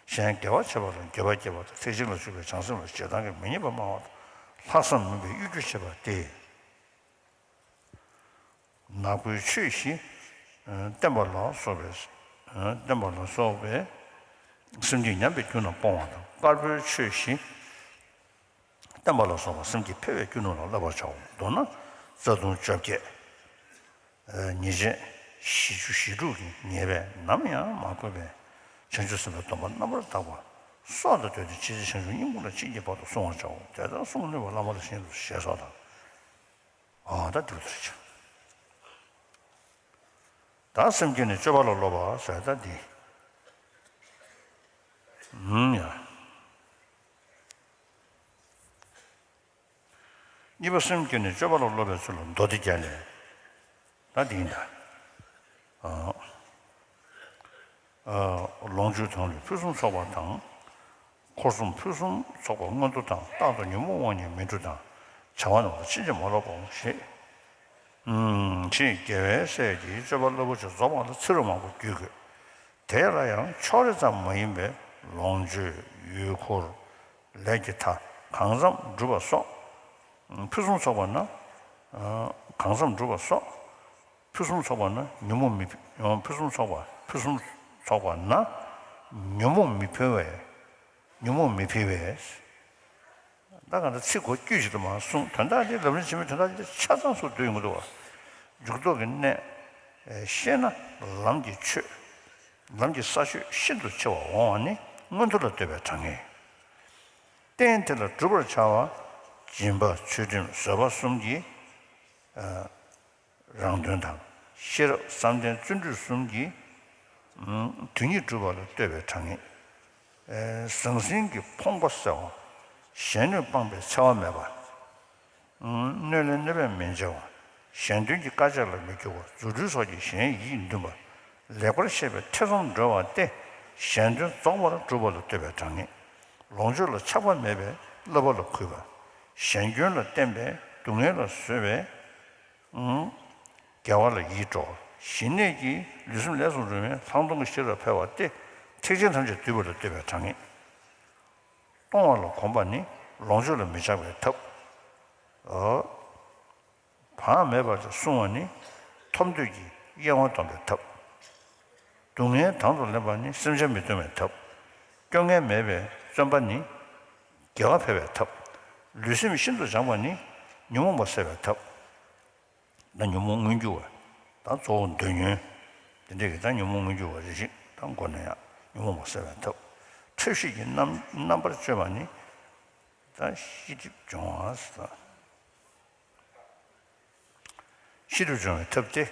གཞན་དགེ་བ་བྱེད་པ་ལ་འགྱོད་པ་བསྐྱེད་པ་དང་། ཐེག་ཆེན་ལ་ཞུགས་པའི་བྱང་སེམས་ལ་ཞེ་སྡང་གིས་མི་མཉེས་པ་སྨྲ་བ་དང་། ལྷག་བསམ་མིན་པའི་གཡོ་སྒྱུ་བྱེད་པ་སྟེ། ནག་པོའི་ཆོས་བཞི་བསྟན་པ་ལ་སོགས་པའི་བསྟན་པ་ལ་སོགས་པའི་སེམས་ཀྱི་ཉམས་པའི་རྒྱུ་རྣམས་སྤོང་བ་དང་། དཀར་པོའི་ཆོས་བཞི་བསྟན་པ་ལ་སོགས་པ་སེམས་ཀྱི་འཕེལ་བའི་རྒྱུ་རྣམས་ལ་བསླབ་པར་བྱའོ། མདོར་ན་རྩ་ལྟུང་བཅོ་བརྒྱད། ཉེས་བྱས་བཞི་བཅུ་ཞེ་དྲུག་གི་ཉེས་པས་ནམ་ཡང་མ་གོས་པའི་བྱང་ཆུབ་སེམས་དཔའི་སྡོམ་པ་རྣམ་པར་དག་པ་སྲོག་དང་བསྡོས་ཏེ་ཇི་སྲིད་བྱང་ཆུབ་སྙིང་པོ་ལ་མཆིས་ཀྱི་བར་དུ་བསྲུང་བར་བྱའོ། དེ་ལྟར་བསྲུང་ནུས་པ་བླ་མ་དང་གཞན་དུ་ཞེས་སོགས་དང་། ཨ་ད་དེ་ལྟར་བྱ། ད་སེམས་བསྐྱེད་ནས་སྤྱོད་པ་ལ་སློབ་པ་ཟེར་ད་འདི། ཨུམ་ཡ། གཉིས་པ་སེམས་བསྐྱེད་ནས་སྤྱོད་པ་ལ་སློབ་པའི་ཚུལ་ལ་མདོ་སྡེ་རྒྱན་ལས། ད་འདི་ཡིན་ད། ཨ། ཨ། ལོངས་སྤྱོད་དང་ལུས་ཕུན་སུམ་ཚོགས་པ་དང་། འཁོར་གསུམ་ཕུན་སུམ་ཚོགས་པ་མངོན་མཐོ་དང་། རྟག་ཏུ་ཉོན་མོངས་དབང་ཉིད་མི་འཁྲུགས་དང་། བྱ་བ་རྣམས་ལ་ཕྱིན་ཅི་མ་ལོག་པའོ་ཞེས། ཨུམ། ཕྱིས་རྒྱལ་བའི་སྲས་ཀྱིས་སྤྱོད་པ་རླབས་པོ་ཆེ་རྫོགས་པ་ལ་ཚིག་རོ་མང་པོ་བརྒྱུད་དགོས། དེ་ལ་ཡང་ཕྱོགས་རིས་ཙམ་མ་ཡིན་པའི་ལོངས་སྤྱོད་ཡུལ་འཁོར་ལས་ཀྱི་མཐའ་གང་འཚམ་བསྒྲུབས་པ་སོགས། ཕུན་སུམ་ཚོགས་པ་ན། གང་འཚམ་བསྒྲུབས་པ་སོགས། ཕུན་སུམ་ཚོགས་པ་ན་ཉོན་མོངས་མི་ཕུན་སུམ་ཚོགས་པ་ཕུན་སུམ་ཚོགས་པ་ན་ཉོན་མོངས་མི་འཕེལ་བས། ཉོན་མོངས་མི་འཕེལ་བས། ད་ག་འདྲ་ཚིག་གོ་དཀྱུས་ཤིག་ཏུ་མ་གསུངས། དོན་དག་དེ་ལམ་རིམ་ཆེན་མོའི་དོན་དག་དེ་ཆ་ཚང་སུ་འདུས་ཡོང་གི་འདུག་བ། འཇུག་ལྡོག་གི་གནད། ཤེས་ན་ལམ་གྱི་ཆོས། ལམ་གྱི་ས་ཆོད་ཤིན་ཏུ་ཆེ་བ་འོང་བ་ནི་མངོན་མཐོ་ལ་ལྟོས་པའི་གྲངས་ངེས། རྟེན་དེ་ལ་བསྒྲུབ་པར་བྱ་བ། སྦྱིན་པ་ཚུལ་ཁྲིམས་བཟོད་པ་གསུམ་གྱིས། རང་དོན་དང་། ཤེས་རབ་བསམ་གཏན་བརྩོན་འགྲུས་གསུམ་གྱིས། དོན་གཉིས་བསྒྲུབ་པ་ལ་ལྟོས་པའི་གྲངས་ངེས། ཟང་ཟིང་གི་ཕོངས་པ་སེལ་བ། གཞན་གནོད་སྤངས་པའི་འཚེ་བ་མེད་པ། གནོད་ལན་གནོད་པས་མི་འཇལ་བ། གཞན་དོན་གྱི་དཀའ་སྤྱད་ལ་མི་འགྱུར་བ། རྫུ་འཕྲུལ་སོགས་ཀྱིས་གཞན་ཡིད་འདུན་པ། ལེགས་པར་བཤད་པའི་ཐེ་ཚོམ་སྒྲོལ་བ་སྟེ། གཞན་དོན་རྫོགས་པར་སྒྲུབ་པ་ལ་ལྟོས་པའི་གྲངས་ངེས། ལོངས་སྤྱོད་ལ་ཆགས་པ་མེད་པས་བསླབ་པ་ལ་གུས་པ། གཞན་སྐྱོན་ལ་བརྟེན་པའི་སྡུག་བསྔལ་ལ་བཟོད་པས། དགེ་བ་ལ་ཡིད་འགྲོ། ཞི་གནས་ཀྱིས་ལུས་སེམས་ལས་སུ་རུང་བའི་ལྷག་མཐོང་གི་ཤེས་རབ་འཕེལ་བ་སྟེ། ཐེག་ཆེན་ཐམས་ཅད་བསྡུས་པ་ལ་ལྟོས་པའི་གྲངས་ངེས། གཏོང་བ་ལ་གོམས་པ་ནི་ལོངས་སྤྱོད་ལ་མི་ཆགས་པའི་ཐབས། བག་མེད་པར་བསྲུང་བ་ནི་ཐོབ་འདོད་ཀྱི་གཡེང་བ་སྡོམ་པའི་ཐབས། སྡུག་བསྔལ་དང་དུ་ལེན་པ་ནི་སེམས་ཅན་མི་གཏོང་བའི་ཐབས། སྐྱོ་ངལ་མེད་པའི་བརྩོན་པ་ནི་དགེ་བ་འཕེལ་བའི་ཐབས། ལུས་སེམས་ཤིན་ཏུ་སྦྱངས་པ་ནི་ཉོན་མོངས་པ་སེལ་བའི་ཐབས། ད་ཉོན་མོངས་མངོན་གྱུར་བ། ད་གཙོ་བོ་འདོད་ཉོན། དེ་འདྲས་ཀྱི་ད་ཉོན་མོངས་མངོན་གྱུར་བ་རེ་ཞིག་ད་མགོ་ནས་ཡང་ཉོན་མོངས་པ་སེལ་བའི་ཐབས། འཁྲུལ་ཞིག་གི་རྣམ་རྣམ་པར་དཔྱོད་པ་ནི། ད་ཤེས་སྒྲིབ་སྦྱོང་བ་ཟེར། ཤེས་སྒྲིབ་སྦྱོང་བའི་ཐབས་ཏེ།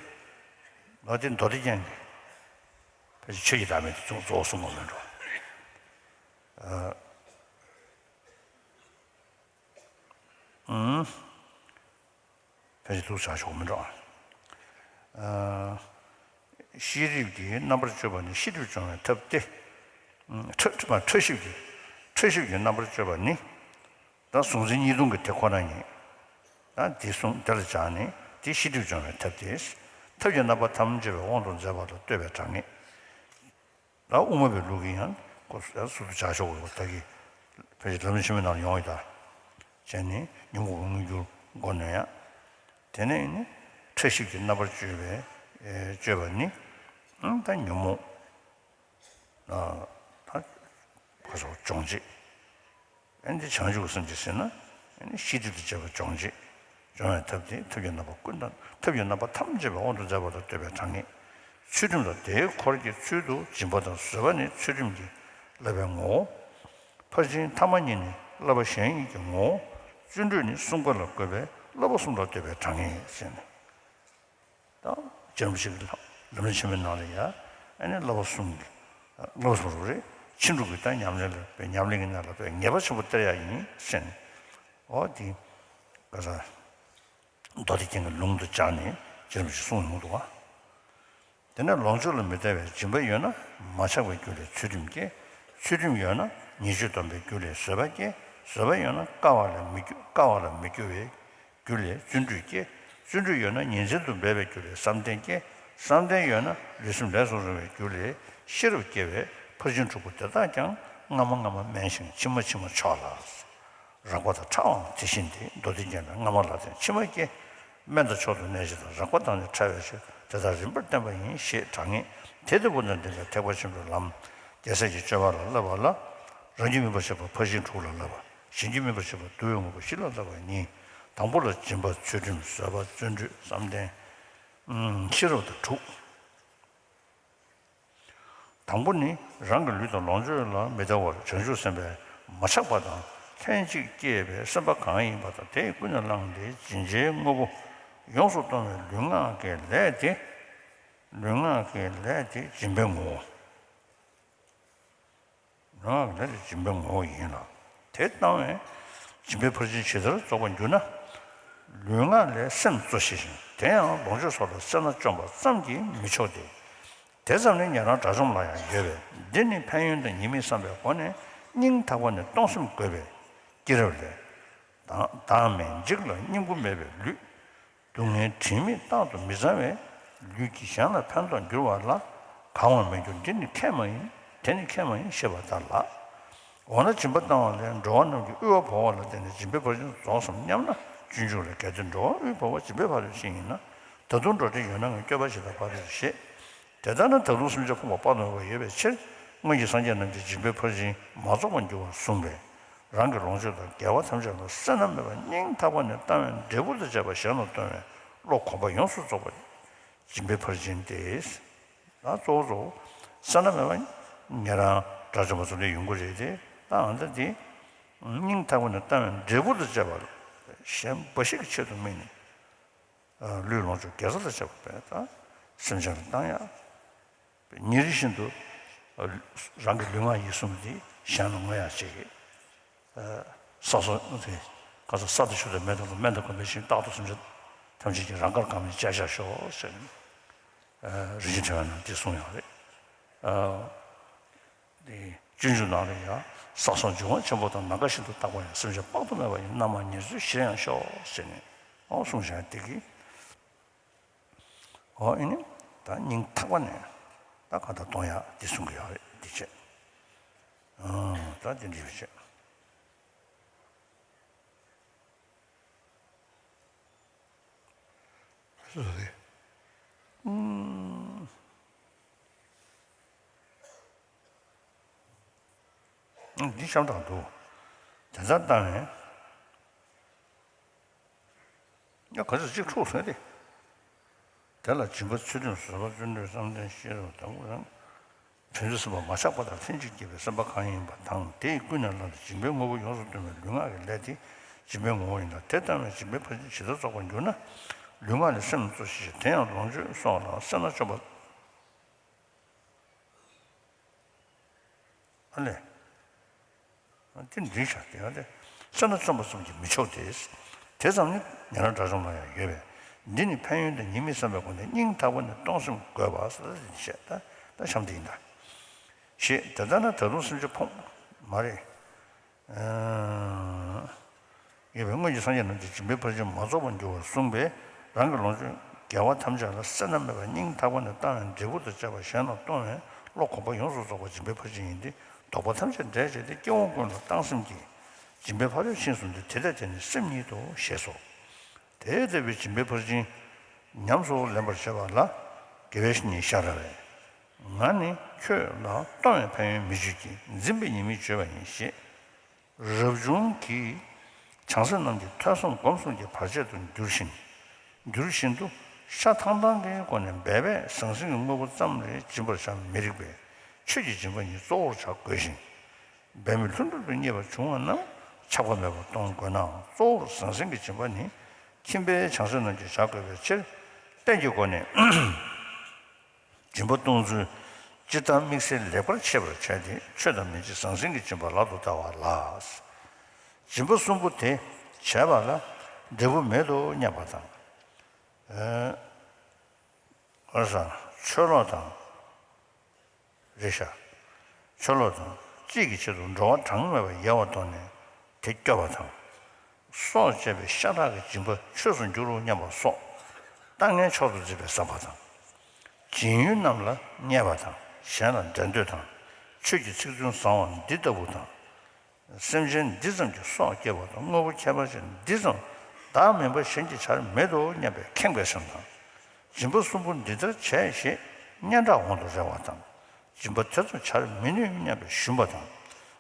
ལོ་དེ་མདོ་སྡེ་རྒྱན་གྱི་ཕལ་ཆེར་ཆོས་ཀྱི་བདག་མེད་དེ་གཙོ་བོ་གསུངས་པ་མིན་འགྲོ། ཨུམ། ཕལ་ཆེར་ཐུགས་ཆགས་ཆོག་མི་འགྲོ། ཨ། ཤེས་སྒྲིབ་ཀྱི་རྣམ་པར་དཔྱོད་པ་ནི་ཤེས་སྒྲིབ་སྦྱོང་བའི་ཐབས་ཏེ། ཁྲ་ཁྲ་ཁྲ་ཤེས་ཀྱི། ཁྲ་ཤེས་ཀྱི་རྣམ་པར་དཔྱོད་པ་ནི། ད་གཟུང་འཛིན་གཉིས་སྟོང་གི་དེ་ཁོ་ན་ཉིད། ད་དེ་གསུངས་དེ་ལ་སྦྱར་ནས་དེ་ཤེས་སྒྲིབ་སྦྱོང་བའི་ཐབས་ཏེ། ཐབས་ཀྱི་རྣམ་པ་ཐམས་ཅད་པའི་དབང་དུ་མཛད་པ་ལ་ལྟོས་པའི་གྲངས་ངེས། ད་དབུ་མ་པའི་ལུགས་ཀྱི་ཡང་ཁོ་སུ་དུ་བྱ་ཆོག་གོ་ད་གི་ཕལ་ཆེར་ལམ་རིམ་ཆེན་མོའི་ནང་ལ་ཡོང་ཡོད་ད། བྱས་ནས་ཉོན་མོངས་པ་མངོན་གྱུར་མགོ་ནས་ཡང་། དེ་ནས་ནི་ཕྲ་ཞིབ་ཀྱི་རྣམ་པར་དཔྱོད་པའི་དཔྱོད་པ་ནི་ད་ཉོན་མོངས་ད་ཁོ་སོགས་སྦྱོང་བྱེད། ཨ་ནི་བྱང་ཆུབ་སེམས་ཀྱིས་ཟིན་ན་ཨ་ནི་ཤེས་སྒྲིབ་དང་བཅས་པ་སྦྱོང་བྱེད། སྦྱོང་བའི་ཐབས་དེ་ཐབས་ཀྱི་རྣམ་པ་ཀུན་དང་ཐབས་ཀྱི་རྣམ་པ་ཐམས་ཅད་པའི་དབང་དུ་མཛད་པ་ལ་ལྟོས་པའི་གྲངས་ངེས། ཚུལ་ཁྲིམས་དང་དེའི་འཁོར་གྱི་ཚུལ་དུ་སྦྱིན་པ་དང་བཟོད་པ་ནི་ཚུལ་ཁྲིམས་ཀྱི་བསླབ་པའི་ངོ་བོ། ཕར་ཕྱིན་ཐ་མ་གཉིས་ནི་བསླབ་པ་གཞན་གཉིས་ཀྱི་ངོ་བོ། བརྩོན་འགྲུས་ནི་བསྲུང་བ་ལ་བཀོད་པའི་བསླབ་པ་གསུམ་ལ་ལྟོས་པའི་གྲངས་ངེས་ཟེར་ནས། ད་རྗེ་རིན་པོ་ཆེ་གི་ལམ་རིམ་ཆེན་མོའི་ནང་ལ་ཡང་ཨ་ནི་བསླབ་པ་གསུམ་གྱི་བསླབ་པ་གསུམ་རུ་རེད། ཕྱིན་དྲུག་གི་ད་ཉམས་ལེན་ལ་དཔེ་ཉམས་ལེན་གྱི་གནས་ལ་དཔེ་ངེས་པ་ཆེན་པོ་སྟེར་ཡ་ཡིན་ཟེར་ནས། འོ་དེ་ག་ས་མདོ་སྡེ་རྒྱན་གྱི་ལུང་དུ་སྦྱར་ནས་རྗེ་རིན་པོ་ཆེས་གསུངས་ཡོང་འདུག་བ། དེ་ནས་ལོངས་སྤྱོད་ལ་མི་ལྟ་བའི་སྦྱིན་པ་ཡོད་ན་མ་ཆག་པའི་རྒྱུ་ལས་ཚུལ་ཁྲིམས་སྐྱེ། ཚུལ་ཁྲིམས་ཡོད་ན་ཉེས་སྤྱོད་སྡོམ་པའི་རྒྱུ་ལས་བཟོད་པ་སྐྱེ། བཟོད་པ་ཡོད་ན་དཀའ་བ་ལ་མི་སྐྱོ་དཀའ་བ་ལ་མི་སྐྱོ་བའི་རྒྱུ་ལས་བརྩོན་འགྲུས་སྐྱེ། བརྩོན་འགྲུས་ཡོད་ན་ཉིན་མཚན་དུ་འབད་པའི་རྒྱུ་ལས་བསམ་གཏན་སྐྱེ། བསམ་གཏན་ཡོད་ན་ལུས་སེམས་ལས་སུ་རུང་བའི་རྒྱུ་ལས་ཤེས་རབ་སྐྱེ་བས་ཕར་ཕྱིན་དྲུག་པོ་དེ་དག་ཀྱང་སྔ་མ་སྔ་མ་དམན་ཞིང་ཕྱི་མ་ཕྱི་མ་མཆོག་ལ། རགས་པ་དང་ཕྲ་བའང་དེ་བཞིན་ཏེ། མདོ་སྡེ་རྒྱན་ལས་སྔ་མ་ལ་བརྟེན་ཕྱི་མ་སྐྱེ། དམན་དང་མཆོག་ཏུ་གནས་བྱེད་དང་རགས་པ་དང་ནི་ཕྲ་བའི་ཕྱིར། དེ་དག་རིམ་པར་བསྟན་པ་ཡིན་ཞེས་གྲངས་ངེས། དེ་ལྟ་བུ་ན་འདི་ལ་ཐེག་པ་ཆེན་པོའི་ལམ། རྒྱལ་སྲས་ཀྱི་སྤྱོད་པ་ལ་བསླབ་པ་ལ། རང་རྒྱུད་སྨིན་པར་བྱེད་པ་ཕར་ཕྱིན་དྲུག་ལ་བསླབ་པ། གཞན་རྒྱུད་སྨིན་པར་བྱེད་པ་བསྡུ་བའི་དངོས་པོ་བཞི་ལ་བསླབ་པ་གཉིས། དང་པོ་ལ་སྦྱིན་པ་ཚུལ་ཁྲིམས་བཟོད་པ་བརྩོན་འགྲུས་བསམ་གཏན། ཤེས་རབ་དང་དྲུག། དང་པོ་ནི་རང་གི་ལུས་དང་ལོངས་སྤྱོད་ལ་མི་ལྟ་བར་བྱང་ཆུབ་སེམས་དཔའི་མ་ཆགས་པ་དང་ལྷན་ཅིག་སྐྱེས་པའི་སེམས་པ་གང་ཡིན་པ་དང་དེས་ཀུན་ནས་བསླངས་ཏེ་སྦྱིན་བྱའི་དངོས་པོ་ཡོངས་སུ་གཏོང་བའི་ལུས་ངག་གི་ལས་དེ། ལུས་ངག་གི་ལས་དེ་སྦྱིན་པའི་ངོ་བོ། ལུས་ངག་གི་ལས་དེ་སྦྱིན་པའི་ངོ་བོ་ཡིན་ལ། དེ་བཏང་བས་སྦྱིན་པའི་ཕར་ཕྱིན་ཇི་ལྟར་རྫོགས་པར་འགྱུར་ན། ལུས་ངག་ལས་སེམས་གཙོ་ཆེ་ཞིང་དེ་ཡང་ལོངས་སྤྱོད་སོགས་ལ་སེར་སྣ་བཅོམ་པ་ཙམ་གྱིས་མི་ཆོག་སྟེ། དེ་ཙམ་ནི་ཉན་རང་དགྲ་བཅོམ་ལ་ཡང་ཡོད་པས། འདི་ནི་ཕན་ཡོན་དང་ཉེས་དམིགས་བསམ་པའི་སྒོ་ནས་སྙིང་ཐག་པ་ནས་གཏོང་སེམས་དགོས་པའི་སྐྱེས་རབས་ལས། བདག་བདག་མེད་འཇིག་ལ་སྙིང་པོ་མེད་པའི་ལུས། སྡུག་བསྔལ་དྲན་མེད་རྟག་ཏུ་མི་གཙང་བའི་ལུས་ཀྱིས་གཞན་ལ་ཕན་ཐོགས་འགྱུར་བ་ལ་གང་བར་མི་འགྱུར། འདི་ནི་ཁས་མ་ཡིན། དེ་ནི་ཁས་མ་ཡིན་ཞེས་པ་ལྟར་ལགས། འོ་ན་སྦྱིན་པ་བཏང་བ་ལས་འགྲོ་བ་རྣམས་ཀྱི་དབུལ་བ་བོར་བ་ལ་བརྟེན་ནས་སྦྱིན་པའི་ཕར་ཕྱིན་རྫོགས་སམ་སྙམ་ན། སྤྱོད་འཇུག་ལས། གལ་ཏེ་འགྲོ་བ་དབུལ་བོར་བ་སྦྱིན་པའི་ཕ་རོལ་ཕྱིན་ཡིན་ན། ད་དུང་འགྲོ་བྲལ་ཡོད་ན་ཡང་སྐྱོབ་པ་ཇི་ལྟར་དཔག་པའི་ཕྱིར་ཞེས། དེ་ལྟར་ན་ད་དུང་སེམས་ཅན་ཕོངས་པ་དཔག་ཏུ་མེད་པ་ཡོད་པའི་ཕྱིར། སྔོན་གྱི་སངས་རྒྱས་རྣམས་ཀྱིས་སྦྱིན་པའི་ཕར་ཕྱིན་མ་རྫོགས་པར་འགྱུར་བར་གསུངས་པས། རང་གི་ལོངས་སྤྱོད་དང་དགེ་བ་ཐམས་ཅད་ལ་སེར་སྣ་མེད་པར་སྙིང་ཐག་པ་ནས་བཏང་བའི་འབྲས་བུ་དང་བཅས་པ་གཞན་ལ་གཏོང་བའི་བློ་གོམས་པ་ཡོངས་སུ་རྫོགས་པ། སྦྱིན་པའི་ཕར་ཕྱིན་ཏེ། ད་གཙོ་བོ་གཙོ་བོ་བསོད་ནམས་མེད་པ་ཉན་རང་དགྲ་བཅོམ་པ་ཚོ་ལ་ཡོང་གི་རེད་དེ། ད་ཨ་ད་དེ་སྙིང་ཐག་པ་ནས་བཏང་བའི་འབྲས་བུ་དང་བཅས་པ་ལ་གཞན་འབའ་ཞིག་གི་ཆེད་དུ་དམིགས་ནས། ལུས་ལོངས་སྤྱོད་དགེ་རྩ་དང་བཅས་པ་བས་ད་སེམས་ཅན་ལ་བཏང་ཡག་ཉིན་རེ་བཞིན་དུ་རང་གི་ལུས་ངག་ཡིད་གསུམ་དེ་གཞན་ལ་བསྔོ་ཡག་བྱེད་ཀྱི། ས་སོགས་དེ་ག་ས་ས་དང་ཆུ་དང་མེ་དང་ལ་སྨན་དང་གོས་མེད་བཞིན་རྟག་ཏུ་སེམས་ཅན་ཐམས་ཅད་ཀྱི་རང་དགར་གང་མིན་སྤྱད་བྱ་ཤོག་ཟེར་ནས་རིན་ཆེན་ཕྲེང་བའི་ནང་དེ་གསུངས་ཡོད་རེད། དེ་སྤྱོད་འཇུག་ནང་ལ་ཡང་ས་སོགས་འབྱུང་བ་ཆེན་པོ་དང་ནམ་མཁའ་བཞིན་དུ་རྟག་པར་ཡང་སེམས་ཅན་དཔག་ཏུ་མེད་པ་ཡི་རྣམ་མང་ཉེར་འཚོའི་གཞིར་ཡང་ཤོག་ཟེར་ནས་ཨོ་གསུངས་བཞག་དེ་གི་ཨོ་ཨེ་ནི་ད་སྙིང་ཐག་པ་ནས་ད་གང་ལྟར་གཏོང་ཡག་འདི་གསུང་གི་ཡོད་རེད་འདི་བྱས། ཨང་ད་འདི་འདི་བྱས། སུ་རེད། ཨང་འདི་བྱམས་དང་འདུག་དེ་ལྟར་བཏང་བས། ཡང་ག་ཚོད་ཅིག་འཁྲུགས་སོང་སྟེ། དེ་ལ་སྦྱིན་པ་ཚུལ་ཁྲིམས་བཟོད་པ་བརྩོན་འགྲུས་བསམ་གཏན་ཤེས་རབ་དང་པོ་རང་། ཕན་ཚུན་སེམས་པ་མ་ཆགས་པ་དང་ལྷན་ཅིག་སྐྱེས་པའི་སེམས་པ་གང་ཡིན་པ་དང་དེ་ཡིས་ཀུན་ནས་བསླངས་ཏེ་སྦྱིན་པའི་དངོས་པོ་ཡོངས་སུ་སྟོན་པའི་ལུས་ངག་གི་ལས་དེ་སྦྱིན་པའི་ངོ་བོ་ཡིན་ལ་དེ་ལྟ་བས་སྦྱིན་པའི་ཕར་ཕྱིན་ཇི་ལྟར་རྫོགས་པར་འགྱུར་ན། ལུས་ངག་ལས་སེམས་གཙོ་ཞེས་དེ་ཡང་ལོངས་སྤྱོད་སོགས་ལ་སེར་སྣ་བཅོམ་པ། ཨ་ལས། དེ་འདྲིས་བཞག་དེ་ཡང་དེ་སེར་སྣ་བཅོམ་པ་ཙམ་གྱིས་མི་ཆོག་སྟེ། དེ་ཙམ་ནི་ཉན་རང་དགྲ་བཅོམ་ལ་ཡང་ཡོད་པས། འདི་ནི་ཕན་ཡོན་དང་ཉེས་དམིགས་བསམ་པའི་སྒོ་ནས་སྙིང་ཐག་པ་ནས་གཏོང་སེམས་དགོས་པ་ཟེར་བཤད་ད་ད་གཤམ་དེ་ཡིན་ད། ཞེས་དེ་ལྟར་ན་ད་དུང་སེམས་ཅན་ཕུང་མ་རེད། ཡོད་པའི་སྔོན་གྱི་སངས་རྒྱས་རྣམས་ཀྱིས་སྦྱིན་པའི་ཕར་ཕྱིན་མ་རྫོགས་པར་འགྱུར་བར་གསུངས་པས་རང་གི་ལོངས་སྤྱོད་དགེ་བ་ཐམས་ཅད་ལ་སེར་སྣ་མེད་པར་སྙིང་ཐག་པ་ནས་བཏང་བའི་འབྲས་བུ་དང་བཅས་པ་གཞན་ལ་གཏོང་བའི་བློ་གོམས་པ་ཡོངས་སུ་རྫོགས་པ་སྦྱིན་པའི་ཕར་ཕྱིན་ཡིན་ཏེ་བདོག་པ་ཐམས་ཅད་བསྒྲལ་བྱས་ཏེ་སྐྱེ་བོ་ཀུན་ལ་བཏང་སེམས་ཀྱིས་སྦྱིན་པའི་ཕ་རོལ་ཕྱིན་སོང་སྟེ་དེ་ལྟ་དེ་ནི་སེམས་ཉིད་དོ་ཞེས་སོ། དེ་ལྟ་བུའི་སྦྱིན་པའི་ཕར་ཕྱིན་ཉམས་སུ་ལེན་པར་བྱེད་པ་ལ་དགེ་བའི་བཤེས་གཉེན་ཤ་ར་བས། ང་ནི་ཁྱོད་ལ་གཏོང་བའི་ཕན་ཡོན་མི་བརྗོད་ཀྱི་འཛིན་པའི་ཉེས་དམིགས་བརྗོད་པ་ཡིན་ཞེས། རབ་བྱུང་གི་བྱང་སེམས་རྣམས་ཀྱི་ཐོས་བསམ་སྒོམ་གསུམ་གྱི་བར་ཆད་དུ་འགྱུར་ཞིང་། འགྱུར་བཞིན་དུ་ཤ་ཐང་ཐང་གི་སྒོ་ནས་འབད་པས་ཟང་ཟིང་གི་དངོས་པོ་ཙམ་ལས་སྦྱིན་པར་བྱ་མི་རིགས་པས་ཆོས་ཀྱི་སྦྱིན་པ་ཉིད་གཙོ་བོར་བྱ་དགོས་ཤིང་། འབད་མེད་ལྷུན་གྲུབ་ཏུ་བརྙེས་པ་བྱུང་བ་རྣམས་ཆགས་པ་མེད་པར་གཏོང་དགོས་ནའང་གཙོ་བོར་ཟང་ཟིང་གི་སྦྱིན་པ་ནི་ཁྱིམ་པའི་བྱང་སེམས་རྣམས་ཀྱིས་བྱ་དགོས་པའི་ཕྱིར་རྟེན་གྱི་སྒོ་ནས། སྦྱིན་པ་གཏོང་ཚུལ་སྤྱིར་བཏང་དམིགས་བསལ་ལེགས་པར་ཕྱེ་བར་བྱས་ཏེ་ཆོས་དང་མི་འཇིགས་ཟང་ཟིང་གི་སྦྱིན་པ་ལག་ཏུ་བསྟར་བ་ལ། སྦྱིན་པ་གསུམ་པོ་དེ་བྱས་པ་ལ་འབྲས་བུ་མེད་དོ་སྙམ་པ་དང་། ཨོ་ས། ཆོས་ལོག་དང་། རེད་ཤག་ཆོས་ལོག་དང་གཅིག་གི་ཆེད་དུ་འགྲོ་བ་གྲངས་མེད་པ་ཡལ་བར་དོར་ནས་དེ་སྐྱོབ་པ་དང་། སྲོག་བཅད་པའི་ཤ་ཁྲག་གི་སྦྱིན་པ་ཆོས་སུ་འགྱུར་རོ་སྙམ་པ་སོགས་ལྟ་ངན་མཆོག་ཏུ་མཛེས་པའི་བསམ་པ་དང་། སྦྱིན་ཡུལ་རྣམས་ལ་བརྙས་པ་དང་གཞན་ལ་འགྲན་འདོད་དང་ཆོས་ཀྱི་ཚིག་རྩུབ་བཟང་བ་འདི་ལྟ་བུ་དང་། སེམས་ཅན་འདི་ཙམ་གྱི་སྲོག་བསྐྱབས་པ་དང་དངོས་པོ་ཁྱད་པར་ཅན་འདི་ཙམ་བདག་མིན་པ་གཞན་གྱི་བྱར་མེད་དོ་སྙམ་པའི་ཁེངས་པའི་སེམས་དང་། སྦྱིན་པ་གསུམ་པོ་འདི་ལྟར་བྱས་ཞེས་སྙན་གྲགས་འོང་དུ་རེ་བ་དང་། སྦྱིན་པ་དེ་ཙམ་བྱར་མི་ནུས་སྙམ་པའི་ཞུམ་པ་དང་།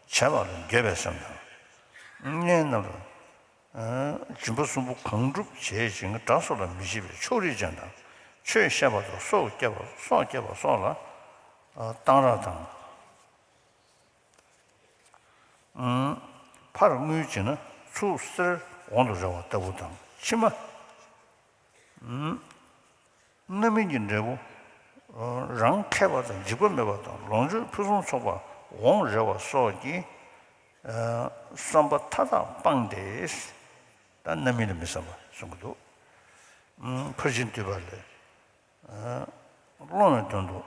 བྱས་པ་ལ་འགྱོད་པའི་སེམས་དང་། གཉེན་རྣམས་ལ་སྦྱིན་པ་གསུམ་པོ་གང་སྒྲུབ་བྱེད་ཅིང་དགྲ་སོགས་ལ་མི་བྱེད་པའི་ཕྱོགས་རིས་ཅན་དང་། ཆོས་བཤད་པ་དང་སྲོག་བསྐྱབས་པ་སྲོག་བསྐྱབས་པ་སོགས་ལ་གཏང་རག་དང་། ཕར་རྔུལ་བྱས་ན་ཚུར་གསེར་འོང་དུ་རེ་བ་ལྟ་བུ་དང་ཕྱི་མ། རྣམ་སྨིན་གྱི་འབྲས་བུ་རང་མཁས་པ་དང་འཇིགས་པ་མེད་པ་དང་ལོངས་སྤྱོད་ཕུན་སུམ་ཚོགས་པ་འོང་རེ་བ་སོགས་ཀྱི་བསམ་པ་མཐའ་དག་སྤངས་ཏེ། ད་རྣམ་སྨིན་ལ་མི་བསམ་པ་གསུང་གི་འདུག་ཕར་ཕྱིན་བསྡུས་པ་ལས། སློང་བའི་དོན་དུ་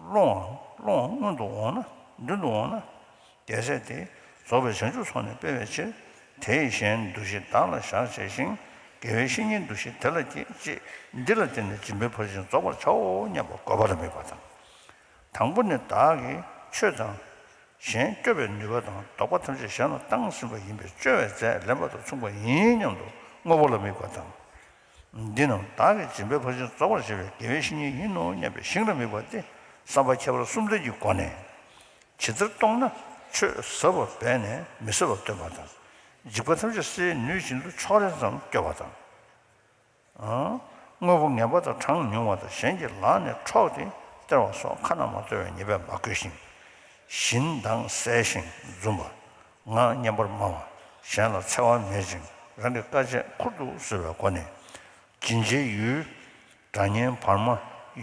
སློང་བ་སློང་བ་སྔོན་དུ་འོང་ན་མདུན་དུ་འོང་ན། རྒྱལ་སྲས་དེས་རྫོགས་པའི་བྱང་ཆུབ་སོང་ནས་སྤེལ་བའི་ཕྱིར་དེས་གཞན་འདུ་ཤེས་བདག་ལ་བཞག་བྱས་ཤིང་དགེ་བའི་བཤེས་གཉེན་འདུ་ཤེས་དེ་ལ་བསྐྱེད་ཅེས་འདི་ལ་བརྟེན་ནས་སྦྱིན་པའི་ཕར་ཕྱིན་རྫོགས་པར་བྱའོ་སྙམ་པ་དགོས་པ་ལ་དམིགས་པ་དང་། དང་པོ་ནི་བདག་གིས་ཆོས་དང་གཞན་སྐྱོབ་པའི་ནུས་པ་དང་བདོག་པ་ཐམས་ཅད་གཞན་ལ་བཏང་ཟིན་པ་ཡིན་པས་བཅོལ་བའི་རྫས་ལེན་པ་དང་མཚུངས་པ་ཡིན་སྙམ་དུ་དངོས་པོ་ལ་དམིགས་པ་དང་། འདི་རྣམས་བདག་གིས་སྦྱིན་པའི་ཕར་ཕྱིན་རྫོགས་པར་བྱེད་པའི་དགེ་བའི་བཤེས་གཉེན་ཡིན་ནོ་སྙམ་པའི་ཞིང་ལ་དམིགས་པ་སྟེ་བསམ་པ་ཁྱད་པར་གསུམ་ལྡན་གྱི་སྒོ་ནས། ཇི་ལྟར་གཏོང་ན་ཆོས་ཟབ་པར་འབད་ནས་མི་ཟབ་པ་སྟོན་པ་དང་། འཇིགས་པ་ཐམས་ཅད་སེལ་ནུས་བཞིན་དུ་ཕྱོགས་རེ་ཙམ་སྐྱོབ་པ་དང་། དངོས་པོ་ངན་པ་དང་གྲངས་ཉུང་བ་དང་གཞན་གྱི་ལག་ནས་འཕྲོག་སྟེ་སྟེར་བ་སོགས་ཁ་ན་མ་ཐོ་བའི་ཉེས་པས་མ་གོས་ཤིང་། བཞིན་མདངས་གསལ་ཞིང་འཛུམ་པ། ངག་སྙན་པོར་སྨྲ་བ། གཞན་ལ་འཚེ་བ་མེད་ཅིང་རང་གི་དཀའ་སྤྱད་ཁུར་དུ་གསོལ་བའི་སྒོ་ནས། སྦྱིན་བྱའི་ཡུལ། དགྲ་གཉེན་བར་མ།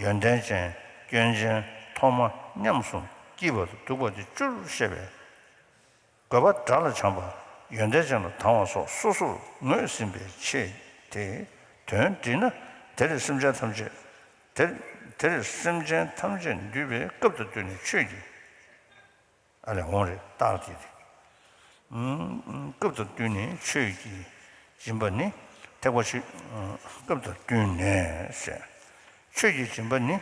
ཡོན་ཏན་ཅན། སྐྱོན་ཅན། ཐོག་མ། ཉམས་སུ་སྐྱིད་པ་དང་སྡུག་པ་དེ་བཅུར་ཤེས་པས། དགོས་པ་དགྲ་ལ་བྱམས་པ། ཡོན་ཏན་ཅན་ལ་དང་བ་སོགས་སོ་སོར་ངོས་ཟིན་པའི་ཆེད་དེ། དོན་འདྲི་ན། དེར་སེམས་ཅན་ཐམས་ཅད། དེར་དེར་སེམས་ཅན་ཐམས་ཅད་འདུས་པས་སྐབས་དང་བསྟུན་ནས་ཆོས་ཀྱི། ཨ་ལས་འོང་རེད་རྟགས་དེ་རེད། སྐབས་དང་བསྟུན་ནས་ཆོས་ཀྱི་སྦྱིན་པ་ནི། ཐེག་པ་ཆེ། སྐབས་དང་བསྟུན་ནས་ཟེར། ཆོས་ཀྱི་སྦྱིན་པ་ནི།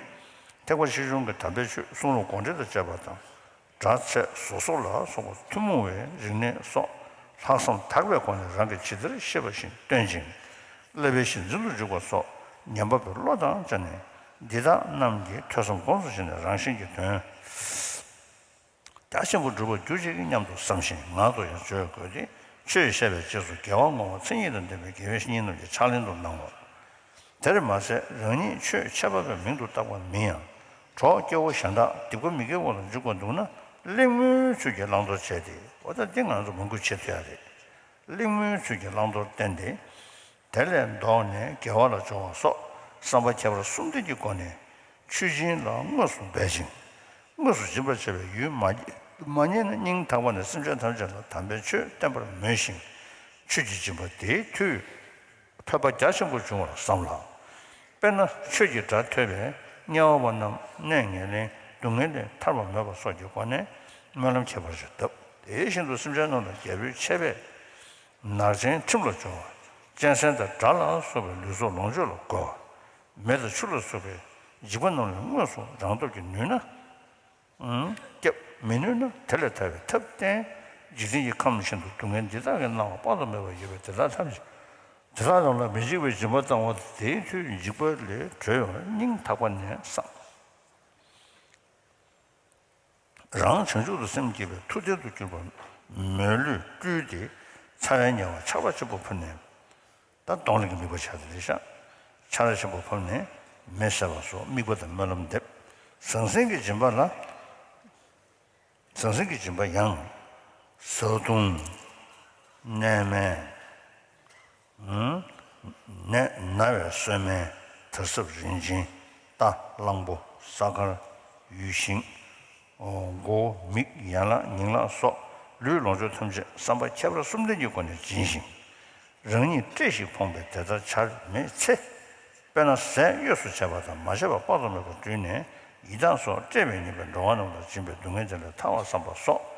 ཐེག་པ་ཆེ་ཆུང་གི་དམ་པའི་ཆོས་གསུང་རབ་དགོངས་འགྲེལ་དང་བཅས་པ་དང་། སྒྲ་ཚད་བཟོ་གསོ་ལ་སོགས་པ་ཐུན་མོང་བའི་རིག་གནས་སོགས་ལྷག་བསམ་དག་པའི་སྒོ་ནས་རང་གིས་ཇི་ལྟར་ཤེས་པ་བཞིན་སྟོན་ཅིང་། བསླབ་པའི་གཞི་འཛིན་དུ་འཇུག་པ་སོགས་ཉན་པ་པོའི་བློ་དང་བཅས་ནས། འདི་དག་རྣམས་ཀྱི་ཐོས་བསམ་སྒོམ་གསུམ་བྱས་ནས་རང་གཞན་གྱི་དོན་རྒྱ་ཆེན་པོ་འགྲུབ་པར་གྱུར་ཅིག་སྙམ་དུ་བསམ་ཞིང་ངག་ཏུ་ཡང་བརྗོད་དགོས་ཏེ། ཆོས་བཤད་པའི་རྗེས་སུ་རྒྱལ་བ་ངོ་བོ་མཚན་ཉིད་དང་ལྡན་པའི་དགེ་བའི་བཤེས་གཉེན་རྣམས་ཀྱི་ཕྱག་ལེན་དུ་གནང་ངོ་། དེར་མ་ཟད་རང་ཉིད་ཆོས་འཆད་པ་པའི་མིང་དུ་བཏགས་པ་མིན་ཡང་། གྲོགས་སྐྱེ་བོ་གཞན་དག་སྡིག་པ་མི་དགེ་བ་ལ་འཇུག་པར་འདུག་ན། གླེང་མོའི་ཚུལ་གྱིས་བླང་དོར་བྱས་ཏེ། འོ་ད་འདི་ང་ཚོ་མང་པོ་བྱེད་ཐུབ་ཡ་རེད། གླེང་མོའི་ཚུལ་གྱིས་བླང་དོར་བསྟན་ཏེ། དེ་ལས་ལྡོག་ནས་དགེ་བ་ལ་སྦྱོར་བ་སོགས་བསམ་པ་ཁྱད་པར་གསུམ་ལྡན་གྱི་སྒོ་ནས་ཆོས་སྦྱིན་ལ་དངོས་སུ་འབད་ཅིང་། དངོས་སུ་སྦྱིན་པར་བྱ་བའི་ཡུལ་མ་མ་རྙེད་ན། སྙིང་ཐག་པ་ནས་སེམས་ཅན་ཐམས་ཅད་ལ་དམ་པའི་ཆོས་བསྟན་པར་མོས་ཤིང་། ཆོས་ཀྱི་སྦྱིན་པ་དེའི་མཐུས་འཕོས་པ་རྒྱ་ཆེན་པོ་འབྱུང་བར་བསམ་ལ། དཔེར་ན་ཆོས་ཀྱི་སྒྲ་ཐོས་པས་དམྱལ་བ་པ་རྣམས་གནས་ངན་ལེན་སྡུག་བསྔལ་ལས་ཐར་པ་མོས་པ་སོགས་ཀྱི་སྒོ་ནས་སྨོན་ལམ་ཁྱད་པར་ཅན་བཏབ། དེ་བཞིན་དུ་སེམས་ཅན་རྣམས་ལ་རྒྱལ་པོའི་ཆད་པས་ནག་ཅན་ཁྲིམས་ལ་སྦྱོར་བ། གཅན་གཟན་དང་དགྲ་ལ་སོགས་པའི་ལུས་སྲོག་ལོངས་སྤྱོད་ལ་རྒོལ་བ། མེ་དང་ཆུ་ལ་སོགས་པའི་འཇིགས་པ་རྣམས་ལས་དངོས་སུ་རང་སྟོབས་ཀྱིས་ནུས་ན། ཨང་། སྐྱབས། མི་ནུས་ན་དེ་ལས་ཐར་བའི་ཐབས་བསྟེན། འཇིག་རྟེན་གྱི་ཁམས་བཞིན་དུ་སྡུག་བསྔལ་འདི་དག་གིས་གནང་བ་དཔག་ཏུ་མེད་པ་ཡོད་པས། དེ་དག་ཐམས་ཅད་དེ་དག་རྣམས་ལ་མི་འཇིགས་པའི་སྦྱིན་པ་བཏང་བ་དེའི་མཐུས་འཇིགས་པ་ལས་གྲོལ་བར་སྙིང་ཐག་པ་ནས་བསམ། རང་བྱང་ཆུབ་ཏུ་སེམས་བསྐྱེད་པའི་མཐུ་ལྡན་དུ་གྱུར་པ་མོས་བློས་སྤྲུལ་ཏེ་ཚ་བའི་ཉེ་བར་ཆར་པ་ཆེན་པོ་ཕབ་ནས། ད་གདོང་ལེན་གྱི་དམིགས་པ་བྱ་དེ་རེད་ཤག་ཆར་པ་ཆེན་པོ་ཕབ་ནས་མེ་བསད་པ་སོགས་དམིགས་པ་དང་སྨོན་ལམ་འདེབས། ཟང་ཟིང་གི་སྦྱིན་པ་ལ། ཟང་ཟིང་གི་སྦྱིན་པ་ཡང་། བཟའ་བཏུང་། གནས་མལ། ནས་ན་བའི་གསོལ་སྨན། དར་ཟབ་རིན་ཆེན། རྟ་གླང་པོ། ས་དཀར། ཡུལ་ཤིང་། མགོ་བོ་མིག་ཡན་ལག་ཉིང་ལག་སོགས་ལུས་ལོངས་སྤྱོད་ཐམས་ཅད་བསམ་པ་ཁྱད་པར་གསུམ་ལྡན་གྱི་སྒོ་ནས་སྦྱིན་ཞིང་། རང་ཉིད་བཀྲེས་ཤིང་ཕོངས་པས་དེ་ལྟར་བྱར་མེད་ཚེ། དཔེར་ན་ཟས་གཡོས་སུ་བྱས་པ་དང་མ་བྱས་པ་དཔག་ཏུ་མེད་པ་བསྐྲུན་ནས་ཡི་དྭགས་སོགས་བཀྲེས་པས་ཉེན་པའི་འགྲོ་བ་རྣམས་ལ་སྦྱིན་པས་སྡུག་བསྔལ་དེ་ལས་ཐར་བར་བསམ་པ་སོགས།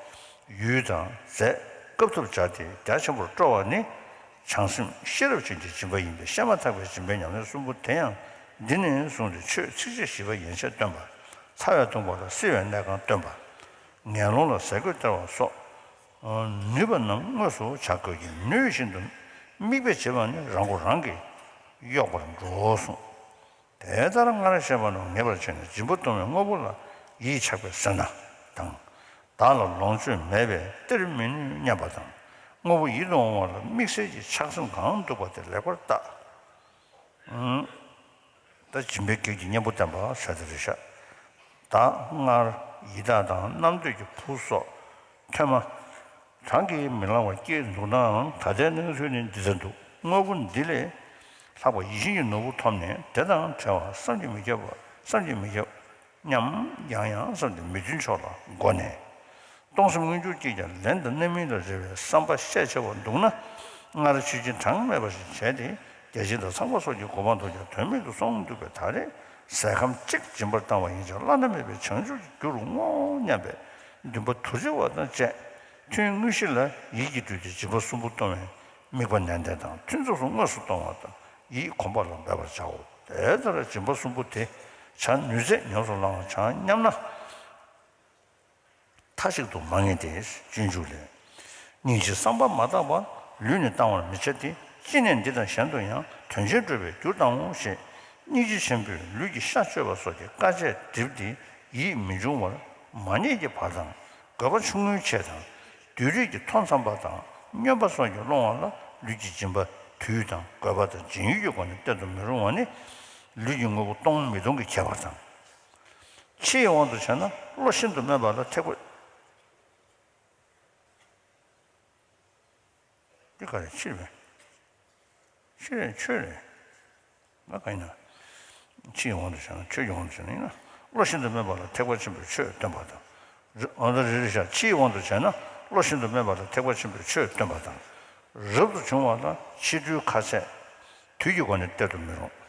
ཡུལ་དང་རྫས་སྐབས་ཐོབ་སྦྱར་ཏེ་རྒྱ་ཆེན་པོར་སྤྲོ་བ་ནི། བྱང་སེམས་ཤེས་རབ་ཅན་གྱི་སྦྱིན་པ་ཡིན་པས་བཤད་མ་ཐག་པའི་སྦྱིན་པའི་ཉམས་ལེན་གསུམ་པོ་དེ་ཡང་འདི་ནས་བཟུང་སྟེ་ཆོས་ཚིགས་བཅད་བཞི་པ་ཡན་ཆད་སྟོན་པ། ཚ་བའི་གདུང་བ་དང་བསིལ་བའི་གནས་ཁང་སྟོན་པ། ངན་སློང་ལ་ཟས་གོས་སྟེར་བ་སོགས། ནུས་པ་རྣམས་དངོས་སུ་བྱ་དགོས་ཀྱི་ནུས་བཞིན་དུ་དམིགས་པས་བྱེད་པ་ནི་རང་མགོ་རང་གིས་གཡོགས་པར་འགྲོ་གསུངས། དེ་ལྟར་སྔར་བཤད་པ་རྣམས་ངེས་པར་བྱས་ནས་སྦྱིན་པ་གཏོང་བའི་དངོས་པོ་ལ་ཡིད་ཆགས་པས་ཟིན་ན་དང་། བདག་ལ་ལོངས་སྤྱོད་མེད་པས་སྟེར་མི་ནུས་སྙམ་པ་དང་། དངོས་པོ་ཡིད་དུ་འོང་བ་ལ་དམིགས་བསལ་གྱི་ཆགས་སེམས་གང་འདུག་པ་དེ་ལེགས་པར་བརྟག། ད་སྦྱིན་པའི་གེགས་ཀྱི་གཉེན་པོ་བསྟན་པ་ཟེར་དེ་རེད་ཤག་ད་སྔར་ཡི་དྭགས་དང་རྣམ་ཐོས་ཀྱི་བུ་སོགས་ཐོས་མ་གྲངས་ཀྱིས་མི་ལང་བར་སྐྱེས་འདུག་ནའང་ད་ལྟའི་གནས་ཚུལ་ནི་འདི་ལྟར་འདུག་དངོས་པོ་འདི་ལས་ལྷག་པ་ཡིད་བཞིན་གྱི་ནོར་བུ་ཐོབ་ནས་དེ་དང་བྲལ་བ་བསམ་གྱིས་མི་ཁྱབ་པ་བསམ་གྱིས་མི་ཁྱབ་སྙམ་ཡང་ཡང་བསམ་སྟེ་མི་མཐུན་ཕྱོགས་ལ་མགོ་ནས། གཏོང་སེམས་མངོན་གྱུར་སྐྱེས་ཀྱང་ལན་དང་རྣམ་སྨིན་ལ་རེ་བའི་བསམ་པ་ཤས་ཆེ་བ་འདུག་ན། སྔར་ཆོས་སྦྱིན་གྲངས་མེད་པ་ཞིག་བྱས་ཏེ་རྒྱལ་ཆེན་དང་ཚངས་པ་སོགས་ཀྱི་གོ་འཕང་ཐོབ་ཀྱང་དོན་མེད་དུ་སོང་འདུག་པས། ད་རེས་ཟས་ཁམ་གཅིག་སྦྱིན་པར་བཏང་བ་ཡིན་ཀྱང་བླ་ན་མེད་པའི་བྱང་ཆུབ་ཀྱི་རྒྱུ་རུ་བསྔོ་སྙམ་པའི་འདུན་པ་དུར་བྱེད་པ་དང་བཅས། ཐུན་དངོས་གཞི་ལ་ཡིད་ཀྱིས་སྤྲུལ་ཏེ་སྦྱིན་པ་གསུམ་པོ་གཏོང་བའི་དམིགས་པ་ནན་ཏན་དང་། ཐུན་རྫོགས་སུ་དངོས་སུ་གཏོང་བ་དང་ཡིད་གོམས་པ་ལ་འབད་པར་བྱའོ། དེ་ལྟར་སྦྱིན་པ་གསུམ་པོ་དེ་བྱ་ནུས་ཚད་ཉམས་སུ་བླང་བར་བྱ་སྙམ་ན། མཐའ་གཅིག་ཏུ་མ་ངེས་ཏེ། སྤྱོད་འཇུག་ལས། སྙིང་རྗེའི་བསམ་པ་མ་དག་པ་ལུས་ནས་བཏང་བར་མི་བྱ་སྟེ། ཅི་ནས་འདི་དང་གཞན་དུ་ཡང་དོན་ཆེན་འགྲུབ་པའི་རྒྱུར་བཏང་ངོ་ཞེས། སྙིང་རྗེ་ཆེན་པོས་ལུས་ཀྱི་ཤ་གཅོད་པ་སོགས་ཀྱི་དཀའ་སྤྱད་བསྒྲིབས་ཏེ་ཡིད་མི་འབྱུང་བར་མ་རྙེད་ཀྱི་བར་དང་། དགོས་པ་ཆུང་ངུའི་ཆེད་དང་། བདུད་རིགས་ཀྱི་མཐོ་འཚམ་པ་དང་སྨྱོན་པ་སོགས་ཀྱིས་སློང་བ་ལ་ལུས་ཀྱི་སྦྱིན་པ་དུས་དང་དགོས་པ་དང་སྦྱིན་ཡུལ་གྱི་སྒོ་ནས་གཏན་དུ་མི་རུང་བ་ནི། ལུས་ཀྱི་དངོས་པོ་སྟོང་མི་སྟོང་གི་ཁྱད་པར་དང་། ཕྱི་ཡི་དབང་དུ་བྱས་ན་བློ་ཤིན་ཏུ་དམན་པ་ལ་ཐེག་པ། འདི་ག་རེ་ཕྱིར་བས། ཕྱིར་རེད་ཆོས་རེད། ང་ག་ཡིན་ན། ཕྱིའི་དབང་དུ་བྱས་ན་ཆོས་ཀྱི་དབང་དུ་བྱས་ན་ཡིན་ན། བློ་ཤིན་ཏུ་དམན་པ་ལ་ཐེག་པ་ཆེན་པོའི་ཆོས་སྟོན་པ་དང་། རི་འོ་ན་རེ་རེ་བཞག་ཕྱིའི་དབང་དུ་བྱས་ན་བློ་ཤིན་ཏུ་དམན་པ་ལ་ཐེག་པ་ཆེན་པོའི་ཆོས་སྟོན་པ་དང་། རབ་ཏུ་བྱུང་བ་ལ་ཕྱི་འགྲོའི་ཁ་ཟས་དུས་ཀྱི་སྒོ་ནས་སྟེར་དུ་མི་རུང་།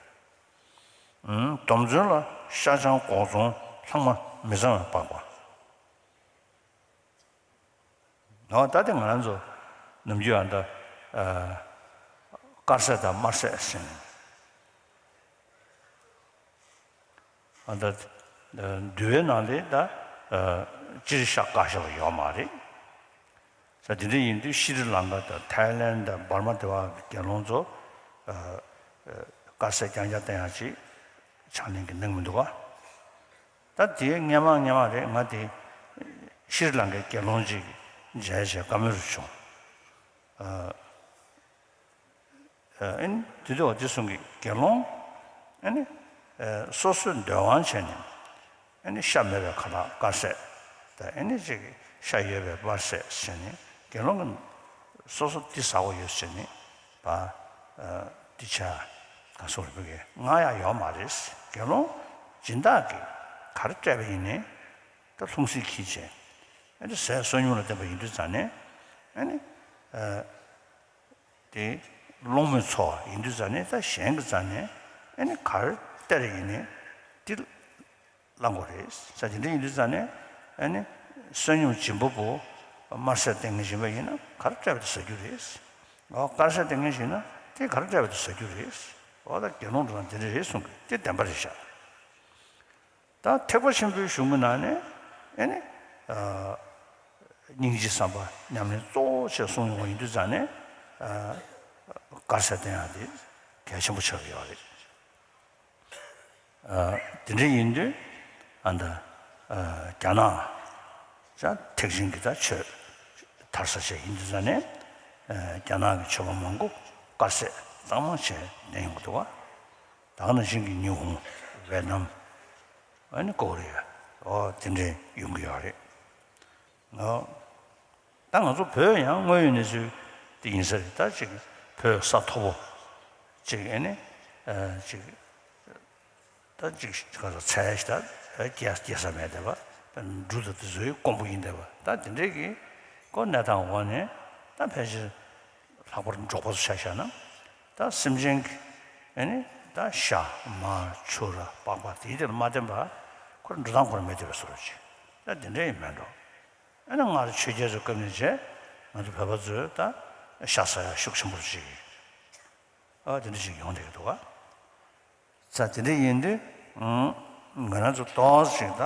སྡོམ་བརྩོན་ལ་ཤ་ཆང་སྒོག་བཙོང་ལྷག་མ་མི་གཙང་བའི་པགས་པ། ཨོ་ད་དེ་ང་རང་ཚོ་ནམ་རྒྱུན་ཨ་ད་དཀར་ཟས་དང་དམར་ཟས་ཟེར་ནས་ཨ་ད་འདུལ་བའི་ནང་ལས་ད་སྤྱིར་ཤ་བཀག་བཞག་པ་ཡོད་མ་རེད། ས་དེ་འདྲ་ཡིན་དུས་ཤྲི་ལང་ཀ་དང་ཐའི་ལན་དང་འབར་མ་དེ་བ་དགེ་སློང་ཚོ་དཀར་ཟས་རྐྱང་རྐྱང་བསྟེན་ཡག་ཅིག་ཕྱག་ལེན་གྱི་གནང་མི་འདུག་ག་ད་དེ་སྔན་མ་སྔན་མ་རེད། ང་དེ་ཤྲི་ལང་ཀའི་དགེ་སློང་ཅིག་མཇལ་བྱས་བཀའ་མོལ་བྱུང་། ཨ་ནི་དེ་དུས་འོ་དེ་གསུང་གི་དགེ་སློང་ཨ་ནི་སོ་སོའི་འདོད་དབང་བྱས་ནས་ཨ་ནི་ཤ་མེད་པའི་ཁ་ལག་དཀར་ཟས་དང་ཨ་ནི་ཅིག་ཤ་ཡོད་པའི་དམར་ཟས་བྱས་ནས་དགེ་སློང་གི་སོ་སོ་འདི་ཟ་དགོས་ཡོད་ཟེར་ནས་པ་འདི་བྱས་ག་སོགས་རེ་བུ་གས་ང་ཡང་ཡོད་མ་རེད། དགེ་སློང་སྦྱིན་བདག་གིས་ག་རེ་སྤྲད་པ་ཡིན་ནའི་ད་ལྷུང་བཟེད་འཁྱེར་བྱས་ཨ་ནི་ཟས་བསོད་སྙོམས་ལ་བརྟེན་པ་ཡིན་དུས་ཙང་ནས་ཨ་ནི། དེ་སློང་མོས་འཚོ་བ་ཡིན་དུས་ཙང་ནས་ད་གཞན་གྱི་རྩ་ནས་ཨ་ནི་གར་སྟེར་ཡིན་ནས་དེ་བླང་དགོས་རེད། ས་དེ་འདྲ་ཡིན་དུས་ཙང་ནས་ཨ་ནི་བསོད་སྙོམས་སྦྱིན་པ་པོ་དམར་ཟས་སྟེར་མཁན་ཞིག་ཡིན་ན་གར་སྤྲད་པ་དེ་ཟ་རྒྱུ་རེད། འོ་དཀར་ཟས་སྟེར་མཁན་ཞིག་ཡིན་ན་དེ་གར་སྤྲད་པ་དེ་ཟ་རྒྱུ་རེད། འོ་ད་དགེ་སློང་འདི་ལ་འདི་འདྲ་རེད་གསུང་གི་དེ་བདེན་པ་རེད་ཤག་ད་ཐེག་པ་ཆེན་པོའི་གཞུང་གི་ནང་ནས་ཨེ་ནི་སྙིང་རྗེའི་བསམ་པ་ཉམས་ལེན་གཙོ་བོ་ཆེ་གསུངས་ཡོང་བ་ཡིན་དུས་ཙང་ནས་དཀར་ཟས་བསྟེན་ཡག་དེ་གལ་ཆེན་པོ་ཆགས་ཀྱི་ཡོད་རེད། དེ་འདྲ་ཡིན་དུས་ཨ་ད་རྒྱ་ནག་ཅག་ཐེག་ཆེན་གྱི་ད་ཆོས་དར་ས་ཆེ་ཡིན་དུས་ཙང་ནས་རྒྱ་ནག་གི་ཆོས་པ་མང་པོ་དཀར་ཟས་གཙང་མ་བྱས་བསྟེན་ཡོང་གི་འདུག་བ། ད་ག་ནང་བཞིན་གྱི་ཉི་ཧོང་ཝེ་ནམ། ཨ་ནི་ཀོ་རི་ཡ། ཨོ་དེ་འདྲའི་ཡོང་གི་ཡོད་རེད། ཨོ། ད་ང་ཚོ་བོད་ཡང་དངོས་ཡོད་གནས་ཚུལ་དེ་ཡིན་ས་རེད། ད་ཅིག་བོད་ས་མཐོ་པོ་ཅིག་ཨ་ནི་ཨ་ཅིག་ད་ཅིག་ག་ཚོད་ཚལ་ཞིག་ད་སྐྱེ་སྐྱེ་ས་མེད་བསྡད་པ། འབྲུ་དང་དེ་ཚོའི་ཀོང་པོ་ཡིན་བསྡད་པ། ད་དེ་འདྲའི་གི་ཀོ་གནས་སྟངས་འོག་ནས་ད་ཕལ་ཆེར་ལྷག་པར་འབྲོག་པ་ཚོ་ཆ་བཞག་ན། ད་སེམས་ཅན་གྱི་ཨ་ནི་ད་ཤ་མར་ཕྱུར་ར་པགས་པ་དེའི་དེ་ལ་མ་བརྟེན་པ་ཁོ་ར་འགྲོ་སྟངས་ཁོ་ར་མེད་བསྡད་པའི་བཟོ་འདྲ་ཅིག་ད་དེ་འདྲ་ཡིན་མེད་འགྲོ། ཨ་ནི་སྔར་ཆོས་རྒྱལ་ཚོའི་སྐབས་ནས་བྱས་ང་ཚོ་བོད་པ་ཚོས་ད་ཤ་ཟ་ཡག་ཤུགས་ཆེན་པོ་ཅིག་ཨ་དེ་འདྲ་ཅིག་ཡོང་བསྡད་ཀྱི་འདུག་ག་ཙ་དེ་འདྲ་ཡིན་དུས་ང་རང་ཚོ་ཏོག་ཙམ་ཅིག་ད་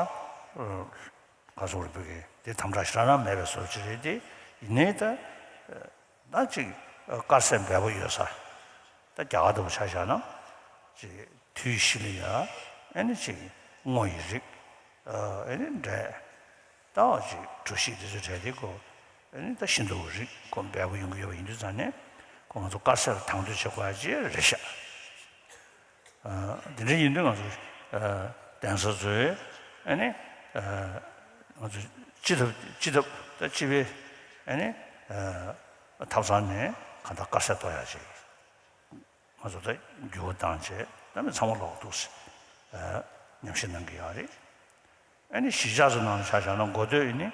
ག་སོགས་རེད་བོད་ཀྱི་དེ་དམ་དྲག་ཞེ་དྲག་རང་མེད་པའི་བཟོ་ཅིག་རེད་དེ། ཡིན་ནའི་ད་ད་ཅིག་དཀར་ཟས་འབེལ་པོ་ཡོད་ས་ད་རྒྱ་གར་ལྟ་བུ་ཆ་བཞག་ན་ཅིག་དུས་ཤིག་ལ་ཡ་ཨ་ནི་ཅིག་སྔོ་ཡི་རིགས་ཨ་ནི་འབྲས། ད་བ་ཅིག་གྲོ་ཞིབ་དེ་ཚོ་བྲལ་ཏེ་ཁོ་ཨ་ནི་ད་ཤིན་ཏུ་རིགས་ཁོ་འབེལ་པོ་ཡོང་གི་ཡོད་པ་ཡིན་དུས་ཙང་ནས་ཁོ་ང་ཚོ་དཀར་ཟས་ལ་དང་དོད་བྱེད་དགོས་ཡ་ཅིག་རེད་ཤག་དེ་འདྲ་ཡིན་དུས་ང་ཚོ་གདན་ས་ཚོས་ཨ་ནི་ང་ཚོ་སྤྱི་ཐབ་སྤྱི་ཐབ་ད་སྤྱི་པའི་ཨ་ནི་ཐབ་ཚང་ནས་གང་ལྟར་དཀར་ཟས་གཏོང་ཡ་ཅིག་ང་ཚོ་ད་འགྱུར་བ་བཏང་བྱས་ད་མི་ཚང་མ་ལོག་འདུག་ཟེར་ཉམས་ཞིབ་གནང་གི་ཡོད་རེད། ཨ་ནི་གཞིས་ཆགས་ཚོ་ནང་ལ་ཆ་བཞག་ན་འགོ་སྟོད་ཡིན་ནི་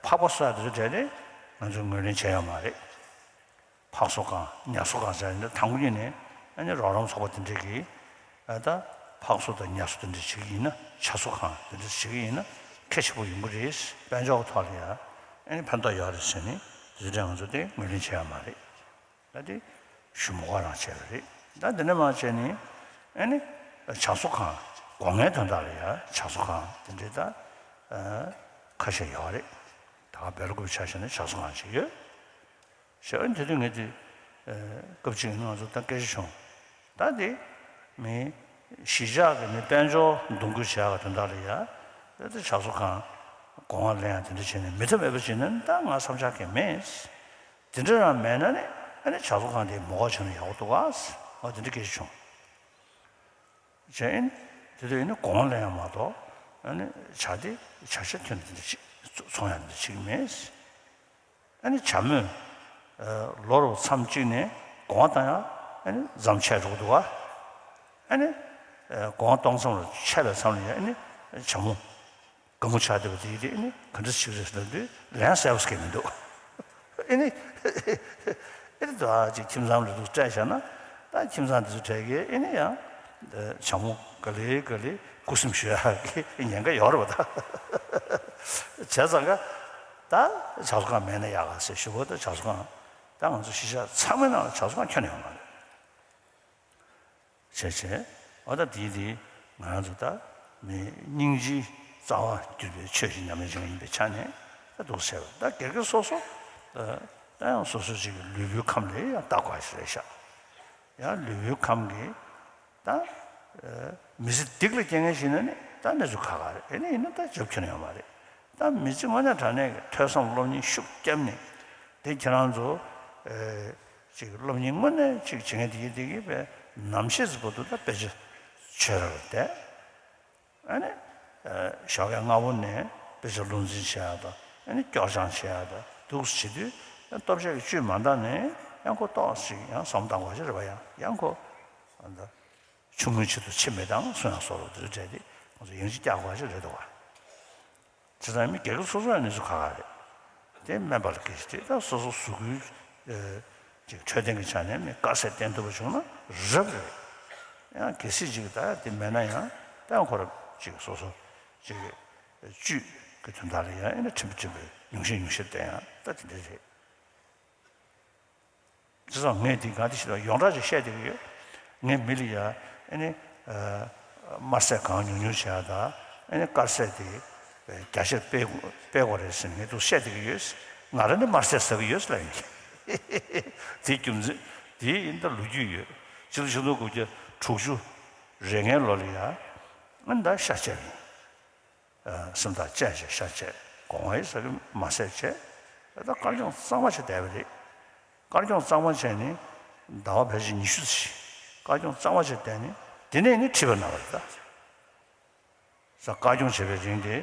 ཕག་པ་གསོ་ཡ་དེ་ཚོ་གྲས་དེ་ང་ཚོས་ངོས་ལེན་བྱས་ཡོད་མ་རེད། ཕག་གསོ་ཁང་ཉ་གསོ་ཁང་ཟེར་ཡ་དེ་དང་པོ་ཉིད་ནས་ཨ་ནི་རོགས་རམ་ཚོགས་པ་དེ་འདྲས་ཀྱིས་ཨ་ད་ཕག་གསོ་དང་ཉ་གསོ་དེ་འདྲས་བྱེད་ཀྱི་ཡིན་ན་བྱ་གསོ་ཁང་དེ་འདྲས་བྱེད་ཀྱི་ཡིན་ན་གལ་ཆེན་པོ་ཡོང་གི་རེད། དཔལ་འབྱོར་གྱི་ཐོག་ལ་ཡ་ཨ་ནི་ཕན་ཐོགས་ཡོད་རེད་ཟེར་ནས་དེ་ཚོ་གྲས་ང་ཚོ་དེ་ངོས་ལེན་བྱས་ཡོད་མ་རེད། ད་དེ་ཞུ་མོ་ག་རང་བྱས་པ་རེད། ད་འདི་ནས་མར་བྱས་ནས་ཨ་ནི་བྱ་གསོ་ཁང་སྒོ་ལྔའི་དོན་དག་ལ་ཡ་བྱ་གསོ་ཁང་དེ་འདྲའི་ད་ཁ་ཤས་ཡོད་རེད། ད་སྦེལ་ཀོབ་ཆ་བཞག་ན་བྱ་གསོ་ཁང་ཞིག་ཡོད། ཞེས་ཨ་ནི་དེ་དུས་ངས་དེ་སྐབས་གཅིག་ནང་ཚོ་ད་སྐད་ཆ་བྱུང་། ད་དེ་མི་གཞིས་ཆགས་ཀྱི་མི་དཔལ་འབྱོར་འདུ་འགོད་བྱེད་ཡག་དོན་དག་ལ་ཡ་ད་བྱ་གསོ་ཁང་སྒོ་ང་ལེན་ཡ་དེ་འདྲ་བྱས་ནས་མི་ཐབས་མེད་པ་བྱས་ན་ད་ང་བསམ་འཆར་གང་ཡང་མེད། དེ་འདྲ་རང་མེད་ན་ནི་ཨ་ནི་བྱ་གསོ་ཁང་དེ་མོ་ག་བྱུང་ན་ཡག་པོ་འདུག་ག་འོ་དེ་འདྲ་སྐད་ཆ་བྱུང་། བྱས་ཨེ་ནི་དེ་དུས་ཨེ་ནི་གོང་ལེན་ཡང་མ་གཏོགས་ཨེ་ནི་ཇ་དེ་ཇ་ཆ་ཐོན་དེ་འདྲ་ཅིག་ཚོང་ཡང་འདི་འདྲ་བྱེད་ཀྱི་མེད། ཨ་ནི་བྱ་མོས་ལོ་རུ་མཚམས་གཅིག་ནས་སྒོང་བཏང་ཡ། ཨ་ནི་འཛམ་ཆད་འགྲོ་གི་འདུག་བ། ཨ་ནི་སྒོང་གཏོང་མཚམས་ལ་ཆད་པའི་མཚམས་ལ་ཡ་ཨ་ནི་བྱ་མོ་དགའ་མོ་ཆགས་བསྡད་པ་དེ་དེ་ཨ་ནི་ག་འདྲ་ཞིག་རེད་ལབ་དུས་ལན་གསལ་པོ་ཞིག་མི་འདུག་ཨ་ནི་ཨ་ནི་འདུག་ཨ་ཅིག་ཁྱིམ་ཚང་ལ་འདུག་སྤྲད་བཞག་ན་ད་ཁྱིམ་ཚང་དེ་ཚོ་གྲས་ཀྱིས་ཨ་ནི་ཡང་བྱ་མོ་ག་ལེ་ག་ལེ་སྐུ་སེམས་ཞུ་ཡ་གི་ཉེན་ཁ་ཡོད་རེད་པ། ད་བྱས་ཙང་ཀ་ད་བྱ་གསོ་ཁང་མེད་ན་ཡག་ག་ཟེར་ཞུ་གོ་ད་བྱ་གསོ་ཁང་། ད་ང་ཚོ་གཞིས་ཆགས་ཚང་མའི་ནང་ལ་བྱ་གསོ་ཁང་ཁྱོན་ནས་ཡོད་མ་རེད། བྱས་བྱས་འོ་ད་དེའི་དེ་ང་རང་ཚོ་ད་མི་སྙིང་རྗེའི་རྩ་བ་གྱུར་པའི་ཆོས་ཤིག་ཉམས་ལེན་བྱེད་མཁན་ཡིན་པའི་ཆ་ནས་ད་འདུག་བྱས་པ་ད་སྒེར་སྒེར་སོ་སོ་ད་ཡང་སོ་སོ་ཅིག་གི་ལུས་པོའི་ཁམས་ལ་ཡང་བལྟ་དགོས་ཤིག་རེད་ཤག་ཡང་ལུས་པོའི་ཁམས་ཀྱི་ད་མི་ཚེ་སྡིག་ལ་སྐྱེལ་མཁན་ཞིག་ན་ནི་ད་གནས་ཚུལ་ཁག་ཁག་རེད། ཨེ་ནི་ཡིན་ན་ད་རྒྱབ་ཁྱོན་ཡོད་མ་རེད། ད་མི་ཚེ་དངོས་གནས་དྲང་གནས་ཀྱི་ཐོས་བསམ་སློབ་གཉེར་ཤུགས་བརྒྱབ་ནས་དེ་ཁྱེད་རང་ཚོ་ཨེ་ཅིག་སློབ་གཉེར་དངོས་གནས་ཅིག་བྱེད་མཁན་དེ་ཡིན་དེ་གིས་པའི་ནམ་ཤེས་ཟིན་པ་འདུག་ད་དཔེ་ཆ་ཆོས་རར་བསྡད། ཨ་ནི་ཞོགས་ཀས་སྔ་པོ་ནས་དཔེ་ཆ་བློ་འཛིན་བྱེད་ཡག་དང་ཨ་ནི་སྐྱོར་སྦྱང་བྱེད་ཡག་དང་འདུག་སེ་བྱེད་དུས་ཡང་སྟོབས་ཆག་གི་བཅུད་མ་འདང་ནས་ཡང་ཁོ་ཏོག་ཅིག་ཡང་བསམ་བློ་བཏང་དགོས་ཤེས་རེད་པ། ཡང་ཡང་ཁོ་ཨ་ད་ཆུང་ངུའི་ཆེད་དུ་འཆི་མེད་དང་གསུང་ཡག་སོགས་ལ་འདི་འདྲ་བྱས་ཏེ་ང་ཚོ་ཡང་ཅིག་བསྐྱར་དགོས་ཤེས་རེད་འདུག་བ། བྱས་ཙང་མི་སྒེར་གྱི་སོ་སོ་ཡང་གནས་ཚུལ་ཁག་ཁག་རེད། དེ་སྨན་པ་ལ་སྐད་ཆ་དྲིས་ད་སོ་སོ་གཟུགས་པོའི་ཨེ་ཅིག་འཕྲོད་བསྟེན་གྱི་ཆ་ནས་མི་དཀའ་ཚེགས་བསྟེན་ཐུབ་པ་བྱུང་ན་རབ་རེད། ཡང་གལ་སྲིད་ཅིག་ད་དེ་མེད་ན་ཡང་ད་ཡང་ཁོ་རང་ཅིག་སོ་སོ་ཅིག་བཅུད་ཀྱི་དོན་དག་ལ་ཡང་ཨེ་ནི་ཁྲིམས་ཁྲིམས་པའི་ཉུང་ཤས་ཉུང་ཤས་བསྟེན་ཡང་ད་དེ་འདྲ་རེད། བྱས་ཙང་ངས་འདི་ག་འདི་ཞིག་ལ་ཡོངས་གྲགས་ཅིག་བཤད་བསྡད་ཀྱི་ཡོད། ངས་མི་ལ་ཡ་ཨེ་ནི་དམར་ཟས་གང་ཉུང་ཉུང་བྱེད་ཡག་དང་ཨེ་ནི་དཀར་ཟས་དེ་རྒྱ་ཆེར་སྤེལ་དགོས་སྤེལ་དགོས་རེད་ཟེར་ནས་ངས་འདུག་བཤད་བསྡད་ཀྱི་ཡོད། ང་རང་ནི་དམར་ཟས་ཟ་གི་ཡོད་ཟེར་ལབ་ཡིན། དེའི་རྒྱུ་མཚན་དེ་ཡིན་ད་ལོ་རྒྱུས་ཡོད། ཕྱི་ལོ་ཆིག་སྟོང་དགུ་བརྒྱ་དྲུག་ཅུ་རེ་ལྔའི་ལོ་ལ་ཡ་ཨ་ནི་ད་ཤ་བཅད་ཡིན། སེམས་ཐག་བཅད་བྱས་ཤ་བཅད་གོང་ཨེ་ཟ་གི་མ་ཟད་བྱས་ད་དཀར་སྐྱོང་གཙང་མ་བྱས་བསྡད་པ་རེད། དཀར་སྐྱོང་གཙང་མ་བྱས་ནས་ཟླ་བ་ཕལ་ཆེར་ཉི་ཤུ་ཙམ་ཞིག་དཀར་སྐྱོང་གཙང་མ་བྱས་བསྡད་ནས་དེ་ནས་ནི་མཁྲིས་པ་ན་བ་རེད་ད། ས་དཀར་སྐྱོང་བྱས་པའི་རིང་དེ་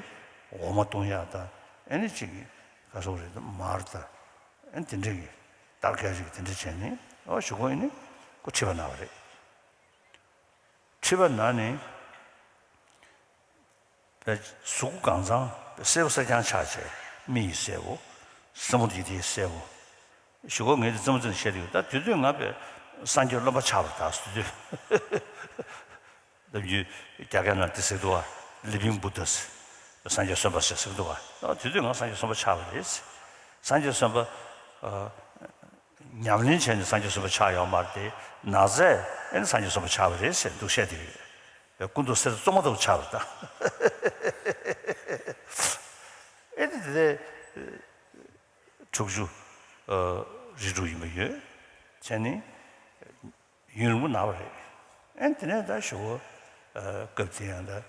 འོ་མ་བཏུང་ཡག་དང་ཨེ་ནི་ཅིག་ག་སོག་རེད་ད་མར་དང་ཨེ་ནི་དེ་འདྲས་ཀྱི་དར་ཁལ་ཞིག་དེ་འདྲས་བྱས་ནས་ཨོ་ཞུ་གོ་ཨེ་ནི་ཁོ་མཁྲིས་པ་ན་བ་རེད། མཁྲིས་པ་ན་ནི། པའི་གཟུགས་པོ་གང་ཚང་པའི་སེར་པོ་སེར་རྐྱང་ཆགས་བྱས་མི་ཡི་སེར་པོ། སེན་མོ་དེ་དེའི་སེར་པོ། ཞུ་གོ་ངས་དེ་རྩེད་མོ་རྩེ་ནས་བཤད་དུས་ད་དུས་ཚོད་ང་པའི་སངས་རྒྱས་རློན་པ་ཆགས་པ་ད་དུས་ཚོད། ལབ་རྒྱུ་རྒྱ་སྐད་ནང་དེ་ཟེར་འདུག་བ། Living Buddhas། སངས་རྒྱས་གསོན་པ་ཟེར་ཟེར་འདུག་བ། ད་དུས་ཚོད་ང་སངས་རྒྱས་གསོན་པ་ཆགས་པ་རེད། སངས་རྒྱས་གསོན་པ། ཉམས་ལེན་བྱས་ནས་སངས་རྒྱས་གསོན་པོ་ཆགས་ཡོད་མ་རེད་དེ། ན་ཚས་ཨེ་ནི་སངས་རྒྱས་གསོན་པོ་ཆགས་པ་རེད་ཟེར་འདུག་བཤད་དེ་ཡོད། སྐུ་མདོག་སེར་བཙོ་མ་ཐུབ་ཆགས་པ་དང་། ཨེ་ནི་དེ་ལས་དྲུག་ཅུ་རེ་དྲུག་ཡིན་པ་ཡོད། བྱས་ནས་ཡུན་རིང་པོ་ན་བ་རེད། ཨེ་ནི་དེ་ནས་ད་ཞུ་བ་སྐབས་དེ་ཡང་ད།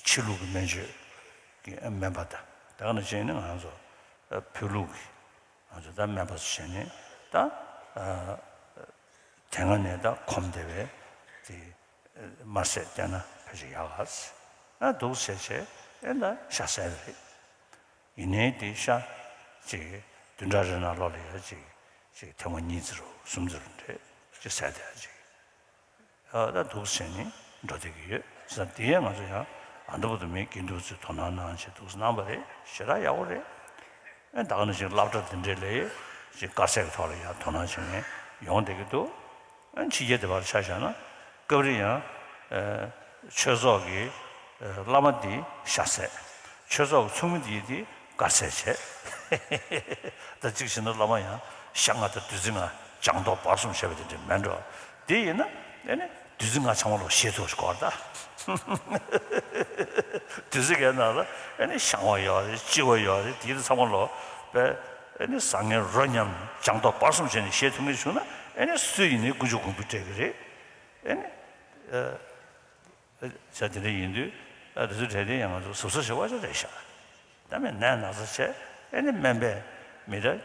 ཕྱི་ལུགས་ཀྱི་སྨན་བཅོས་ཀྱི་སྨན་པ་དང་དེ་ག་ནང་བཞིན་ནི་ང་ཚོ་བོད་ལུགས་ཀྱི་ང་ཚོ་ད་སྨན་པ་ཚོ་བྱས་ནས་ད་དེ་སྔ་ནས་ད་གོམས་བསྡད་པའི་དེ་དམར་ཟས་བསྟེན་ན་ཕལ་ཆེར་ཡག་ག་ཟེར་ན་འདུག་བྱས་བྱས་ཨེ་ད་ཤ་ཟས་པ་རེད། ཡིན་ནའི་དེ་ཤ་ཅིག་བདུན་ཕྲག་རེ་ནང་ལོགས་ལ་ཡ་ཅིག་ཅིག་ཐེངས་མ་གཉིས་ཙམ་རུ་གསུམ་ཙམ་རུ་འདྲ་ཅིག་ཟས་བསྡད་ཡ་ཅིག་ད་འདུག་སེ་བྱས་ནས་འགྲོ་བསྡད་ཀྱི་ཡོད་ཟེར། དེ་ཡང་ང་ཚོ་ཡང་ཨ་མདོ་བོ་དུ་མའི་དགེ་འདུན་ཚོས་དོ་སྣང་གནང་བྱས་འདུག་སེ་གནང་བ་རེད། ཞེ་དྲག་ཡག་པོ་རེད། ཨེ་ད་ག་ནང་བཞིན་སློབ་གྲྭ་དེ་འདྲས་ལ་ཅིག་དཀའ་ཚེགས་ཀྱི་ཐོག་ལ་ཡང་དོ་སྣང་བྱས་ནས་ཡོང་བསྡད་ཀྱི་འདུག་ཨེ་ཕྱི་རྒྱལ་དེ་བར་ཆ་བཞག་ན་སྐབས་རེ་ཡང་ཨེ་ཆོས་ཚོགས་ཀྱི་ཨེ་བླ་མ་འདི་ཤ་ཟས། ཆོས་ཚོགས་ཀྱི་ཚོགས་མི་འདིས་དེ་དཀའ་ཚེགས་བྱས། ད་གཅིག་བྱས་ན་བླ་མ་ཡང་ཤ་ལྔ་དང་བདུད་རྩི་ལྔ་སྦྱང་ཏོག་བར་གསུམ་བྱས་པ་དེ་འདྲ་མིན་འགྲོ། དེ་ཡིན་ན་ཨེ་ནི་བདུད་རྩི་ལྔ་ཚང་མ་ལོག་བཞེས་ཐུབ་ཀྱི་ཡོད་རེད་ད། བདུད་རྩི་གའི་ནང་ལ་ཨེ་ནི་བཤང་བ་ཡོད་རེད། གཅི་བ་ཡོད་རེད། དེ་ཚང་མ་ལོག་པས་ཨེ་ནི་བཟང་ངན་རོ་མཉམ་སྦྱང་ཏོག་བར་གསུམ་བྱས་ནས་བཞེས་ཐུབ་མཁན་བྱུང་ན་ཨེ་ནི་སུ་ཡིན་ནའི་དཀོན་མཆོག་མགོན་པོ་སྤྲད་ཀྱི་རེད། ཨེ་ནི། བྱ་དེ་འདྲ་ཡིན་དུས་ཨ་དེ་ཚོ་གྲས་དེ་ཡང་ང་ཚོ་གཟབ་གཟབ་བྱེད་དགོས་ཅིག་རེད་ཤག་ད་མི་ནད་ན་ཚ་བྱས་ཨེ་ནི་སྨན་པས་མི་འདྲ་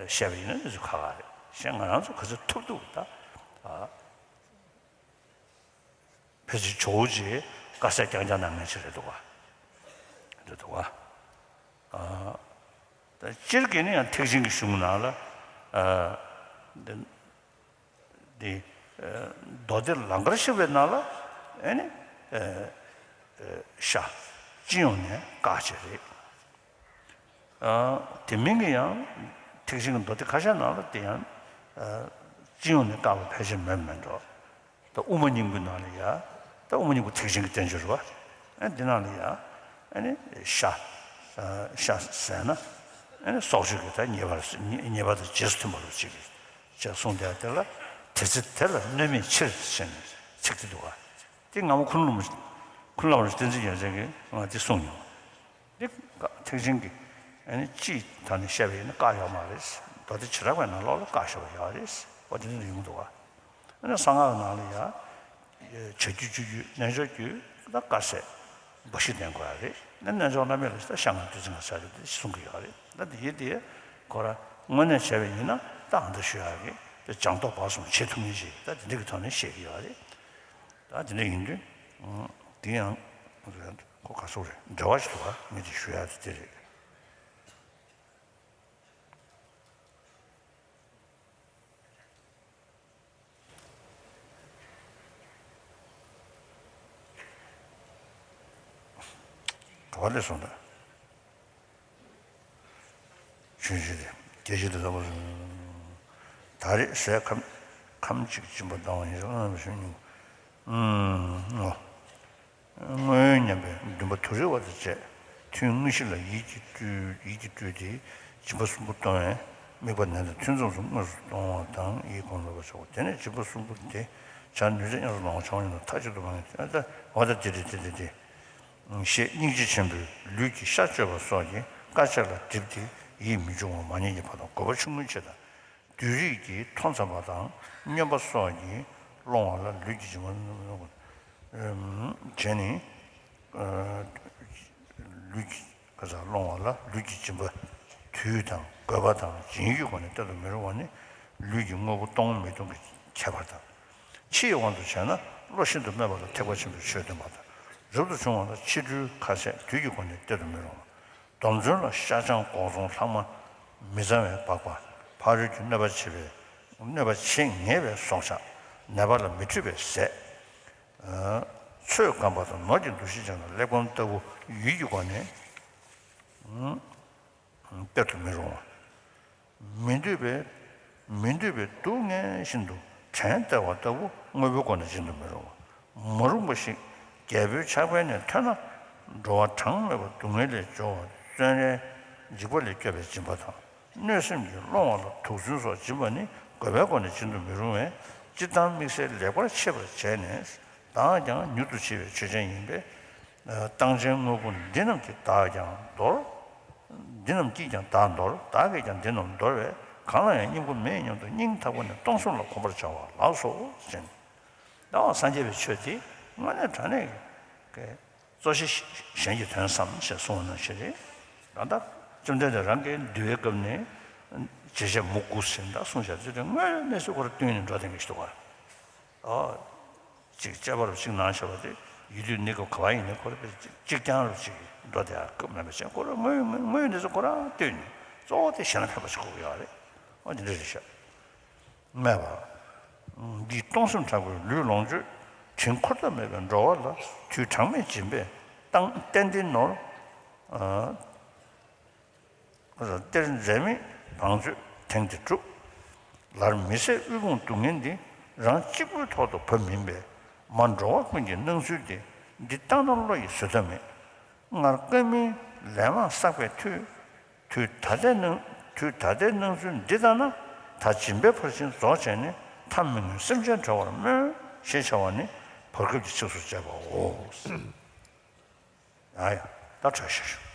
བཤད་པ་ཡིན་ན་དེ་ཚོ་ཁག་ཁག་རེད། གཞན་ང་རང་ཚོ་ག་ཚོད་ཐུབ་ཐུབ་ད་ཨ་ ཕལ་ཆེར་ཇོ་བོ་རྗེས་དཀའ་སེལ་རྐྱང་རྐྱང་གནང་མཁན་ཅིག་རེད་འདུག་ག་རེད་འདུག་ག་ཨ། ད་སྤྱིར་གྱིས་ནི་ཡང་ཐེག་ཆེན་གྱི་གཞུང་ནང་ལ། ཨ། འདི། འདི། ཨ། མདོ་སྡེ་ལང་ཀར་གཤེགས་པའི་ནང་ལ། ཨེ་ནི། ཨ། ཨ། ཤ། སྤྱི་ཡོངས་ནས་བཀག་བྱས་རེད། ཨ། དེ་མིན་གྱི་ཡང་ཐེག་ཆེན་གྱི་མདོ་སྡེ་ཁ་ཤས་ནང་ལ་དེ་ཡང་། ཨ། སྤྱི་ཡོངས་ནས་བཀག་པ་ཕལ་ཆེར་མེད་མེད་འགྲོ། ད་དབུ་མ་སྙིང་པོའི་ནང་ལ་ཡ། ད་དབུ་མ་སྙིང་པོ་ཐེག་ཆེན་གྱི་བསྟན་བཅོས་རེད་བ། ཨ། འདི་ནང་ལ་ཡ། ཨ་ནི་ཤ། ཨ། ཤ་ཟས་ན། ཨ་ནི་སྲོག་གཅོད་ཀྱི་ད་ཉེས་པ། ཉེས་པ་དང་རྗེས་སུ་མཐུན་པ་རུ་བྱེད་ཀྱི། ཅེས་གསུངས་བསྡད་དེ་ལ། དེ་ཚེ་དེ་ལ་གནོད་མེད་ཕྱིར་ཟེར་ནས་ཚིག་དེ་འདུག་བ། དེ་སྔ་མོ་ཀུན་སློང་། ཀུན་སློང་བསྟན་འཛིན་རྒྱལ་མཚན་གྱིས་ང་དེ་གསུངས་མྱོང་། འདི་ཐེག་ཆེན་གྱི། ཨ་ནི་སྤྱིའི་ཐོག་ནས་བཤད་པ་ཡིན་ན་བཀག་ཡོད་མ་རེད། མདོ་སྡེ་བྱེ་བྲག་པའི་ནང་ལོགས་ལ་བཀག་བཞག་པ་ཡོད་རེད། འོ་དེ་འདྲ་ཡོང་གི་འདུག་ག་ཨ་ནི་གསང་སྔགས་ནང་ལ་ཡ། བྱ་རྒྱུད་སྤྱོད་རྒྱུད་རྣལ་འབྱོར་རྒྱུད་ད་དཀའ་སེལ་འབའ་ཞིག་ལྡན་དགོས་ཡ་རེད། ཨ་ནི་རྣལ་འབྱོར་བླ་མེད་ལ་ད་ཤ་ལྔ་བདུད་རྩི་ལྔ་ཟེར་རྒྱུ་དེ་གསུང་གི་ཡོད་རེད། ད་དེ་ཡིན་དེ་ཁོ་ར་དངོས་གནས་བྱས་པ་ཡིན་ན་ད་ཨ་འདྲ་ཞུ་ཡ་རེད། ད་སྦྱང་རྟོག་བར་གསུམ་བྱེད་ཐུབ་མཁན་ཞིག་ད་དེ་འདྲ་གི་ཐོག་ནས་བཤད་ཀྱི་ཡོད་རེད། ད་དེ་འདྲ་ཡིན་དུས། ཨང་། དེ་ཡང་། ཁོ་ག་སོག་རེད། འབྲེལ་བ་ཞིག་འདུག་ག་ངས་དེ་ཞུ་ཡ་དེ་དེ་རེད། ག་བ་ལས་སོང་ད། ཆུང་ཆུང་དེ་སྐད་ཅིག་ཏུ་ལྟ་བུ། ད་རེས་ཟས་ཁམ། ཁམ་གཅིག་སྦྱིན་པ་བཏང་བ་ཡིན་ཟེར་ཨང་ཞུ་སྙིང་པོ། ཨུམ། ངོ་། སྔོན་ཉམས་པའི་འདུན་པ་དུ་རེ་བ་དང་བཅས། ཐུན་དངོས་གཞི་ལ་ཡིད་ཀྱིས་སྤྲུལ། ཡིད་ཀྱིས་སྤྲུལ་ཏེ་སྦྱིན་པ་གསུམ་པོ་གཏོང་བས། དམིགས་པ་ནན་ཏན་ཐུན་མཚམས་སུ་དངོས་སུ་གཏོང་བ་དང་ཡིད་གོང་ལོབ་པར་བྱའོ། དེ་ནས་སྦྱིན་པ་གསུམ་པོ་དེ་བྱ་ནུས་ཚད་ཡོངས་སུ་ལོངས་པ་བྱུང་ཡིན་ནོ་མཐའ་གཅིག་ཏུ་མ་ངེས་ཀྱང་། ད་འོ་ད་དེ་རེད། དེ་རེད། དེ། ཞེས་སྙིང་རྗེ་ཆེན་པོས་ལུས་ཀྱི་ཤ་གཅོད་པ་སོགས་ཀྱི་དཀའ་སྤྱད་ལ་སྒྲིབ་སྟེ་ཡིད་མི་འབྱུང་བ་མ་རྙེད་ཀྱི་བར་དུ་རྒོད་པོ་ཆུང་ངུའི་ཆེད་དང་། བདུད་རིགས་ཀྱིས་མཐོ་འཚམ་པ་དང་སྨྱོན་པ་སོགས་ཀྱིས་སློང་བ་ལ་ལུས་ཀྱི་སྦྱིན་པ་བྱས་ནས། ལུས་ཀྱི་ག་ས་སློང་བ་ལ་ལུས་ཀྱི་སྦྱིན་པ་དུས་དང་རྒོད་པ་དང་སྦྱིན་ཡུལ་གྱི་སྒོ་ནས་གཏན་དུ་མི་རུང་བ་ནི་ལུས་ཀྱི་དངོས་པོ་སྟོང་མི་སྟོང་གི་ཁྱད་པར་དང་། ཕྱི་ཡི་དབང་དུ་བྱས་ན་བློ་ཤིན་ཏུ་སྨད་པ་ལ་ཐེག་པ་ཆེན་པོའི་ཆོས་སྟོན་པ་དང་། རབ་ཏུ་བྱུང་བ་ལ་ཕྱི་འགྲུལ་ཁ་ཟས་དུས་ཀྱི་སྒོ་ནས་གཏད་དུ་མི་རུང་བ། སྡོམ་བརྩོན་ལ་ཤ་ཆང་སྒོག་ཙོང་ལྷག་མ་མི་གཙང་བའི་སྦག་སྦག་ཕ་རོལ་གྱི་གནོད་པ་བྱེད་པའི་གནོད་པ་བྱེད་ངེས་པའི་སྲོག་ཆགས་ནད་པ་ལ་མི་འཕྲོད་པའི་ཟས། ཚོད་བགམ་པ་དང་ནོར་གྱི་འདུ་ཤེས་ཅན་ལ་གླེགས་བམ་ལྟ་བུ་ཡུལ་གྱི་སྒོ་ནས། གཏད་དུ་མི་རུང་བ། མི་འདོད་པའི། མི་འདོད་པའི་སྡུག་བསྔལ་ཤིན་ཏུ་དྲན་སྟེར་བ་ལྟ་བུ་དངོས་པོའི་སྒོ་ནས་སྦྱིན་དུ་མི་རུང་བ། མ་རུངས་པ་ཞིག་རྒྱལ་པོའི་ཕྱག་དཔེ་ནས་ཐོས་ན། འགྲོ་བ་གྲངས་མེད་པ་སྡུག་བསྔལ་ལས་སྦྱོང་བ་བརྩོན་རེ་འཇིགས་པ་ལས་སྐྱོབ་པའི་སྦྱིན་པ་དང་། གནོད་སེམས་ཀྱིས་སློང་བ་ལ་དུག་རྫུན་སོགས་སྦྱིན་པ་ནི་རྒོད་པའི་སྒོ་ནས་སྦྱིན་དུ་མི་རུང་བས། སྤྱིར་བཏང་དམིགས་བསལ་ལེགས་པར་ཕྱེ་བར་བྱས་ནས་བདག་ཀྱང་མྱུར་དུ་འཆི་བའི་ཆོས་ཅན་ཡིན་པས། བཏང་ཆེན་དངོས་པོ་འདི་རྣམས་ཀྱིས་བདག་ཀྱང་འདོར། འདི་རྣམས་ཀྱིས་ཀྱང་བདག་འདོར། བདག་གིས་ཀྱང་འདི་རྣམས་འདོར་བས། གང་ལ་ཡང་སྙིང་པོ་མེད་སྙམ་དུ་སྙིང་ཐག་པ་ནས་སྟོང་གསུམ་ལ་གོམས་པར་བྱ་བ་ལགས་སོ་ཞེས། ད་འོ་སངས་རྒྱས་པའི་ཆོས་འདི་དངོས་གནས་དྲང་གནས་ཀྱི་གཙོ་ཆེ་གཞན་གྱི་དོན་བསམ་ཞེས་གསུངས་པ་ནང་བཞིན་རེད། ད་ལྟ་བཅོམ་ལྡན་འདས་རང་གིས་འདུལ་བའི་སྐབས་ནས་བྱས་རྗེས་མུ་དགུ་ཟེར་ད་གསུངས་བཞག་དེ་དེ་དངོས་གནས་སུ་ཁོ་ར་བསྟུན་ནས་འགྲོ་བསྡད་མཁན་ཞིག་འདུག་ག་ཨོ། ཅིག་དཔྱད་པ་རུ་ཅིག་གནང་བྱ་བ་དེ་ཡིད་དུ་གནས་སྐབས་ག་བ་ཡིན་ནའི་ཁོ་ར་དཔེ་ཅིག་རྐྱང་རུ་ཅིག་འགྲོ་བསྡད་ཡ་སྐབས་མེད་པ་བྱས་ཁོ་ར་དངོས་དངོས་གནས་སུ་ཁོ་རང་བསྟུན་ནས་གཙོ་བོ་དེ་གཞན་ལ་ཕན་པ་ཞིག་དགོས་ཀྱི་ཡོད་རེད། ཨོ་དེ་འདྲ་རེད་ཤག་སྨྲས་པ། འདིས་སྟོང་གསུམ་དྲངས་པའི་ལུས་ལོངས་སྤྱོད་དྲིན་འཁོར་དང་མེད་པའི་འགྲོ་བ་ལ་དུས་གྲངས་མེད་སྦྱིན་པས་བཏང་གཏན་བདེ་ནོར། ཨ། གཏེར་འཛད་མེད་བང་མཛོད་དེང་འདིར་གྲུབ། ལར་མི་བཟད་དབུལ་ཕོངས་སྡུག་བསྔལ་འདི། རང་གཅིག་པུའི་ཐོག་ཏུ་བབ་མིན་པས། མ་འགྲོ་བ་ཀུན་གྱི་སྣང་ཚུལ་ཏེ། འདི་ལྟ་ན་བློ་ཡིས་བཟོད་ཐབས་མེད། སྔར་བཀའ་མིན་ལན་མང་བསགས་པའི་མཐུས། དུས་ད་ལྟའི་སྣང་། དུས་ད་ལྟའི་སྣང་ཚུལ་འདི་ལྟ་ན། ད་སྦྱིན་པའི་ཕར་ཕྱིན་རྫོགས་བྱས་ནས། ཐ་མི་དངོས་སེམས་ཅན་བྲལ་བར་སྨོན། ཞེས་བྱ་བ་ནི་བར་སྐབས་ཀྱི་ཚིགས་སུ་བཅད་པའོ། ཡ་ཡ། ད་གྲོས་ཞུ་ཞུ།